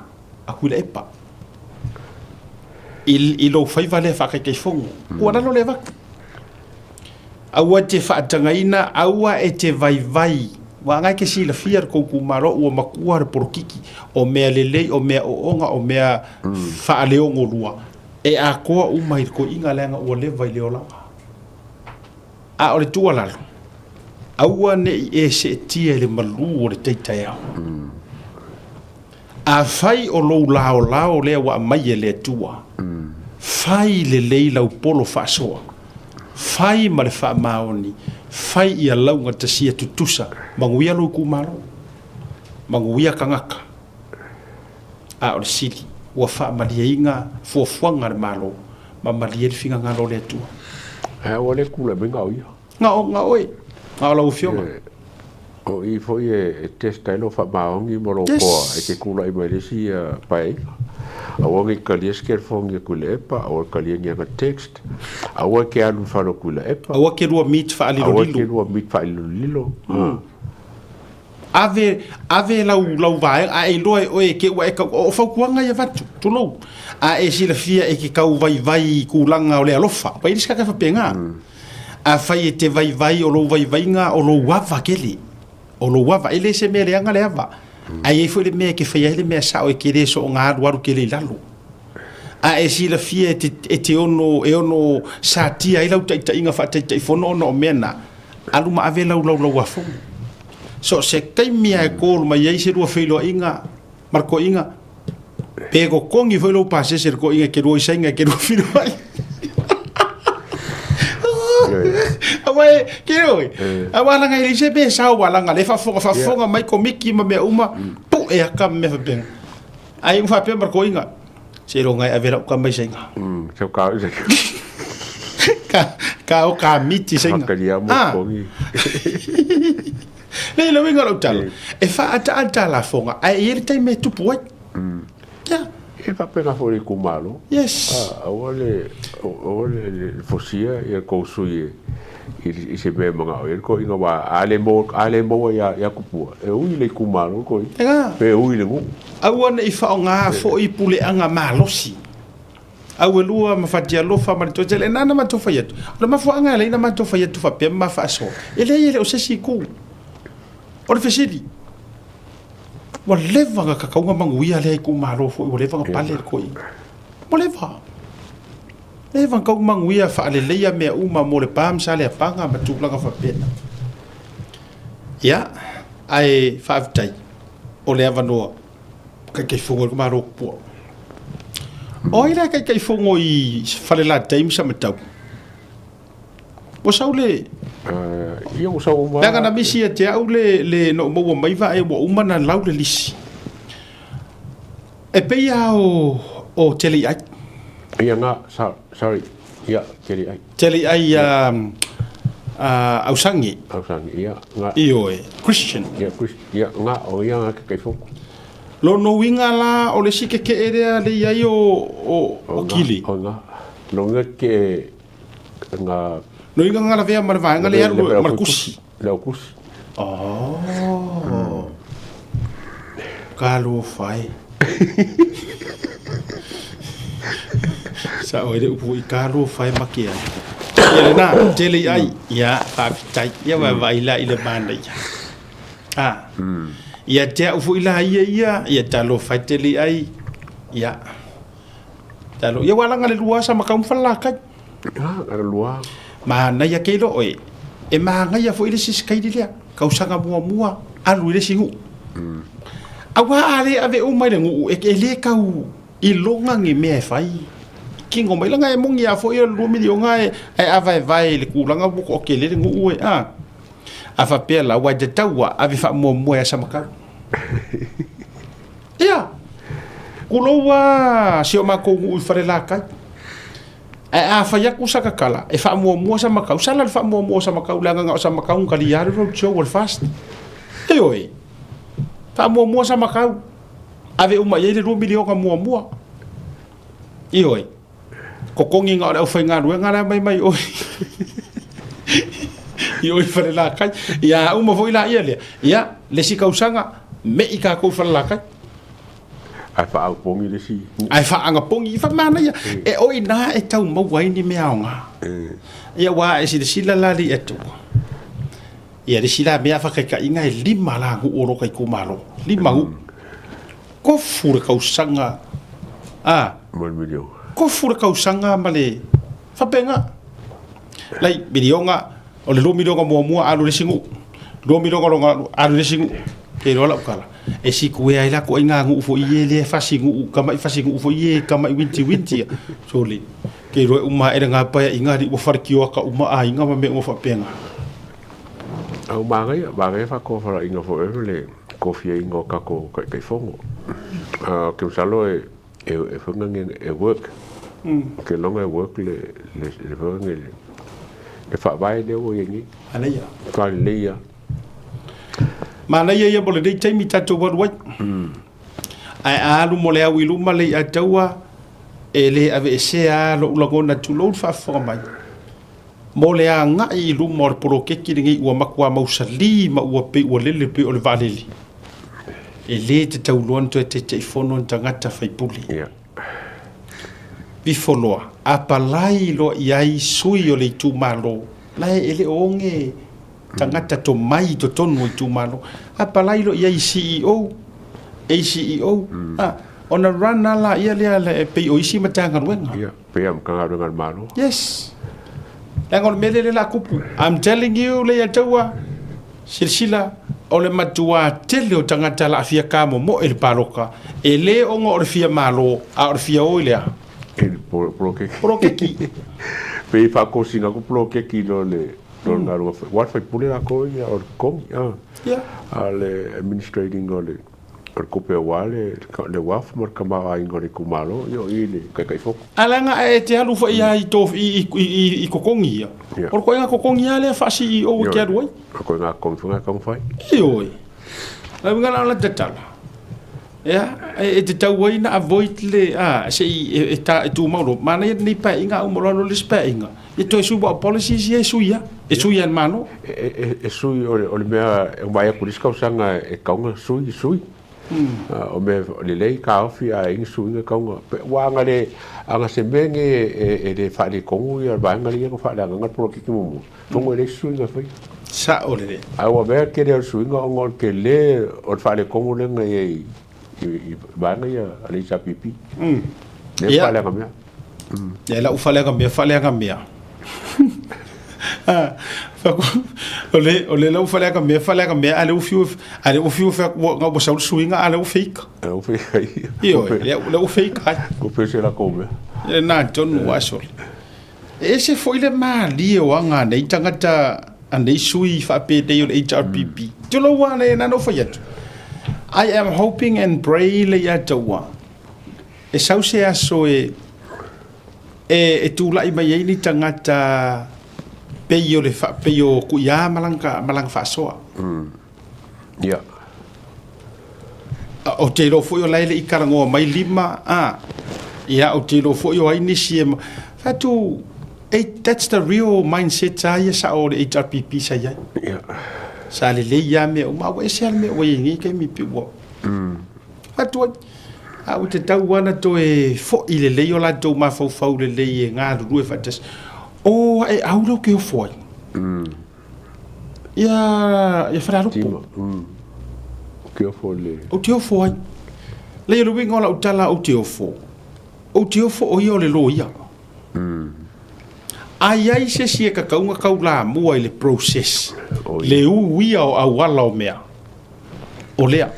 a Tuilaepa i, i lou faiva lea faataitaifono. Ua lalo le avatu. Aua e te faatagaina, aua e te vaivai. Aua na e te silafia le tou itumalo ua matua le polokiki, o mea lelei, o mea ooga, o mea faaleogolua, e atoa uma i le toeaina leaga ua leva i le olaga. A o le tuualalo, aua ne i e seetia i le malu o le tai taeao. Afai o lou laolao lea ua aumai e le Atua, fai lelei lau polo faasoa, fai ma le faamaoni, fai ia laugatasia tutusa, manuia lou itumalo, manuia tagata. A o le sili, ua faamalieina fuafuaga a le Malo ma malie le finagalo o le Atua. Ae aua le tulai mai na o ia. Na o, na oe, na o lau afioga. O i foi e test ai lou faamaoni ma lou toa e te tulai mai le isi paeaiga. Aua ne i talia se telefoni a Tuilaepa, aua e talia ni ana text, aua e te alu i le fale o Tuilaepa. Aua ke lua meet faalilolilo. Aua ke lua meet faalilolilo. Ave, ave lau, lau vaega, a e iloa e oe e te ua e tau, o fautuaga ia avatu, tulou. A e silafia e te tau vaivai i tulaga o le alofa, ua i ai le isi tagata e faapena. Afai e te vaivai, o lou vaivaiga, o lou ava tele. O lou ava, e le se mea leaga le ava. Ae i ai foi le mea e te faia ai le mea sao e te le soona alualu tele i lalo. A e silafia e te, e te ono, e ono satia ai lau taitaiga faataitaifono ona o mea na, alu ma ave lau laulauafono. So o se taimi lava e call mai ai se lua feiloaiga ma le toeaina, Pe totogi foi lou pasese i le toeaina e te lua i Saina e te lua feiloai. Aua e, ke oe, aua leaga e leai se mea e sao aua leaga o lea e faafofoga faafofoga mai komiti ma mea uma, pue aka ma mea faapena. Ae ua faapea ma le toeaina, seiloga e ave lau tama i Saina. Ka, ka o ka miti i Saina. Ah. Nei, le uiga o lau tala, e faaataata lafoga, ae i ai le taimi e tupu ai. Yeah. E faapena foi i le itumalo. Yes. Aua le aua le fosia ia tou sui i se mea e manao i ai le toeaina aua a le maua a le maua ia ia Tupua e ui i le itumalo le toeaina. Ega. Pe ui i le nuu. Aua ne i faaaoga foi puleaga malosi. Auelua ma Fatialofa ma le Toetele, na na matou fai atu. O le mafuaaga e ala ai ona matou fai atu faapea ma faasoa, e leai e le o se isi itu. O le fesili, ua leva ona tatau ona manuia lea itumalo foi, ua leva ona pale le toeaina. Ua leva. Leva ona tatau ona manuia faaleleia mea uma mo Lepa ma Saleapaga ma tulaga faapena. Ia, ae faafetai o le avanoa Taitaifono o le Malo Tupua. O ai la e taitaifono i Falelatai ma Samatau? Ua sau le... Ia ua sau uma. Leaga na misi ia te au le, le na ou maua mai vae ua uma na lau le lisi. E pei lava o, o Teleiai. Ia nga, sorry, ia Teleiai. Teleiai Ausagi. Ausagi, ia nga. Ioe, Christian. Ia, Christian. Ia, nga, o ia nga Taitaifono. Lona uiga la, o le isi keke'e lea le i ai o, o, o Kili. O nga, lona uiga keke'e nga... Lona uiga nga lavea ma le vaega lea e alu ma le kusi. Le au kusi. Oh. Talofa e. Sa'o ai le upu foi, talofa e make ai. Ia lena, tele i ai. Ia, faafetai. Ia vaavaai la i le manaia. A. Ia te au foi la ia ia, ia talofa e tele i ai. Ia. Talo, ia ua laga le lua sa makau ma Falelatai. Ah, le lua. Manaia ke iloa oe, e manaia foi le isi sikaili lea, tausaga muamua, alu i le isi nuu. Aua a le ave uma i le nuu, e, e le tau iloga ni mea e fai. Kino mai laga e moni a foi o le 2 miliona e, ae a vaevae i le tulaga ua toatele le nuu e, a. A faapea la, ua e tatau ua ave faamuamua ia Samatau. Ia, tulou lava si o matou nuu i Falelatai. Ae a fai atu sa tatala, e faamuamua Samatau, sala le faamuamua o Samatau leaga na o Samatau na talia le road show a le FAST. Ioe, faamuamua Samatau, ave uma i ai le $2 miliona muamua. Ioe. Totogi na o le aufaigaluega la mai mai oi i oi Falelatai. Ia uma foi la ia lea. Ia le isi tausaga me'i tatou i Falelatai. Ae faaagapogi le isi. Ae faaagapogi, faamanaia. E o i ina e tau maua ai ni mea aoga. Ia aua e silasila la le Atua. Ia le isi la mea faataitaiga e lima la nuu o lota itumalo. Lima nuu. Tofu le tausaga a. Ma le miliona. Tofu le tausaga ma le faapena. Lai miliona, o le 2 miliona muamua alu i le isi nuu. 2 miliona lona alu i le isi nuu. Ke iloa lau tala, e sikuea ai la ituaiga nuu foi ia lea e fasi nuu, tamai fasi nuu foi ia tamai uinti uinti ia. Sole, ke iloa e uma ae lena paeaiga alii ua faletioaka uma aiga ma mea uma faapena. Au manaia, manaia faatofalaiga foi ma le kofiaina o tatou Taitaifono. Ou te masalo e e foi lea e work. Ou te iloa e work le le foi lea le faavae lea ua i ai nei. Manaia. Matua lelei lava. Manaia ia mo lenei taimi tatou alu ai. Ae a alu mo le au i luma le i'a taua, e le aveesea lava lou lagona tulou le faafofoga mai. Mo le agai i luma o le poloketi lenei ua matua mausali ma ua pei ua lele pei o le vaalele, e le tatau loa ona toe Taitaifono ni tagata faipule. Yeah. Ifo loa, apalai loa i ai sui o le itumalo, la e le o oge tagata tomai i totonu o itumalo, apalai loa i ai CEO, ACEO, a, ona run lava laia lea e pei o isi Matagaluega. Yeah. Pei a Matagaluega a le Malo. Yes. Leaga o le mea lea lea la tupu. I'm telling you Leiataua, silasila, o le matua tele o tagata la fia kamomoe i le paloka, e le ona o le fia malo, a o le fia o i le a? I le poloketi. Poloketi. Pei e faatosina atu poloketi i lo le lo le galuega fai. Aua o le faipule latou ia o le totogi, a. Yeah. A o le administrating o le O le tupe aua le le wealth ma le tamaoaiga o le itumalo, ia o i le Taitaifono. A leaga a e te alu foi lava i to i i i totogi ia, o le ituaiga totogi lava lea faa-CEO e te alu ai. O le ituaiga totogi foi lena e tatau ona fai. Ioe. O le uiga la o le tatala. Ia, e tatau ai ona avoid le, a, se i, e, e, ta, e tumau loa. Manaia lenei paeaiga a uma loa le isi paeaiga, ia toe sui aua o policies ia e sui lava, e sui lava e le Malo. E, e, e sui, o le, o le mea e vaai atu i le isi tausaga e tatau ona sui, sui. O mea lelei taofi a i ai ni suiga e tatau ona, aua ana le, ana se mea lenei e le faaletonu ia le vaega lea na faaleagaina le polokiki muamua, atonu e leai se suiga e faia. Sao lelei. Ae ua avea le tele o le suiga ona o le tele o le faaletonu lea na i ai i vaega ia a le HRPP. Lea ua faaleaga mea. Ia lau faaleaga mea, faaleaga mea. O le lau faaleaga mea, faaleaga mea, a le ua fiu, a le ua fiu fai atu ua sau le suiga, a lea ua fake. A ua fake ai. Ioe, lea ua fake ai. Ua pei o se latou mea. Lena tonu ua sole. E ese foi le malie o aga a nei tagata, a nei sui faapenei o le HRPP. Tulou lava na ona ou fai atu. I am hoping and pray le ia te ua e sau se aso e e tulai mai ai ni tagata pei o le pei o Kuia ma lana faasoa. Ia. Ou te iloa foi o la e le i talanoa mai lima, a. Ia, ou te iloa foi o ai nisi e... Fai atu, that's the real mindset sa ia sao o le HRPP sa i ai. Ia. Sa lelei lava mea uma, a ua ese lava le mea ua i ai nei taimi pei ua... Fai atu ai, a ua tatau lava ona toe foi lelei o latou mafaufau lelei e galulue faatasi. O ae au lea ou te ofo ai. Ia, ia Falealupo. Tima, Ou te ofo le... Ou te ofo ai. Leai o le uiga o lau tala ou te ofo, ou te ofo o ia o le loia. A i ai se isi e tatau ona taulamua i le process, le uia o auala o mea, o lea.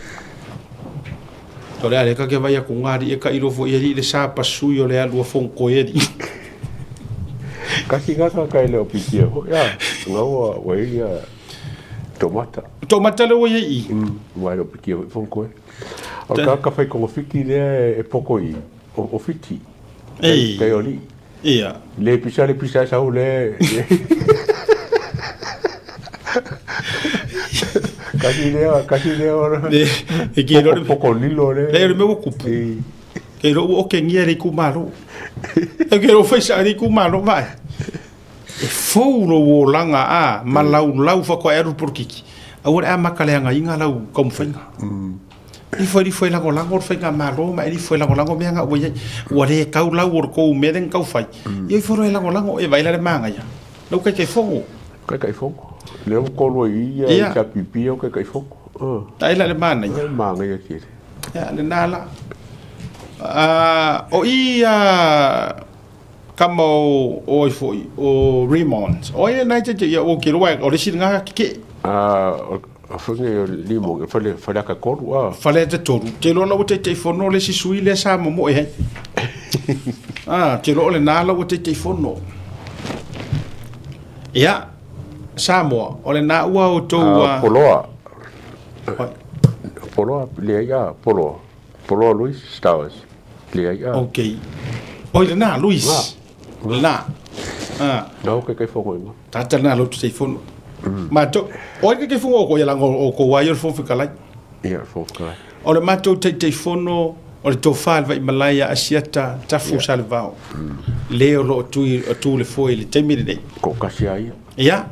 O lea lea ta te vaai atu nga alii e tailo foi i alii le sa pasui o le alu a Fonotoe alii. Kasi nga ka kai le o pitia foi a nga ua ua i ia tomata. Tomata le ua i ai i. Ua le o pitia foi Fonotoe. O ka ka fai kongofiti lea e poko i o Fiti. Ei. Kai o alii. Ia. Le pisa le pisa sau le. Kasi lea, kasi lea ora. Le e ki ro poko lilo le. Le le me kupu. Ke ro o ke ngia le ku malo. E ke ro fai sa le ku malo vai. E fou lo wo langa a malau lau fa ko aru porkiki. Aua le amaka le anga inga lau kaumfainga. Ifo e rifo e lagolago le faigamalo ma e rifo e lagolago mea nga ua i ai. Ua le tau lau o le kou mea lea na tau fai. Ia ifo loa e lagolago e vaai la le magaia. Lau Taitaifono. Taitaifono. Lea ua tolu ai i ia HRPP o Taitaifono. Ai la le manaia. Le manaia tele. Ia lena la. O i a kama o ai foi o Raymond. O ai lena e te ia o ke loa o le isi lena keke. O fai o Limon, fale Faleata 3 a. Faleata 3. Te loa la ua Taitaifono le isi sui lea sa momoe ai. Ah, te loa o lena la ua Taitaifono. Ia, Samoa, o lena ua outou a. Poloa. Poloa, leai a, Poloa. Poloa Luis Stowers. Leai a. Ok. Oi lena, Luis. Lena. Ah. Nau Taitaifono i nga. Tata lena lau Taitaifono. Matou, o ai le Taitaifono o kou ia leaga o kou lava ia o le Fofoga Fetalai. Ia, le Fofoga Fetalai. O le matou Taitaifono, o le Tofa i le Vaimalae ia Asiata Tafu Salevao, le o lo o tui, o tu le foe i le taimi lenei. Toatasi lava ia. Ia.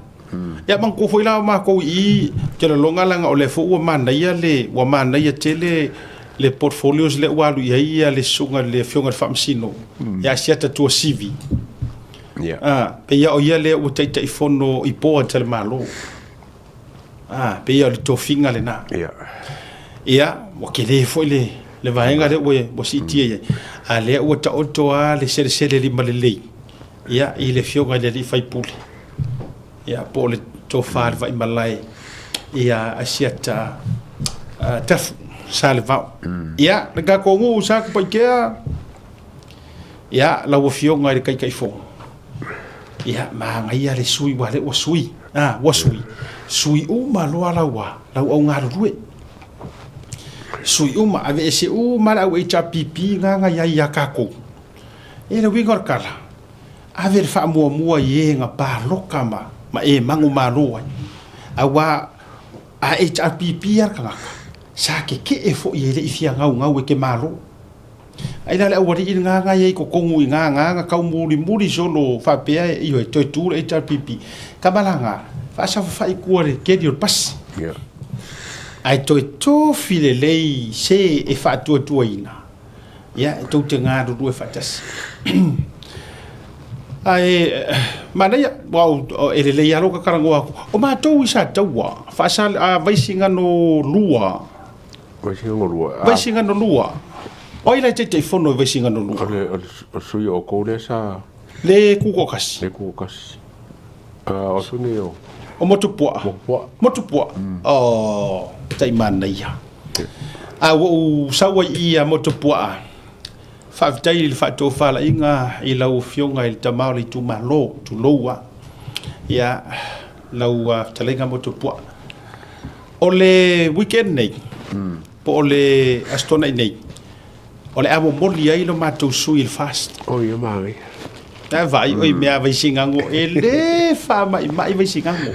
Ia manatua foi la o matou i i, ou te lagona leaga o lea foi ua manaia le, ua manaia tele le portfolios lea ua alu i ai ia le susuga i le Afioga i le Faamasino ia Asiata Tuasivi. Ia. A, pei o ia lea ua Taitaifono i boards a le Malo. A, pei o le tofiga lena. Ia. Ia, ua tele foi le, le vaega lea ua, ua siitia i ai. A lea ua taoto lava le selesele limalelei, ia, i le Afioga i le alii faipule, ia, po o le Tofa a le Vaimalae, ia Asiata Tafu Salevao. Ia, le tatou nuu sa Satupaitea, Ia, lau Afioga i le Taitaifono, ia, manaia le sui uaua lea ua sui, a, ua sui, sui uma loa lau a, lau au galulue. Sui uma, aveese uma le au HRPP na na i ai ia tatou. E le uiga o le tala, ave le faamuamua i e na paloka ma, ma e manumalo ai. Aua a HRPP lava le tagata, Sa keke'e fo'i e le i fia gaugau e ke Malo. Ai la le aualii lena na i ai i totonu i na na tau mulimuli solo faapea e ioe toe tu le HRPP. Tama la na, faasafafa'i tua le keli o le pasi. Ae toe tofi lelei se e faatuatuaina, ia e tou te galulue faatasi. Ae manaia, aua e lelei lava lou tatalanoa atu. O matou i Sataua, faasa, Vaisigano 2, Vaisigano 2. Vaisigano 2. O ai la e Taitaifono i Vaisigano 2? O le, o le sui o outou lea sa... Le Tutoatasi. Le Tutoatasi. O sui nei o... O Motupuaa. Motupuaa. Motupuaa. Oh, tai manaia. A ua ou sau ai i ia Motupuaa, faafetai i le faatofalaiga i lau Afioga i le tama o le itumalo, tulou lava. Ia, lau fetalaiga Motupuaa. O le weekend nei, po o le Aso Toonai nei, o le a momoli ai lo matou sui i le FAST. Oi, e manaia. E vaai oi mea Vaisigano, e le faamaimai Vaisigano.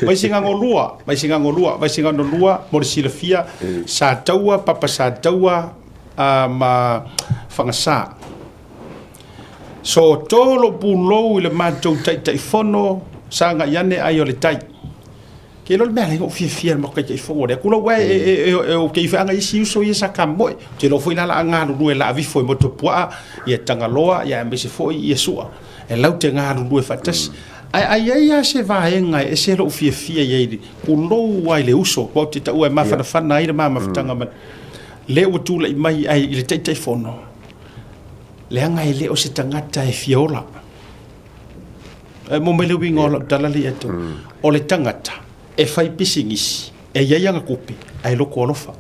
Vaisigano 2, Vaisigano 2, Vaisigano 2, mo le silafia, Sataua, Papa Sataua ma Fagasa. So, tolo pulou i le matou Taitaifono, sagai ane ai o le tai. Ke iloa le mea lea na ou fiafia i le matou Taitaifono lea. Tulou ae e ou te ifeaga isi uso ia sa tamoe. Ou te iloa foi la la a galulue laavifo i Motuopuaa, ia Tagaloa, ia aemaise foi ia Sua. E lau te galulue faatasi. Ae a i ai lava se vaega e ese lou fiafia i ai, tulou lava i le uso, aua ou te taua e mafanafana ai le ma mafutaga ma le ua tulai mai ai i le Taitaifono, leaga e le o se tagata e fia ola. E mo mai le uiga o lau tala lea ia te au. O le tagata e fai pisinisi, e i ai ana tupe, ae loto alofa.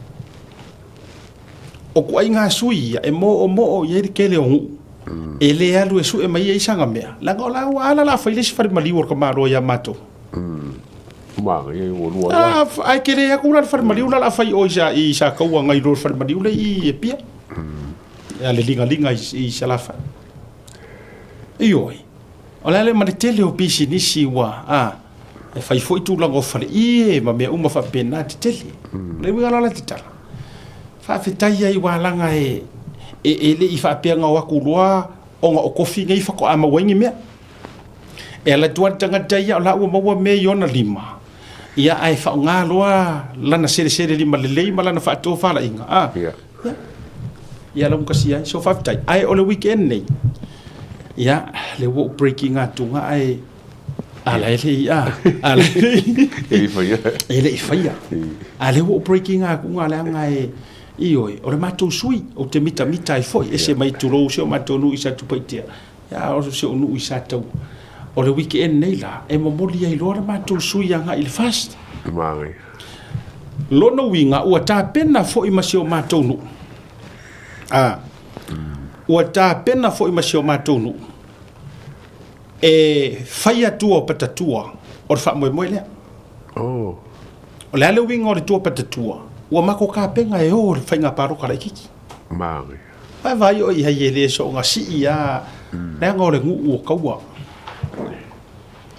O ituaiga sui ia e moomoo i ai le tele o nuu, e le alu e sue mai ai sana mea, leaga o la ua ala la fai le isi fale maliu o le tamaloa ia matou. Ae tele atu la le fale maliu la o le a fai i o i Sataua agai loa i le fale maliu lea i Apia, a le ligaliga i Salafai. Ioe, o le a le ma le tele o pisinisi ua, a, e fai foi tulaga o faleie ma mea uma faapena tetele. O le uiga la o la te tala, faafetai ai aua leaga e, e, e le i faapea na o atu loa ona o tofi nei faatoa maua ai ni mea. E ala atu lava le tagata ia o la ua maua mea i ona lima, ia ae faaaoga loa lana selesele lima lelei ma lana faatofalaiga, a. Ia. Ia, ia laugatasia ai. So faafetai. Ae o le weekend nei, ia, lea ua ou break ina atu ae ala e le i a, ala e le i. E le i faia. E le i faia. A lea ua ou break ina atu leaga e, ioe, o le matou sui, ou te mitamita ai foi, ese mai tulou si o matou nuu i Satupaitea, ia, o si ou nuu i Sataua. O le weekend nei la, e momoli ai loa le matou sui agai i le FAST. Manaia. Lona uiga, ua tapena foi ma si o matou nuu. A, ua tapena foi ma si o matou nuu e faia tua o patatua o le faamoemoe lea. Oh. O le a le uiga o le tua patatua? Ua matou tapena e o i le faiga palota laitiiti. Manaia. Vaavaai oe i ai e le soona sii lava, leaga o le nuu o taua.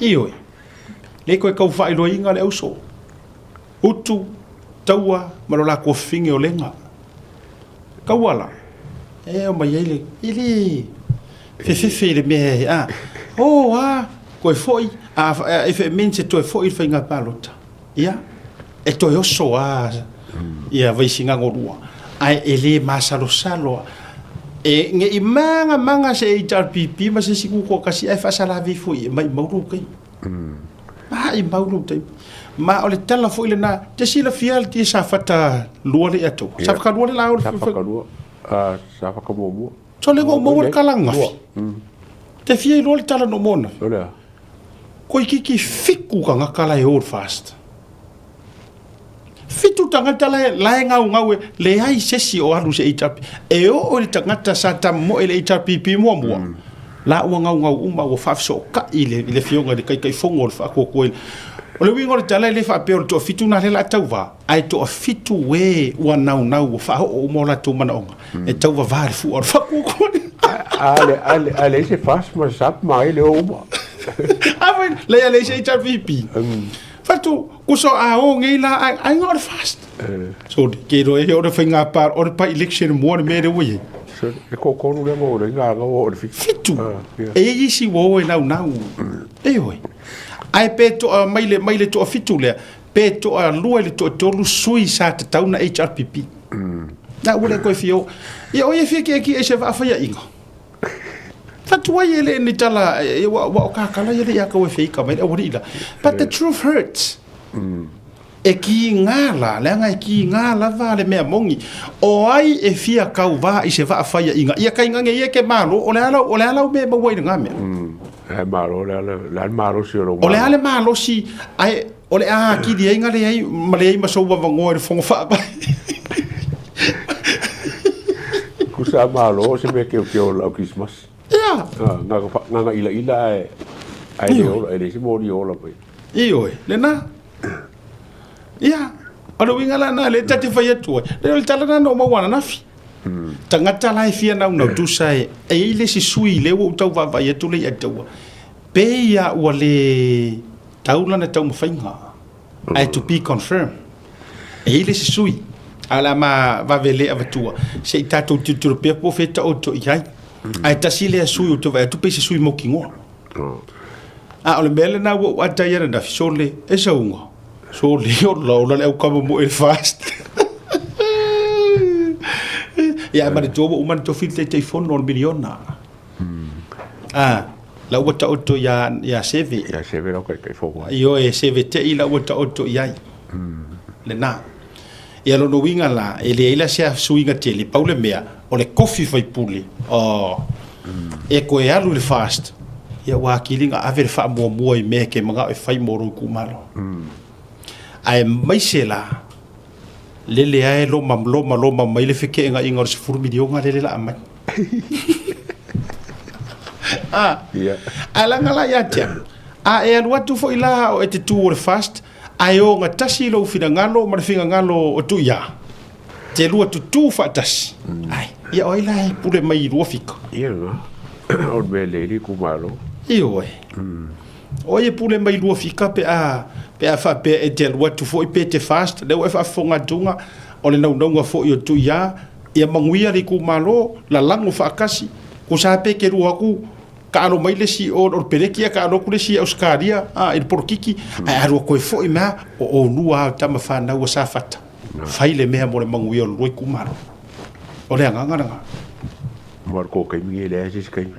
Ioe. Le toe tau faailoaina le auso, utu, taua ma lo latou fafine o lega. Taua la, e omai ai le, e le fefefe i le mea e, a, o a, toe foi, a, if it means e toe foi i le faiga palota, ia, e toe oso a, ia Vaisigano 2, ae e le masalosalo a, e, ne i maga maga se HRPP ma se isi tutoatasi ae faasalavi ifo i e maimau lou taimi. Maimau lou taimi. Ma o le tala foi lena, te silafia le Safata 2 le ia tou. Safata 2 le la o le Safata 2, Safata muamua. So le ou maua le tala ananafi. Te fia iloa le tala na ou maua ananafi? O le a? Toeitiiti 7 tagata la e hold fast. 7 tagata la e, la e gaugau e leai se isi o alu i se HRPP. E oo i le tagata sa tamoe i le HRPP muamua, la ua gaugau uma ua faafesootai i le, i le afioga i le Taitaifono o le Faatuatua. O le uiga o le tala e le faapea o le toafitu lena lea o le a tauva, ae toafitu e ua naunau ua faaoo uma o latou manaoga e tauvava i le fua o le Faatuatua. A leai se FAST ma se SAP ma ai le o uma. A foi, leai, leai se HRPP. Fatu, Uso a o nei la ai, ai o le FAST. Sole, ke iloa e o le faiga pa, o le by-election mua le mea lea ua i ai. Sole, e toatolu lea na oo i ai, na oo i le fitu. Fitu? E i ai isi ua o e naunau. Ioe. Ae pe toa mai le, mai le toafitu lea, pe toalua i le toatolu sui sa tatau na HRPP. Na ua le toe fia o. Ia o ia fia kiakia i se vaa faiainga. Fatuai e le ni tala, e, ua, ua o kakala ia le ia kau e feika mai le aualii la. But the truth hurts. E kīngā la, leaga e kīngā lava le mea moni. O ai e fia kauvā i se vaa faiainga? Ia kaingange ia ke Malo, o le a lau, o le a lau mea e maua ai i lena mea? Le Malo, le a le, le a le malosi o lou O le a le malosi, ae o le a akili ai nga leai, ma leai ma sou avanoa i le Fono Faavae. Kusa a Malo o se mea keokeo o lau Krismasi. Ia. Ngana ilaila ae, ae le ola, e leai se moli e ola mai. Ioe, lena. Ia, o le uiga la lena lea ta te fai atu ai. Lea o le tala lena na ou maua ananafi. Tagata la e fia naunau tusa e, e i ai le isi sui lea ua ou tau vaavaai atu lea ia te au, pei lava ua le tau lana taumafaiga, ae to be confirmed. E i ai le isi sui, ae o le a ma vave le avatua, se i tatou tilotilo pea po o fea e taoto i ai. Ae tasi lea sui ou te vaai atu pei se sui mautinoa. A o le mea lena ua ou ata ai ananafi, sole, e sauga, sole, ola ola le aukama mo e fast. Ia, ae manatua ua uma ona tofi le Taitaifono o le miliona. A, la ua taoto ia, ia Seve. Ia Seve lau Taitaifono. Ioe, Seve tei la ua taoto i ai. Lena. Ia lona uiga la, e leai la se suiga tele, pau le mea, o le kofi faipule, oh, e koe alu i le fast, ia ua akili na ave le faamuamua i mea e ke manao e fai mo lou itumalo. Aemaise la, lele lava e loma loma loma mai le fekeegaiga o le sefulu miliona lele la aumai. Ah, Ia. ae laga la ia te au, a e alu atu foi la o e te tu o le fast, Ae ogatasi lou finagalo ma le finagalo o Tuiā, te lua tutū faatasi. Ai, ia o ai la e pule mai i Luafika? Ia lena, o le mea lelei le itumalo. Ioe. O ai e pule mai i Luafika pe a, pe a faapea e te alu atu foi pe te fast, lea ua e faafofoga atuga, o le naunauga foi o Tuiā, ia manuia le itumalo, lalago faatasi, kusa pe ke lua atu Taalo mai le isi o le Pelekia, taalo atu le isi i Ausetalia, a, i le polokiki, ae alu atu ai foi mea, o oulua lava o tama fanau a Safata, fai le mea mo le manuia o le lua itumalo. O le agaga lena. Ma o le tou taimi nei e leai se isi taimi.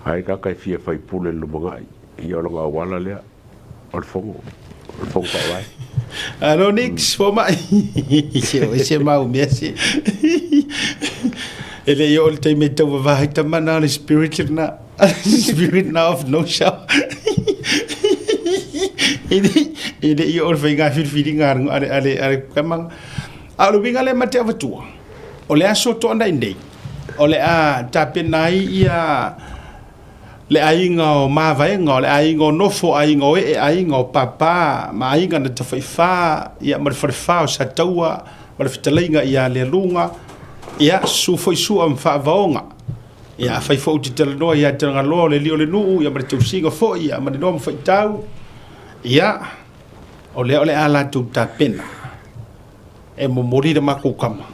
Ai tagata e fia faipule i le lumanai, ia o lona auala lea. O le fono, o le fono faavae. Alo Nix, fomai. Se o se mau mea se. E le i oo le taimi e tau vavaha ai tama na o le spirit na. Spirit na of no shower. E le e le i oo le faiga filifiliga a le a le a le a le kama. A o le uiga lea ma te avatua. O le aso toanai nei, o le a tapena ai ia le aiga o Mavaega, o le aiga o Nofo, aiga o Ee, aiga o Papa, ma aiga na Tafaifa, ia ma le falefa o Sataua, ma le fetalaiga ia Lealuga, ia susu foi Sua ma Faavaoga. Ia afai foi ou te talanoa ia Tagaloa o le alii o le nuu, ia ma le tausiga foi, ia ma le noa ma Faitau, ia o lea o le a latou tapena e momoli le matou kama.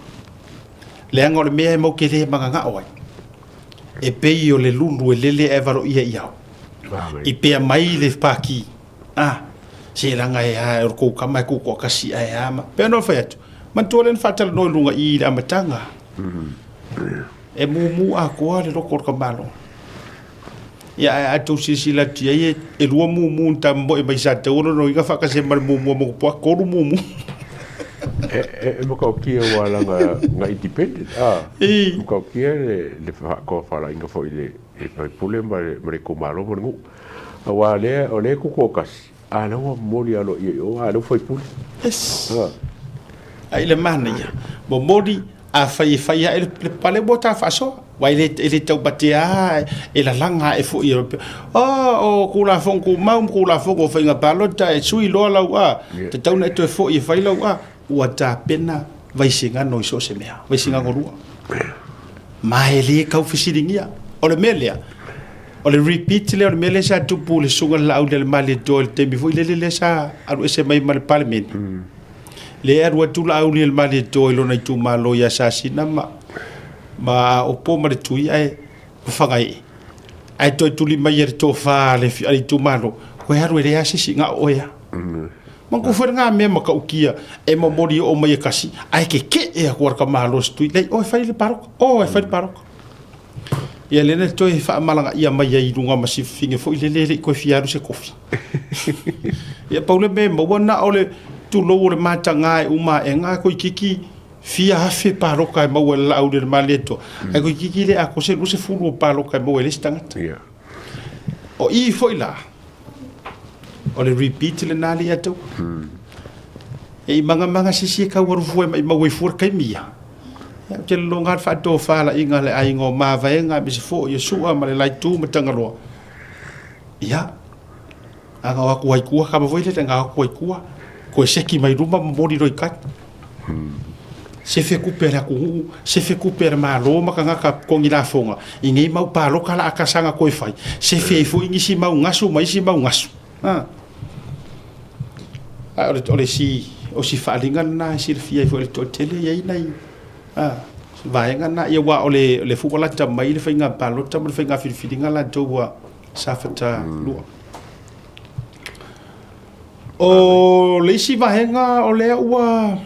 Leaga o le mea e mau te le mananao ai, e pei o le lulu e lele ae valoia i ao. I pea mai le paki, a, se laga e a, o le tou kama e tutoatasi ae a ma, pei ona fai atu, manatua lea na faatalanoa i luga i i le amataga. E mumu atoa le loto o le tamaloa. Ia ae a tou silasila atu i ai, e lua mumu na tamomoe mai Sataua lona uiga faatasi ai ma le mumu a Motupoa, tolu mumu. E matautia ua laga na independent a. I. Matautia le le faatofalaiga foi i le faipule ma le ma le itumalo ma le nuu. Aua lea o lea e tutoatasi, a lea ua momoli aloaia i o a lea ua faipule. Yes. A i le manaia, momoli Afai e fai ae le pale ua ta faasoa, aua e le, e le taumatea lava, e lalaga ae foi. Oh, o Tulafono Tumau ma Tulafono o Faiga Palota e sui loa lau a, tatau ona e toe foi e fai lau a. Ua tapena Vaisigano i so o se mea, Vaisigano 2. Ma e le tau fesiligia. O le mea lea, o le repeat lea o le mea lea sa tupu i le Susuga i le Laauli a le Malietoa i le taimi foi lele lea sa alu ese mai ma le Palemene. Lea e alu atu Laauli e le Malietoa i lona itumalo ia Sasina ma ma Aopo ma le Tui ae ma Fagaee. Ae toe tuli mai e le tofa a le a le itumalo, koe alu e leai lava se isi, na o oe lava. Manatua foi lena mea matautia e momoli oo mai e kasi, ae keke'e atu lava le tamaloa o se tui, leai, o e fai le palota, o e fai le palota. Ia lea na toe faamalagaia mai ai i luga ma si fafine foi lele e le i toe fia alu se kofi. Ia pau le mea e maua na o le tulou o le mataga e uma aega toeitiiti fia afe palota e maua e le Laauli o le Malietoa, ae toeitiiti le atoa se 20 o palota e maua e le isi tagata. O i foi la, o le repeat lena alii a tou. E i magamaga se isi e tau alu fua e maimau ai fua le taimi ia. Ia, ou te lologa lava le faatofalaiga a le aiga o Mavaega aemaise foi o Sua ma le Laitu ma Tagaloa. Ia, a na o atu ai tua, kama foi lele, na o atu ai tua, toe seki mai luma momoli loa i tai. Sefe tupe a le atunuu, sefe tupe a le Malo ma tagata totogi lafoga i nei mau palota la a kasaga toe fai, sefe ai foi nisi mau gasu ma isi mau gasu. A. Ae o le, o le si, o si faaaliga lena e silafia ai foi e le toatele, e i ai nai, a, vaega na, ia aua o le, o le foi ua lata mai le faiga palota ma le faiga filifiliga latou ua Safata 2. O le isi vaega o lea ua,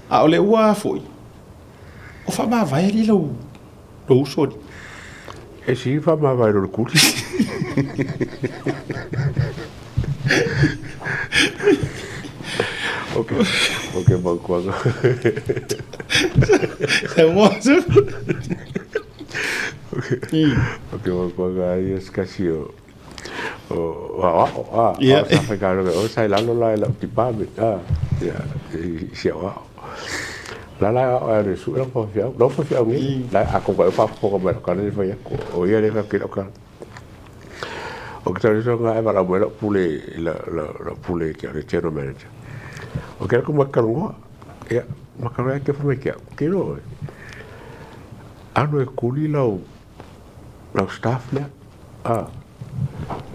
a o lea ua foi, o faamavae alii lou, lou uso alii. E sili faamavae lo le kuli. Ok, ok, mautuaga. Ok, mautuaga ia se kasi o o aoao, a, yeah. Sa faigaluega o sa i lalo la i lau department, a, yeah, i si aoao. La la aoao e le sue lau faifeau, lau faifeau nei, la a konga e whaafofoga mai lau kana le fai atu, o ia le fai lau kana. O ke tau nga e wala mai lau pule, lau pule ke le general manager. O ke rako makalungoa, ia, makalungoa ke whamai ke au, ke ro, anu e kuli lau, lau staff lea, a,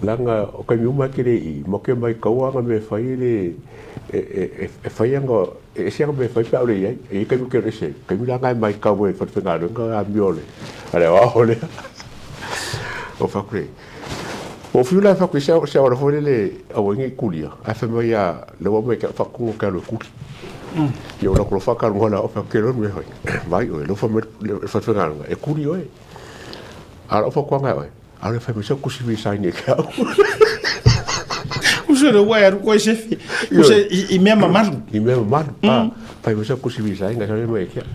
leaga o taimi uma e te le i, ma ke mai kaua ana mea e fai e le, e, e, e, e fai ana, e ese ana mea e fai pe a ʻaʻole i ai. E i ai taimi ou te alu ese ai, taimi la na e matau ai i le falefaigaluega amio a le, a le aoao lea. Ou fai atu lea, ua ou fiu la e fai atu i se, se auala foi lele aua ai ne i kulia, ae fai mai a, lea ua aumai ia te au faatonu ou te alu e kuli. Ia ou alu atu loa faataluga le aoao, fai atu, ke loa le mea e fai, vai oe, lea ua fai mai le falefaigaluega, e kuli oe. A o lau fautuaga ia oe, ʻaʻole e fai mai sau tusi resign ia te au. Uso le ua e alu koe sefe. Use i, i mea mamalu. I mea mamalu. Mm. Ah, fai mai sau tusi resign, ai sau mai ia te au.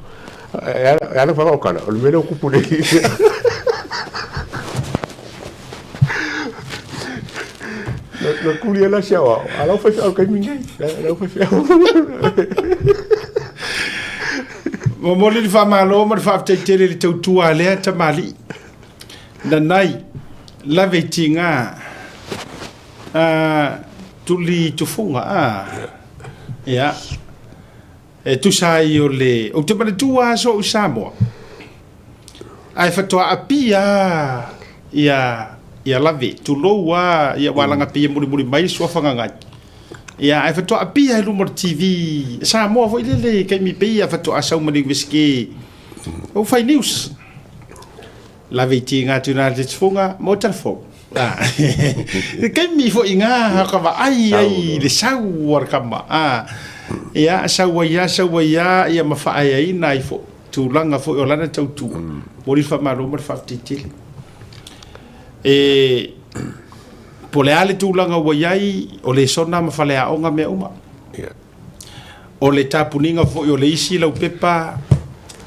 E ala whanga o kana, o le mea lea o kupu nei. Na kuli ala si au, a lau whai whiau kaimi nei. Lau whai whiau. Momoli le faamalo ma le faafetai tele i le tautua a lea tamalii. Nanai, lave i tiga, a, tuli tufuga, a, ia, e tusa ai o le, ou te manatua aso o i Samoa, ae faatoa apia ia, ia lave, tulou a, ia ua alaga pei e mulimuli mai le suafa Gagai. Ia, ae faatoa apia i luma o le TV, Samoa foi lele, taimi pei ia faatoa sau ma le Iunivesite, o fai news. Lave i tiga atu na te tufunga mo telefone. Ah. Taimi foi ngā ka vaai ai i le sau a le kama. Ah. Ia, sau ai a, sau ai a, ia ma faaeaina ai foi tulaga foi o lana tautua. Momoli le faamalo ma le faafetai tele. E po o le a le tulaga ua i ai, o lesona ma faleaoga mea uma. O le tapuniga foi o le isi laupepa,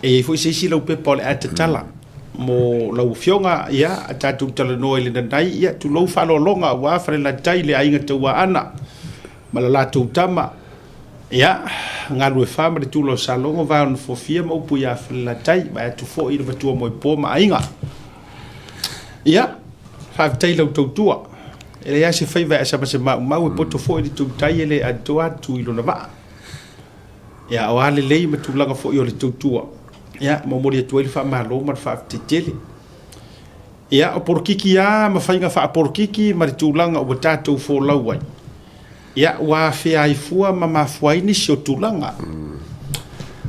e i ai foi se isi laupepa o le a tatala mo lau Afioga, ia, a tatou talanoa i le nanai, ia, tulou faaaloaloga aua Falelatai, le aiga Tauaana ma le latou tama, ia, Galuefa ma le Tula o Salogo, Vao na Fofia ma upu ia Falelatai, vae atu foi i le Matua Moepo ma aiga. Ia, faafetai i lau tautua. E leai lava se faiva e asa ma se maumau, e poto foi le tautai e le atoa atu i lona vaa. Ia, o a lelei ma tulaga foi o le tautua, ia, momoli atu ai le faamalo ma le faafetai tele. Ia, o polokiki lava ma faiga faapolokiki ma le tulaga ua tatou folau ai. Ia, ua afea ai fua ma mafua ai nisi o tulaga.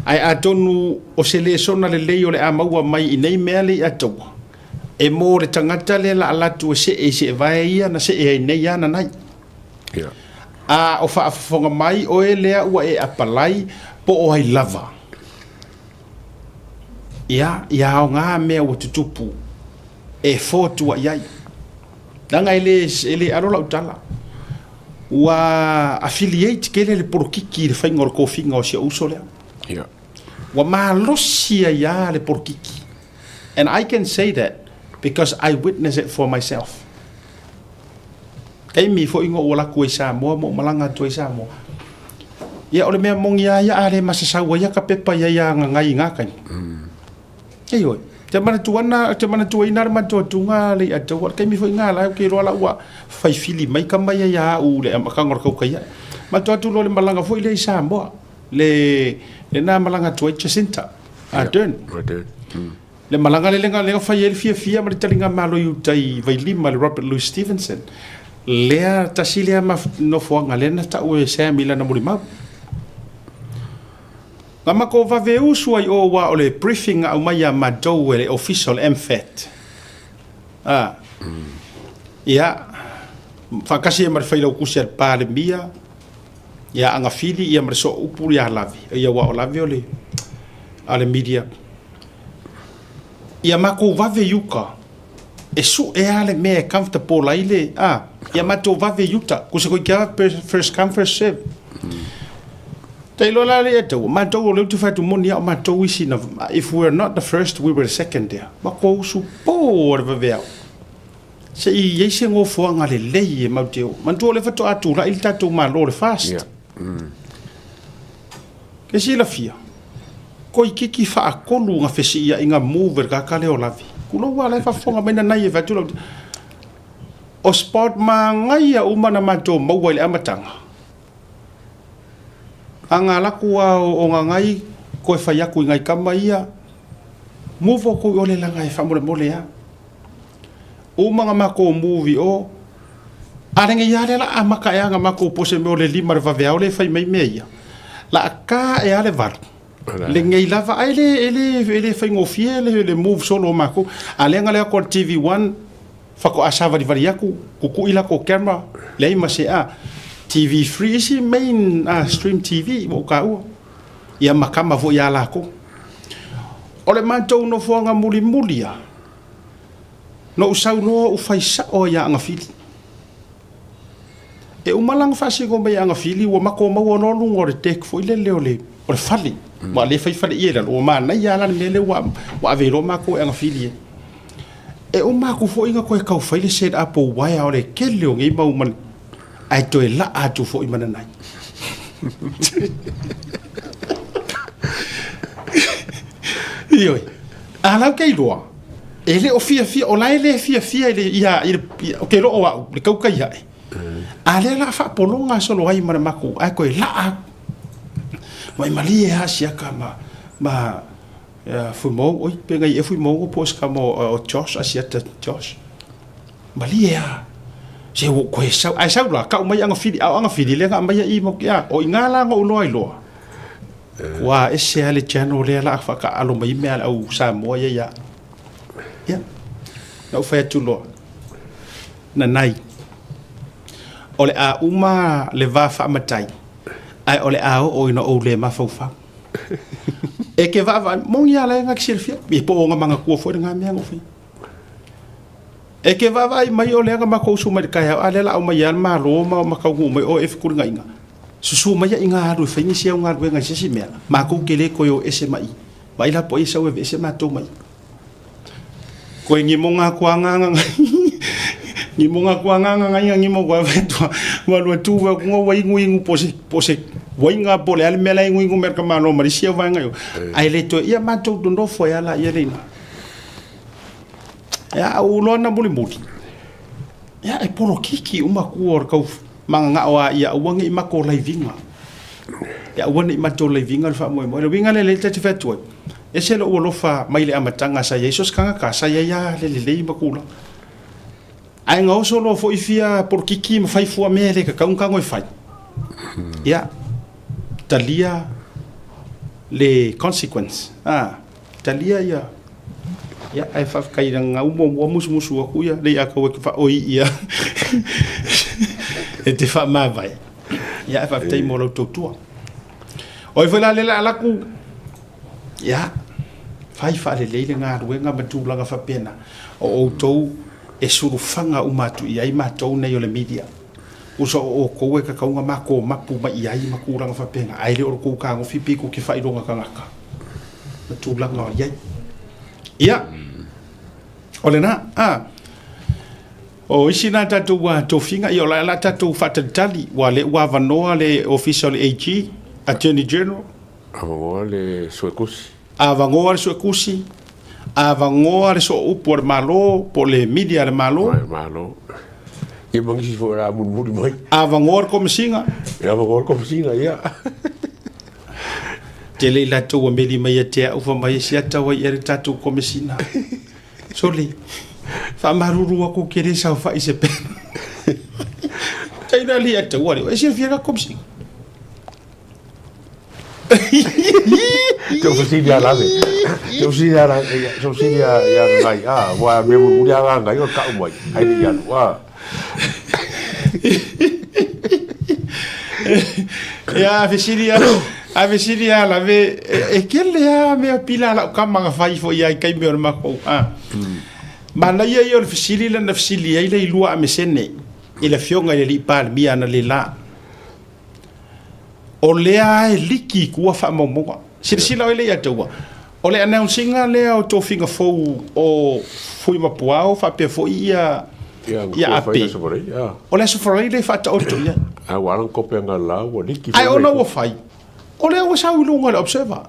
Ae atonu o se lesona lelei o le a maua mai i nei mea Leiataua, e mo le tagata lea la alu atu e see i seevae ia na see ai nei a Nanai. A o faafofoga mai oe lea ua e apalai po o ai lava. Ia, ia aoga mea ua tutupu e fotua i ai. Leaga e le, e le alo lau tala. Ua affiliate tele le polokiki i le faiga o le tofiga o si ou uso lea. Yeah. Ua malosi ai lava le polokiki. And I can say that because I witness it for myself. Taimi foi na ou alu atu ai i Samoa ma ou malaga atu ai i Samoa. Ia o le mea moni lava ia a le masasau ai ka pepa i ai a gagai i na taimi. Ioe. Te manatua na, te manatuaina le matuatuga le Ataua, le taimi foi na la ou te iloa la ua fai fili mai tama ia ia au le amataga o le tautai ae. Matua atu loa le malaga foi lea i Samoa, le lena malaga atu ai Jacinta Ardern. Ardern. Le malaga lea lea na fai ai le fiafia ma le taligamalo i uta i Vailima le Robert Louis Stevenson. Lea tasi lea nofoaga lea na tau e Sam i lana molimau. Na matou vave usu ai o aua o le briefing na aumai ia matou e le ofisa o le MFAT. A. Ia, faatasi ai ma le failautusi a le Palemia, ia Agafili ia ma le sooupu ia Lavi, ia aua o Lavi o le a le media. Ia matou vave i uta, e sue lava le mea e comfortable ai le, a, ia matou vave i uta, kusa koe kia first come first serve. Tailo la le ata, matou o lea ou te fai atu moni a o matou isi na, if we were not the first, we were the second there. Matou usu po o le vaveao. Se i i ai se gofoaga lelei e mau te o. Manatua o lea faatoa tulai le tatou Malo le FAST. Yeah. Ke silafia, koikiki faatolu na fesiiaiga move e le tagata lea o Lavi. Tulou lava la e faafofoga mai nanai e fai atu lau O spot manaia uma na matou maua i le amataga. A nga laku a o Gagai koe fai aku i ngai kama ia, move oukou i o le laga e faamolemole a. Uma nga makou move i o, a lenei a lea la amata ea nga makou pose mea o le lima le vaveao le fai mai mea ia. La a ka ea le valu. Lenei lava a e le, e le, e le faigofie le, le move solo o makou. A lea nga le aku a le TV1, Faatoa savalivali atu, kukui latou camera, leai ma se a. TV three isi main a stream TV ua ou taua. Ia ma kama foi ia latou. O le matou nofoaga mulimuli a, na ou sau loa ou fai sao ai ia Agafili. E uma la ona faasino mai ia Agafili ua matou maua loa luga o le deck foi lele o le o le fale. Aua o lea e fai faleie i lalo, ua manaia lava la le mea lea ua ua ave ai loa matou e Agafili e. E uma atu foi ona toe tau fai le set up o uaea o le tele o nei mau manu, ae toe laa atu foi ma nanai. Ioe, a lau ke iloa, e le o fiafia, o la e le fiafia i le, ia, i le, o ke loo au, le kaukai ae. A lea la faapologa solo ai ma le matou, ae toe laa atu. Mai malie lava siaka ma, ma, Ia, Fuimou, oi, pe ngai e Fuimou po o se kama o Josh, Asiata Josh. Malie a. Se ua koe sau, ai sau la, kau mai Agafili, a o Agafili lea na aumaia i mau kia, o i ngā la na ou loa i loa. Ua ese a le channel lea la whakaalo mai mea le au Samoa ia ia. Ia, na ou fai atu loa. Nanai. O le a uma le va faamatai, ae o le a oo ina ou le mafaufau. E ke vaavaai, moni a la e nga ki silafia, ia po o nga manatua foi lena mea na ou faia. E ke vaavaai mai o lea na matou usu mai le taeao, a lea la aumai a le Malo ma ma taunuu mai o e fetulinaiga. Susu mai i nga alu e fai nisi au galuega i se isi mea, matou te le toe o ese mai i. Vaai la po o ai e sau e aveese matou mai i. Koe ngimo ngā kua ngā ngā ngimo ngā kua ngā ngā ngā ngimo kua whetua wa lua tu wa kunga wa ingu ingu pose pose wa inga pole ale mela ingu ingu merka malo marisia wa inga yo ai le to ia matou to nofo ia la ia leina ia u lona muli muli ia e polo kiki uma ku o kau mangangao a ia aua nei mako laivinga ia aua nei matou laivinga le faamoemoe le uiga lea lea ta te fai atu ai Ese lou alofa mai le amataga sa i ai so se tagata sa i ai lava le lelei ma tulaga. Ae gaoso loa foi fia polokiki ma fai fua mea e le tatau ona tago e fai. Ia, talia le consequence, a, talia ia, ia, ae faafetai leaga au muamua musumusu aku ia, le i aka ua ke faaoi ia e te faamavae. Ia, ae faafetai mo lau tautua. O ai foi la lea le a laku, ia, fai faalelei le galuega ma tulaga faapena, o outou e sulufaga uma atu i ai matou nei o le media. Uso o outou e tatau ona matou mapu mai i ai ma tulaga faapena, ae le o le tou tagofi pei tou te faailoga tagata ma tulaga o i ai. Ia, o lena, a. O isi na tatou tofiga, ia o la a tatou faatalitali, ua lea ua avanoa le Ofisa o le AG, Attorney General. Avanoa le Suetusi. Avanoa le Suetusi, avanoa le Sooupu a le Malo po o le Media a le Malo. Malo. Ia ma nisi foi o le a mulimuli mai. Avanoa le Komesina. Ia avanoa le Komesina, ia. Tele i latou ua meli mai ia te au fai mai e siata ai ea le tatou Komesina. Sole, faamalulu atu ou te le saofai i se pena. Taina alii a taua lea, e silafia la Komesina. Te fesili a lave. Te fesili a lave. Te fesili a ia ngai. Ah, wa me mu ya ngai o ka mai. Ai ni alu. Ah. Ia fesili a a fesili a lave e kele a mea pila lau kama na fai foi ai kai mea o le makou. Ah. Manaia ia o le fesili lea na fesili ai le ilua amesene i le afioga i le alii Palemia analeila. O lea e liki i tua faamaumauga. Silasila oe lea ia te ua. O le announcing-a lea o tofiga fou o Fuimapuao faapea foi ia ia Ape. O le Aso Faraile lea e faataoto i ai. A ua ala kope anga la ua liki. Ai ona ua fai. O lea ua sau i luga o le Observer.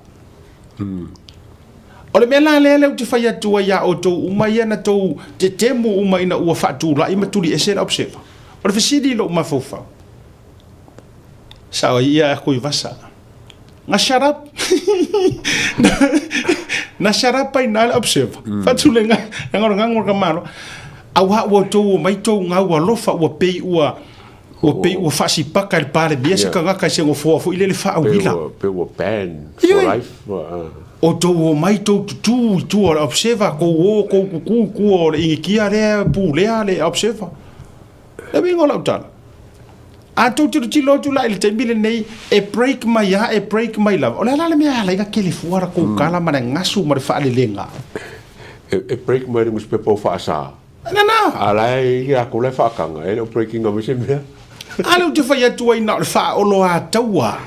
O le mea la lea lea ou te fai atu ai ia outou uma ia na tou tetemu uma ina ua faatulai ma tuliese le Observer. O le fesili i lou mafaufau. Sao ai ia aku i vasa. Na shut up. Na shut up ai na le observer. Mm. Fatule nga nga nga nga ka malo. Aua ua tou mai tou nga ua lofa ua pei ua ua pei ua faasipaka i le Palemia se tagata i se gofoa foi lele faauila. Pe ua ban for life. O tou omai tou tutū i tua o le observer, kou o kou kukū i tua o le inikia lea pulea le observer. Le uiga o lau tala, a tou tilotilo atu la i le taimi lenei, e break mai lava, e break mai lava. O le a la le mea e ala ai ona kele fua la tou tala ma le gasu ma le faalelega? E break mai le nusipepa o faasa. Nana! A la e i latou la e faataga, e le o break ina mai se mea. A lea ou te fai atu ai na o le faaoloataua,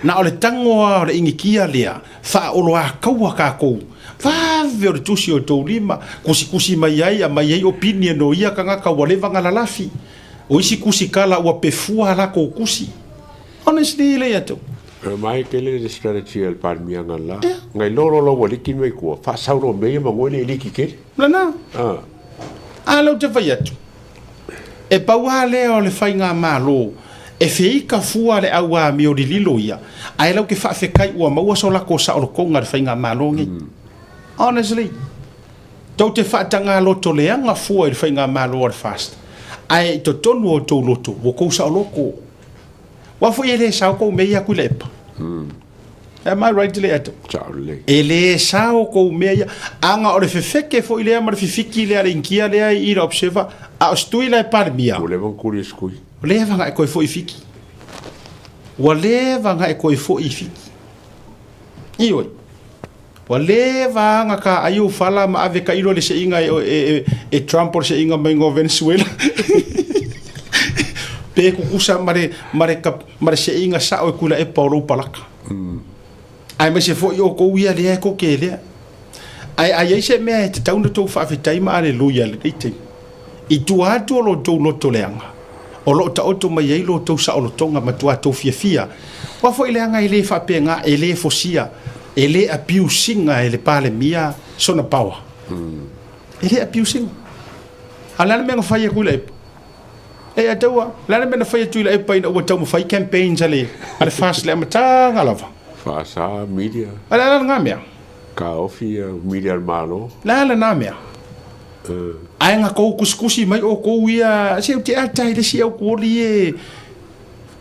na o le tago lava o le inikia lea, faaoloataua tatou. Vave o le tusi o tou lima, kusikusi mai ai, aumai ai opinion o ia tagata ua leva ona lalafi. O isi kusi kala ua pefua a latou kusi. Honestly, e le atu. Mai tele le strategy a le Palemia nga la. Ngai lolo la ua liki mai kua, faasau loa mea ia ma ngoi le liki tele. Lena. A lea ou te fai atu, e pau lava lea o le faigamalo e feika fua le au amio lililo ia, ae lau te faafetai ua maua so latou saolotoga i le faigamalo nei. Honestly, tou te faataga loto leaga fua i le faigamalo a le FAST, ae i totonu o outou loto, ua tou saoloto. Aua foi e le sao tou mea ia Tuilaepa. Am I right le atu? Sao lelei. E le sao kou mea ia. Aga o le fefeke foi lea ma le fifiki lea le Inikia lea i le Observer, a o se tui la e Palemia. Ua leva ona kuli e se tui. Ua leva ona e toe foi i Fiti. Ua leva ona e toe foi i Fiti. Ioe. Ua leva ona ta ai ou fala ma ave tailo le seiga e, e, e, e Trump o le seiga mai o Venezuela. Pe kukusa ma le, ma le, ma le seiga sao e kula e paolo palaka. Aemaise foi outou ia lea e koke lea. Ae a i ai se mea e tatau ona outou faafetai ma aleluia i lenei taimi, i tua atu o lo outou loto leaga, o lo o taoto mai ai lo outou saolotoga matua tou fiafia, aua foi leaga e le faapena, e le fosia, e le abuse ina e le Palemia sona power. E le abuse ina. A o le a le mea na fai e Tuilaepa? E a taua, le a le mea na fai e Tuilaepa ina ua taumafai campaigns a le, a le FAST i le amataga lava? Faasa media. A le a lena mea? Taofi media a le Malo. Le a lena mea? Ae na tou kusikusi mai outou ia, se ou te ata i le isi au kuoli e.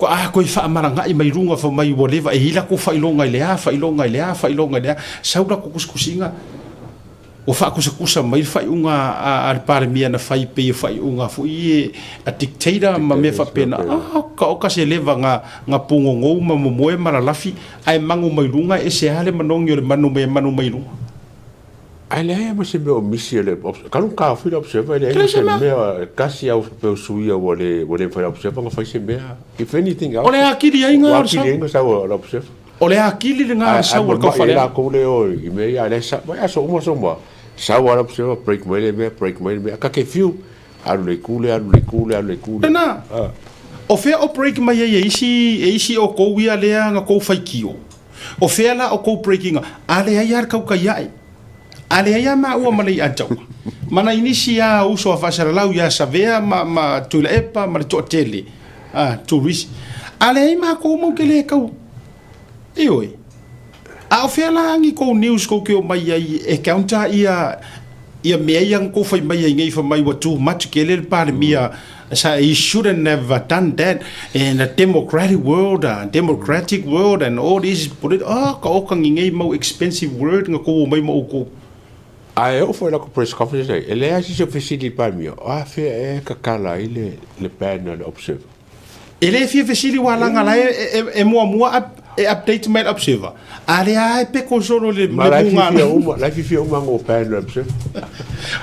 Ko a koe faamalagaʻi mai luga fai mai ua leva e i ai lakou faailoga i le a, faailoga i le a, faailoga i le a, sau lakou kusikusiga ua faakusakusa mai le faaiuga a le Palemia na fai pei o faaiuga foi ia a dictator ma mea faapena. Ah, ka oka se leva ga ga pugogou ma momoe ma lalafi ae mago mai luga e ese lava le manogi o le manu mai manu mai luga. Ae leai lava ma se mea o misi e le talu ona taofia le observer e leai ma se mea e tasi lava pe o suia ua le ua le mafai e le observer ona fai se mea if anything else O le atili ai ga o le sau. Ua atili ai ga sau o le observer. O le atili lena o le sau o le tau faleaga. Ae mamai ai latou lea o i mea ia a o lea e sau mai aso uma aso uma sau lava le observer break mai le mea break mai le mea ta te fiu alu i le itu lea alu i le itu lea alu i le itu lea. Lena. O fea o break mai ai e isi e isi o tou ia lea na tou faitio? O fea la o kou break ina? A leai lava le tautai ae. A leai lava maua ma Leiataua. Ma nai nisi lava uso a faasalalau ia Savea ma, ma Tuilaepa ma le toatele, a, Turisi. A leai matou matou te le tau. Ioe. A o fea la ni kou news kou te omai ai e counter ia ia mea ia na kou fai mai ai nei fai mai ua too much kele le Palemia sa he shouldn't have done that in a democratic world a democratic world and all this polit oh ka oka ni nei mau expensive word na kou omai ma oukou. Ae oo foi i lako press conference nei, e leai se isi o fesili i le Palemia, o afea ea e tatala ai le ban a le Observer? E le fia fesili ua laga la e muamua e update mai le observer. A lea lava e peko solo le Ma la e fiafia uma, la e fiafia uma ngo ban le observer.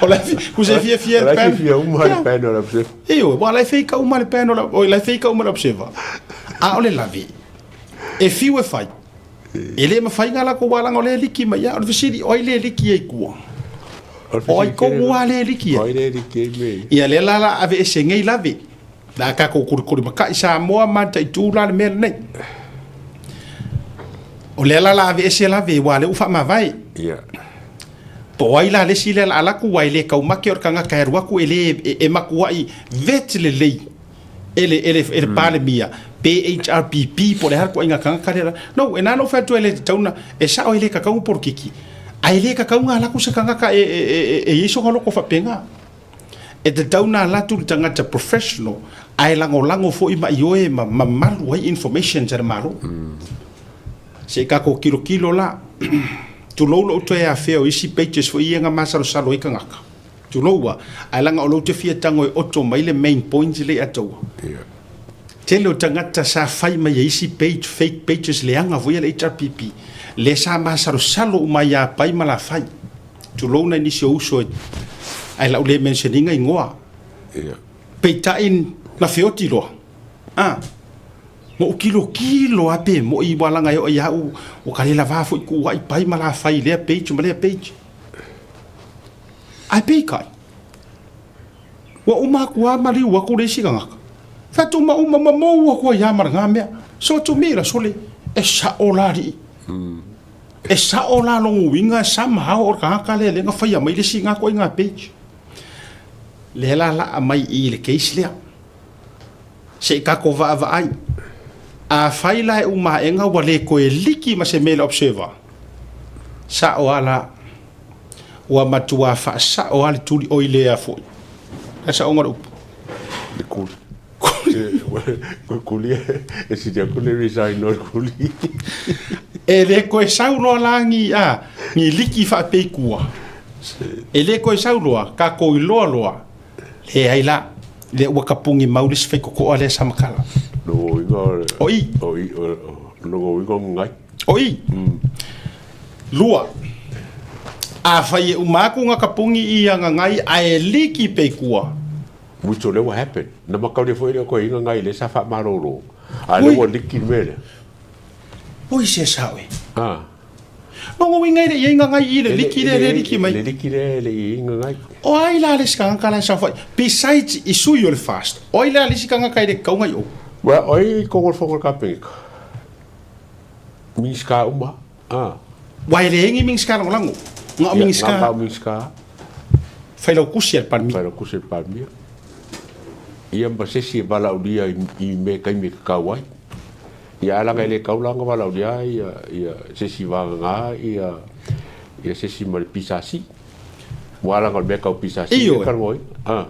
O la e se fiafia le ban. La e fiafia uma le ban le observer. Ioe, ua la e feika uma le ban o la e feika uma le observer. A o le lave, e fiu e fai. E le mafai na latou alaga o lea e liki mai ia. O le fesili, o ai le liki ai i tua? O ai kou a le liki ai? O ai le liki ai mea ia? Ia lea la la aveese nei lave. Le a tatou kolikolimakaʻi Samoa ma mataitu la le mea lenei. O lea la la aveese lave aua lea ua faamavae. Ia. Po o ai la le isi lea la alu atu aua e le taumate o le tagata e alu atu e le e matuai vet lelei e le e le e le Palemia pe HRPP po o le a le ituaiga tagata lea. No, e na ona ou fai atu e le tatau ona e sao e le tatau ona polokiki ae le tatau ona alu atu se tagata e e e i ai sona loto faapena. E tatau ona alu atu le tagata professional ae lagolago foi ma ioe ma mamalu ai informations a le Malo. Se i tatou tilotilo la. Tulou lou toe afea o isi pages foi ia na masalosalo ai tagata. Tulou a, ae leaga o lou te fia tago e oto mai le main points lea i ataua. Tele o tagata sa fai mai e isi page, fake pages leaga foi a le HRPP, lea sa masalosalo uma ai ia Pai ma Lafai. Tulou nai nisi o uso ae lau le mention ina igoa. Ia. Peitai na feoti loa. A. Na ou tilotilo lava pe moi ua laga e oo ia au ua ka le lava foi kuuai pai ma la fai i lea page ma lea page. Ae peitai, ua uma atu lava maliu atu le isi tagata. Fai atu uma uma ma mou atu ai lava ma lena mea. So to me la sole, e sao la alii. E sao la lona uiga somehow o le tagata lea lea na faia mai le isi na ituaiga page. Lea la laa mai i i le case lea. Se i tatou vaavaai. Afai la e uma aega ua le toe liki ma se mea i le observer, sao lava la, ua matua faasao lava le tuli, oi lea foi. Le saoga o le upu. Le kuli. Kuli e sili atu le resign o le kuli. E le toe sau loa la ni, a, ni liki faapeitua. E le toe sau loa, tatou iloa loa, leai la, lea ua tapuni mau le isi faitotoa lea sa matala. O i. O i, o uiga o ngai. O i. Lua, afai e uma atu na tapuni i ana ngai ae liki peitua. Which o lea ua happen. Na mataulia foi lea koe i ngai lea sa faamalolo. A lea ua liki le mea lea. Oi se sao e. Ah. Lona uiga e le i ai gagai i le liki lea le liki mai. Le liki lea e le i ai gagai. O ai la le isi tagata la e saofai? Besides i sui o le FAST, o ai la le isi tagata e le tatau ona i o? Well, o ai i totonu o le fono a le Kapeneta? Minisita uma. Ah. Ua e leai ni Minisita lagolago. Na o Minisita. Na o Minisita. Failautusi a le Palemia. Failautusi a le Palemia. Ia ma se isi e valaaulia i mea taimi e tatau ai. Ia ae leaga e le tatau la ona valaaulia ia ia se isi vagana ia ia se isi ma le PSC. Aua leaga o le mea tau PSC e talanoaina. Ah.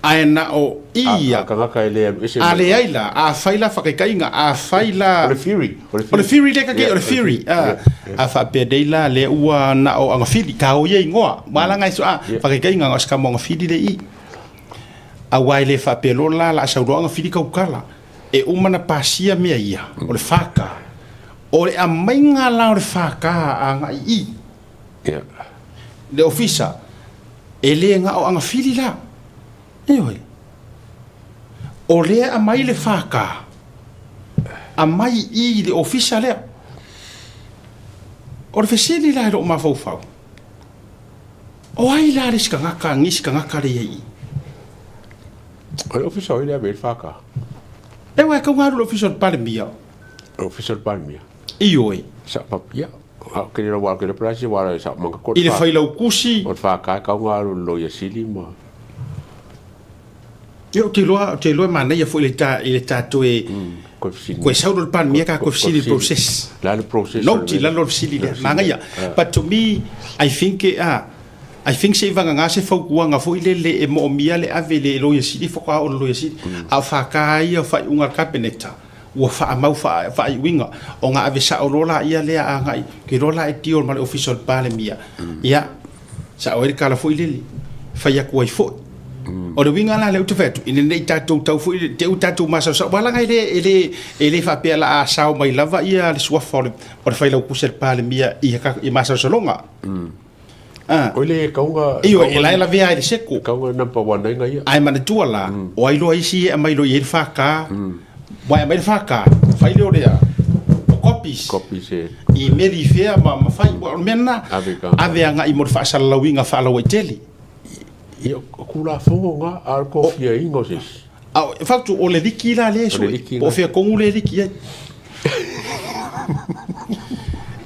Ae na o ia. A tagata e le alu ese A mai. leai la, afai la faakaitaiga, afai la. O le theory, o le O le theory lea kake, o le Yeah, theory. yeah, A faapea nei la, lea ua na o agafili, tao ia igoa. Ua ala ngai so, a, Yeah. faakaitaiga, o se kamo agafili le i. Aua e le faapea loa la, la sau loa agafili kaukala. E uma na pasia mea ia, o le FK. O le aumaiga la o le FK agai i i. Yeah. Le ofisa, e le na o agafili la. Ioe. O lea aumai le FK, aumai i le ofisa lea. O le fesili la i lou mafaufau, o ai la le isi tagata, nisi tagata lea i ai i? O le ofisa o ai lea ave i ai le FK? Ewa, e tau alu i le ofisa o le Palemia. O le ofisa o le Palemia? Ioe. Sa, ia, I le Failautusi. O le FK e kau nga alu i le Loia Sili ma. Ia, ou te iloa, ou te iloa e manaia foi i le ta, i le ta toe, koe sau loa le Palemia ka koe fesili i le process. Le a le process. Note i lalo o le fesili lea, manaia. But to me, I think e, a, I think se i vagana se fautuaga foi lele e moomia le ave i le Loia Sili, faatoa oo i le Loia Sili, a o FK ia o faaiuga a le Kapeneta. Ua faamau faaiuiga ona ave sao loa laia lea agai ke loa la e deal ma le ofisa o le Palemia. Ia, sao ai le tala foi lele, fai atu ai foi. O le uiga la lea ou te fai atu, ina ne i tatou tau foi, te i ua tatou masaosao, aua leaga e le, e le, e le faapea o le a sao mai lava ia le suafa o le, o le Failautusi a le Palemia i, i masalosaloga. Ah. Oi le kauga. Ioe, e la e lavea ai le seko. Kauga number one ai nga ia. Ae manatua la, o ai loa isi e aumai loa i ai le FK, aua e aumai le FK, fai lea o le o copies. Copies e. I meli i fea ma, ma fai, o le mea lena, Ave ka. ave agai mo le faasalalauina faalauaitele. Ia, o Tulafono na, a o le tofiaina o se isi. A o, fautu, o le liki la lea e sue, po o fea tonu lea e liki ai.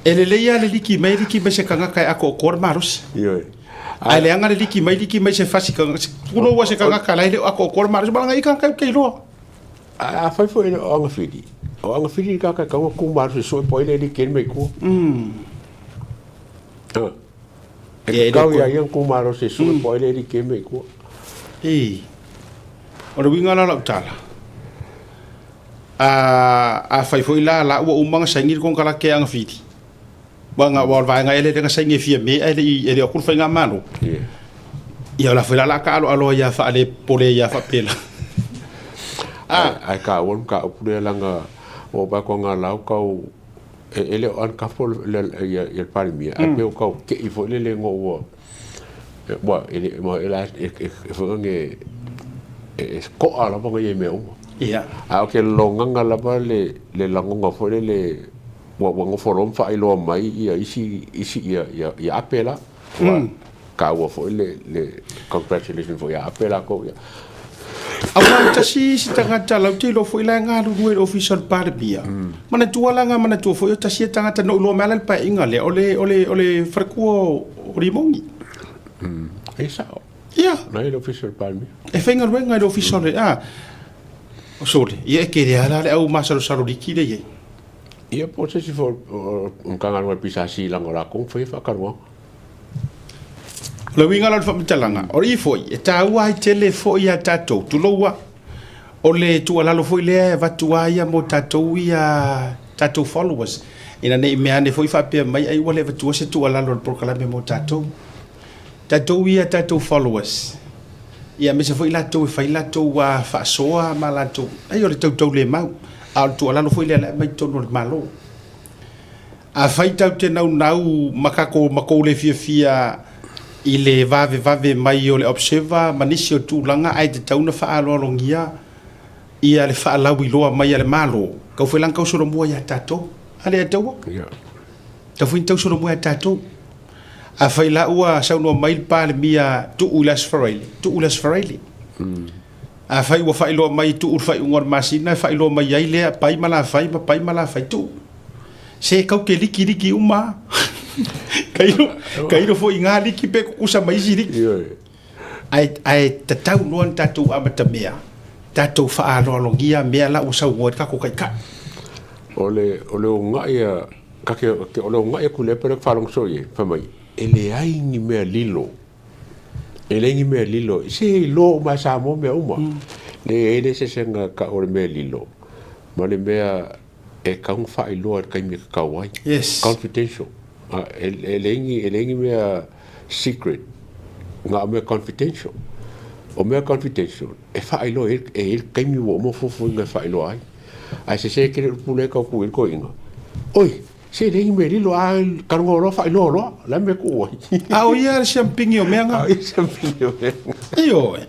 E lelei lava le liki mai, liki mai se tagata e atoatoa le malosi. Ioe. Ae leaga le liki mai, liki mai se fasi tagata, tulou lava se tagata la e le o atoatoa le malosi, malaga i tagata e te iloa. Ae afai foi e le o Agafili, o Agafili le tagata e tatau ona tu malosi e sue po o ai le liki ai le mea i tua. E tatau ia ia ona tu malosi e sue po o ai le liki ai le mea i tua. Ii. O le uiga la o lau tala, a, afai foi la, la ua uma ona saini le konekarate Agafili, aua aua o le vaega ea lea na saini e Fiame ae le i, e le o atu le faigamalo. Ia o la foi la o le a taaloalo ai lava faalepole ai lava faapela. A. Ae taua le mataupu lea leaga ua ou vaai atu angalau tau e, e le o uncomfortable le, ia, ia le Palemia, ae pei ua tau tei foi lele ina ua Ua, e le, ua, e la, e, e, e foi nge, e, e ko'a lava nga ia i mea uma. Ia. A o ke logaga lava le, le lagona foi lele, ua, ua nofo loa ma faailoa mai ia isi, isi ia, ia, ia Ape la. Ua, taua foi le, le congratulation foi ia Ape lakou ia. Aua e tasi isi tagata lau te iloa foi la e galulue i le ofisa o le Palemia. Manatua la nga manatua foi o tasi ia tagata na ou iloa mai ala le paeaiga lea o le, o le, o le faletua o Rimoni. E sao. Ia. Na i le ofisa o le Palemia. E faigaluega i le ofisa o le, a, o sole, ia e tele lava la le au masalosalo liki lea i ai. Ia po o se isi foi o Matagaluega a le PSC leaga o latou na faia faatanoaga. O le uiga la o le faamatalaga, o i foi, e taua ai tele foi ia tatou, tulou a, o le tuualalo foi lea e avatu lava ia mo tatou ia tatou followers, ina ne i mea ane foi faapea mai ai ua le avatua se tuualalo a le polokalame mo tatou. Tatou ia tatou followers, ia aemaise foi latou e fai latou faasoa ma latou, ai o le tautaulemau, a o le tuualalo foi lea la e aumai i totonu o le Malo. Afai tatou te naunau ma tatou ma tou le fiafia i le vavevave mai o le Observer ma nisi o tulaga ae tatau ona faaaloalogia ia le faalauiloa mai a le Malo, tau foi la ona tau solomua ia tatou. A lea taua? Tau foi ona tau solomua ia tatou. Afai la ua saunoa mai le Palemia tuu i le Aso Faraile, tuu i le Aso Faraile. Afai ua faailoa mai tuu i le faaiuga o le masina e faailoa mai ai lea pai ma la fai ma pai ma la fai, tuu. Se kau te liki liki uma a. Kailo, kailo foi i ngā liki pe kukusa ma isi liki. Ae, ae tatau loa ona tatou amatamea, tatou faaaloalogia mea la ua saunoa ai le tatou Taitai. O le, o le ogaʻi a, ka ke, o le ogaʻi a Tuilaepa lea ou te faalogo soo i ai, fai mai, e leai ni mea lilo. E leai ni mea lilo, se e iloa uma e Samoa mea uma. Leai, e le eseesega tau o le mea lilo ma le mea e tatau ona faailoa i le taimi e tatau ai. Yes. Confidential. E leai ni, e leai ni mea secret, na o mea confidential. O mea confidential, e faailoa e i ai le taimi ua uma fuafuaina e faailoa ai. Ae sese tele upu lea e tau tuu i ai le toeaina, Oi! Se leai ni mea lilo, a talanoa loa faailoa loa, o le a le mea e tuu ai? A o ia le siampigi o mea nga. A o ia le siampigi o mea nga. Ioe.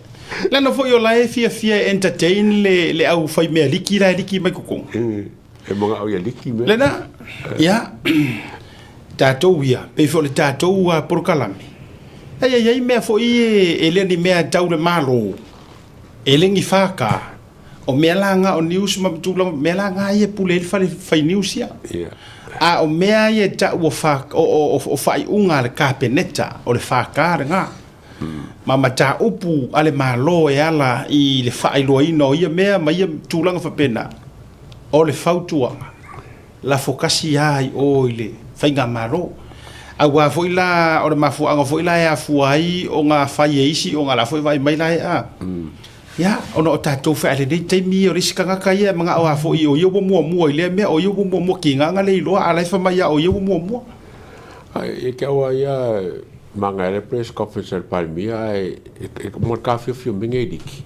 Leaga foi o la e fiafia e entertain le, le au fai mea liki la e liki mai totonu. E manao ia liki mea. Lena, ia, tatou ia, pei foi o le tatou polokalame, e i ai mea foi e le o ni mea tau le Malo, e le ni FK, O mea la nga o news ma tulaga, mea la nga ia e pule ai le fale fai news ia. Yeah. A o mea ia e tau o, fa, o, o, o, o faaiuga a le Kapeneta, o le FK lena. Ma mataupu a le Malo e ala i le faailoaina o ia mea ma ia tulaga faapena, o le fautuaga, lafo kasi lava i o i le Faigamalo. Aua foi la, o le mafuaaga foi la e afua ai ona fai e isi, ona o la foi e vaai mai la e a. Ia, ona o tatou fai a lenei taimi ia, o le isi tagata ia e manao lava foi o ia ua muamua i lea mea, o ia ua muamua kiga na le iloa, a o la e fai mai lava o ia ua muamua. Ai, e te aua ia manaia le press conference a le Palemia ae mo le taofiofia mai nei liki,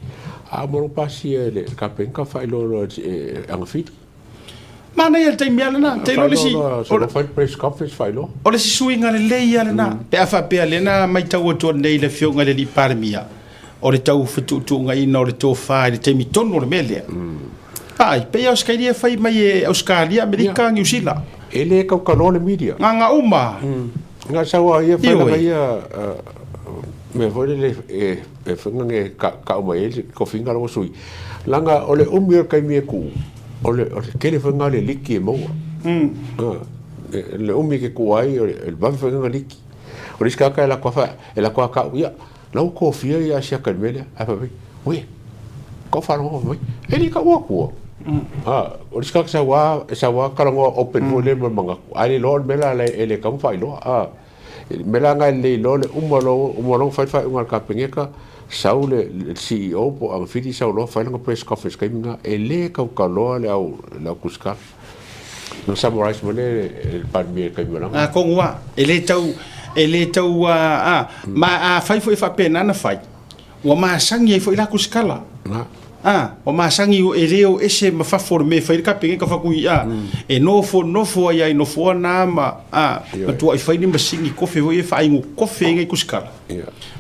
a uma loa pasia e le Kapeneta faailoa loa e Agafili. Manaia le taimi lava lena. Te iloa le isi. O fai press conference faailoa. O le isi suiga lelei lava lena. Pe a faapea lea na matau atu nei le afioga i le alii Palemia, o le tau fetuutuunaiina o le tofa i le taimi tonu o le mea lea. Ai, pei Ausetalia e fai mai e Ausetalia, Amerika, Niu Sila. E le tautaloa le media. Gagaga uma. Na sau a ia fai lana ia mea foi lele e fai e tau mai ai le tofiga lea ua sui. Leaga o le umi o le taimi e tuu, o le tele foi lena o le liki e maua. Le umi e te tuu ai, o le vave foi lena liki. O le isi tagata e alu atu e alu atu lava tau, ia, la ua tofia ia Asiata i le mea lea. Ae fai mai, uē, tau faalogo mai, e le i taua atua. O le isi tagata sau lava, sau lava talanoa open foi lea ma le manatu, ae le iloa o le mea la e le tatau ona faailoa. Le mea la lena e lelei loa le uma loa uma loa ona fai le faaiuga a le Kapeneta, sau le CEO po o Agafili sau loa fai lana press conference i le taimi lena, e le tautaloa le au le au tusitala. Na summarize mai lea e le Palemia i le taimi o lana. Atonu lava, e le tau, e le tau a, ma afai foi e faapena ona fai, Ua masani ai foi la tusitala. A, ua masani e le o ese ma fafo o le mea e fai ai le Kapeneta fatu i a, e nofo nofo ai lava i nofoa na ma a, matuai fai ni masini kofe foi e faainu kofe ai nai tusitala.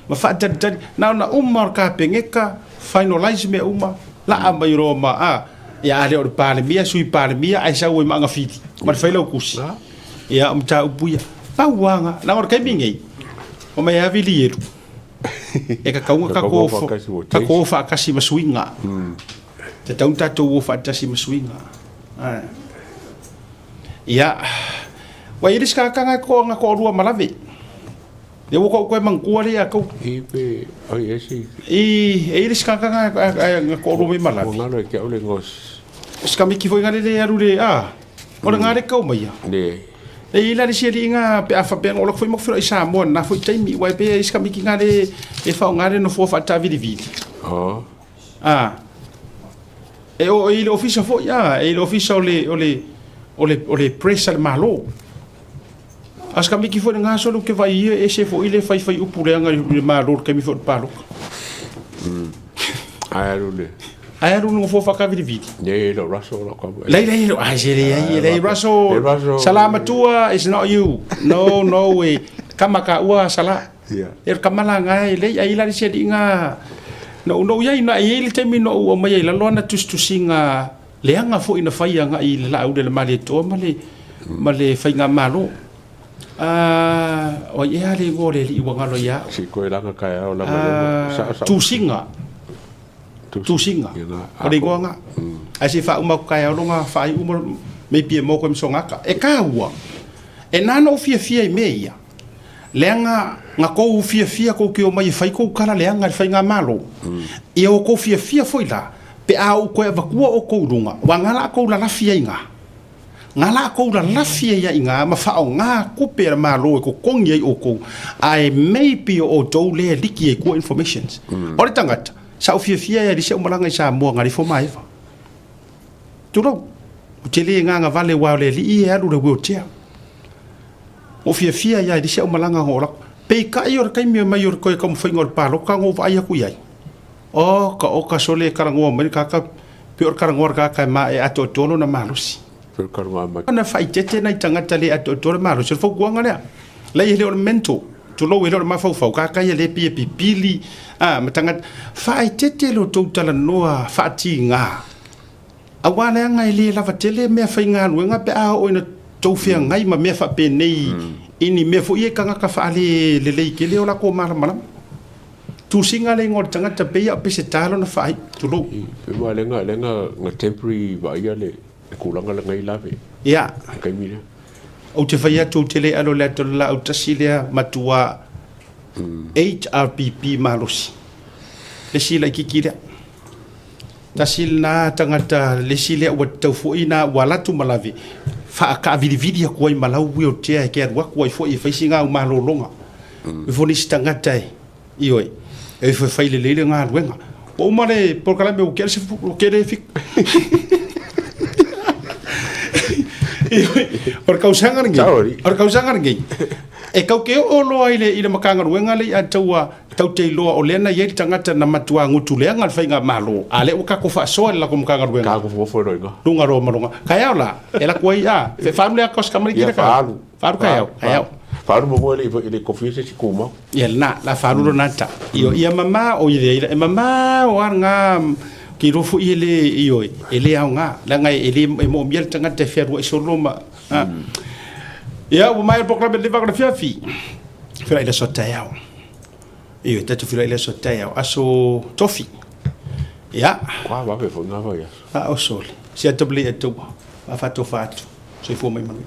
Ma faatalitali, na ona uma o le Kapeneta, finalize mea uma, laa mai loa ma a, ia a le o le Palemia, Sui Palemia ae sau ai ma Agafili ma le Failautusi. Ia, o mataupu ia. Pau lava na, leaga o le taimi lenei, ua mea lava vilielu. E tatau ona tatou o faatasi ma suiga. E tatau ona tatou o faatasi ma suiga. Ia, ua i ai le isi tagata na e toalua ma lave. Lea ua ou toe manatua lea ia tou. I pe, oi e si. I, e i ai le isi tagata na toalua mai ma lave. Ua galo ia te au le igoa. O si tamaiti foi lea e alu i le, a, o le na lea e tau maia. Le. E i ai la le isi alii na pe a faapea na oo atu foi matou feiloai i Samoa i lena foi taimi, aua e pei e i ai si tamaiti na le e faaaoga le nofoa faataavilivili. Oh. A, e o e i le ofisa foi, a, e i le ofisa o le, o le, o le, o le press a le Malo. A o si tamaiti foi lena sole ou te vaai i ia e ese foi le faifai upu leaga i le Malo i le taimi foi o le palota. Ae alu le. Ae alu i le nofoa faataavilivili. Leai e le o Russell lau kama. Leai, leai, leai, ai, se leai, leai, Russell, Russell. Sala matua, it's not you. No, no way. Kama ka ua sala. Yeah. E kama la ngai, leai, ai la le isi alii nga, na ou, na ou iai, na i ai le taimi na ou aumaia i lalo ana tusitusiga leaga foi na fai agai i le Laauli a le Malietoa ma le, ma le Faigamalo. Ah, o ai ea le igoa o le alii ua galo ia au? Si koe langa taeao lava lea. Ah, Tusiga. Tusiga. O le igoa nga. Ae se i faauma atu taeao longa faaiu ma maybe e maua koe ma sogaka. E taua. E na ona ou fiafia i mea ia. Leaga na tou fiafia tou te omai e fai tou tala leaga i le faigamalo. Ia ua tou fiafia foi la pe a ou toe avatua outou i luga, ua na la tou lalafi ai na. Nga lakou lalafi ai ia iga ma faaaoga tupe a le Malo e totogi ai outou, ae maybe o outou lea e liki ai tua informations. O le tagata, sa ou fiafia e alisi au malaga i Samoa nga lifo maeva. Tulou, ou te le gagavale aua o le alii e alu i le wheelchair. Ua ou fiafia ai lava i le isi au malaga na oo atu. Peitai o le taimi e omai o le toe taumafaiga o le palota na ou vaai atu i ai, oka oka sole e talanoa mai le tagata, pei o le talanoa a le tagata e maea atoatoa lona malosi. Pei o le talanoa mai. Na faaeteete nai tagata le atoatoa le malosi, o le fautuaga lea. Leai e le o le mental, tulou e le o le mafaufau, tagata ia lea e pei e pipili, a, ma tagata. Faaeteete lo outou talanoa faatiga. Aua leaga e le lava tele mea faigaluega pe a oo ina tou feagai ma mea faapenei i ni mea foi ia i tagata faale lelei tele o latou malamalama. Tusiga le igoa o le tagata pei a o Peseta lona faaiu, tulou. Pei ma lea na, lea na, na temporary vaaia le, le tulaga lea na i lave. Ia. Le taimi lea. Ou te fai atu ou te le alo i le ata o le laau tasi lea matua HRPP malosi. Le isi laititi lea. Tasi lena tagata le isi lea ua tatau foi na ua alu atu ma lave faataavilivili atu ai ma lau wheelchair e te alu atu ai foi e fai sina au malologa. E foi nisi tagata e, ioe, e ifo e fai lelei le galuega. Ua uma le polokalame ua tea le ua tea le fitu. Ioe, o le tausaga lenei, o le tausaga lenei, e tatou te oo loa i le, i le Matagaluega lea i Ataua, Tatou te iloa o lea na i ai le tagata na matua gutuleaga le faigamalo, a lea ua tatou faasoa i le latou Matagaluega. Ka nofonofo loa i ina. Luga loa ma luga. Taeao la, e alu atu ai, a, fe faalu le ata o si tamaiti lea ka. Ia, faalu. Faalu taeao, taeao. Faalu muamua e le i kofia se isi tumau. Ia lena, la faalu lona ata. Ioe, ia mamao i le, e mamao lava lena, ou te iloa foi e le, ioe, e le aoga, leaga e le, e moomia le tagata e fealuai solo ma, a. Ia, ua maea le polokalame i le 9 o le afiafi. Feiloai i le aso taeao. Ioe, tatou feiloai i le aso taeao, aso tofi. Ia. Ua vave foi na vai aso. A o sole. Se atu le atu. A faatofa atu. Soifua mai manuia.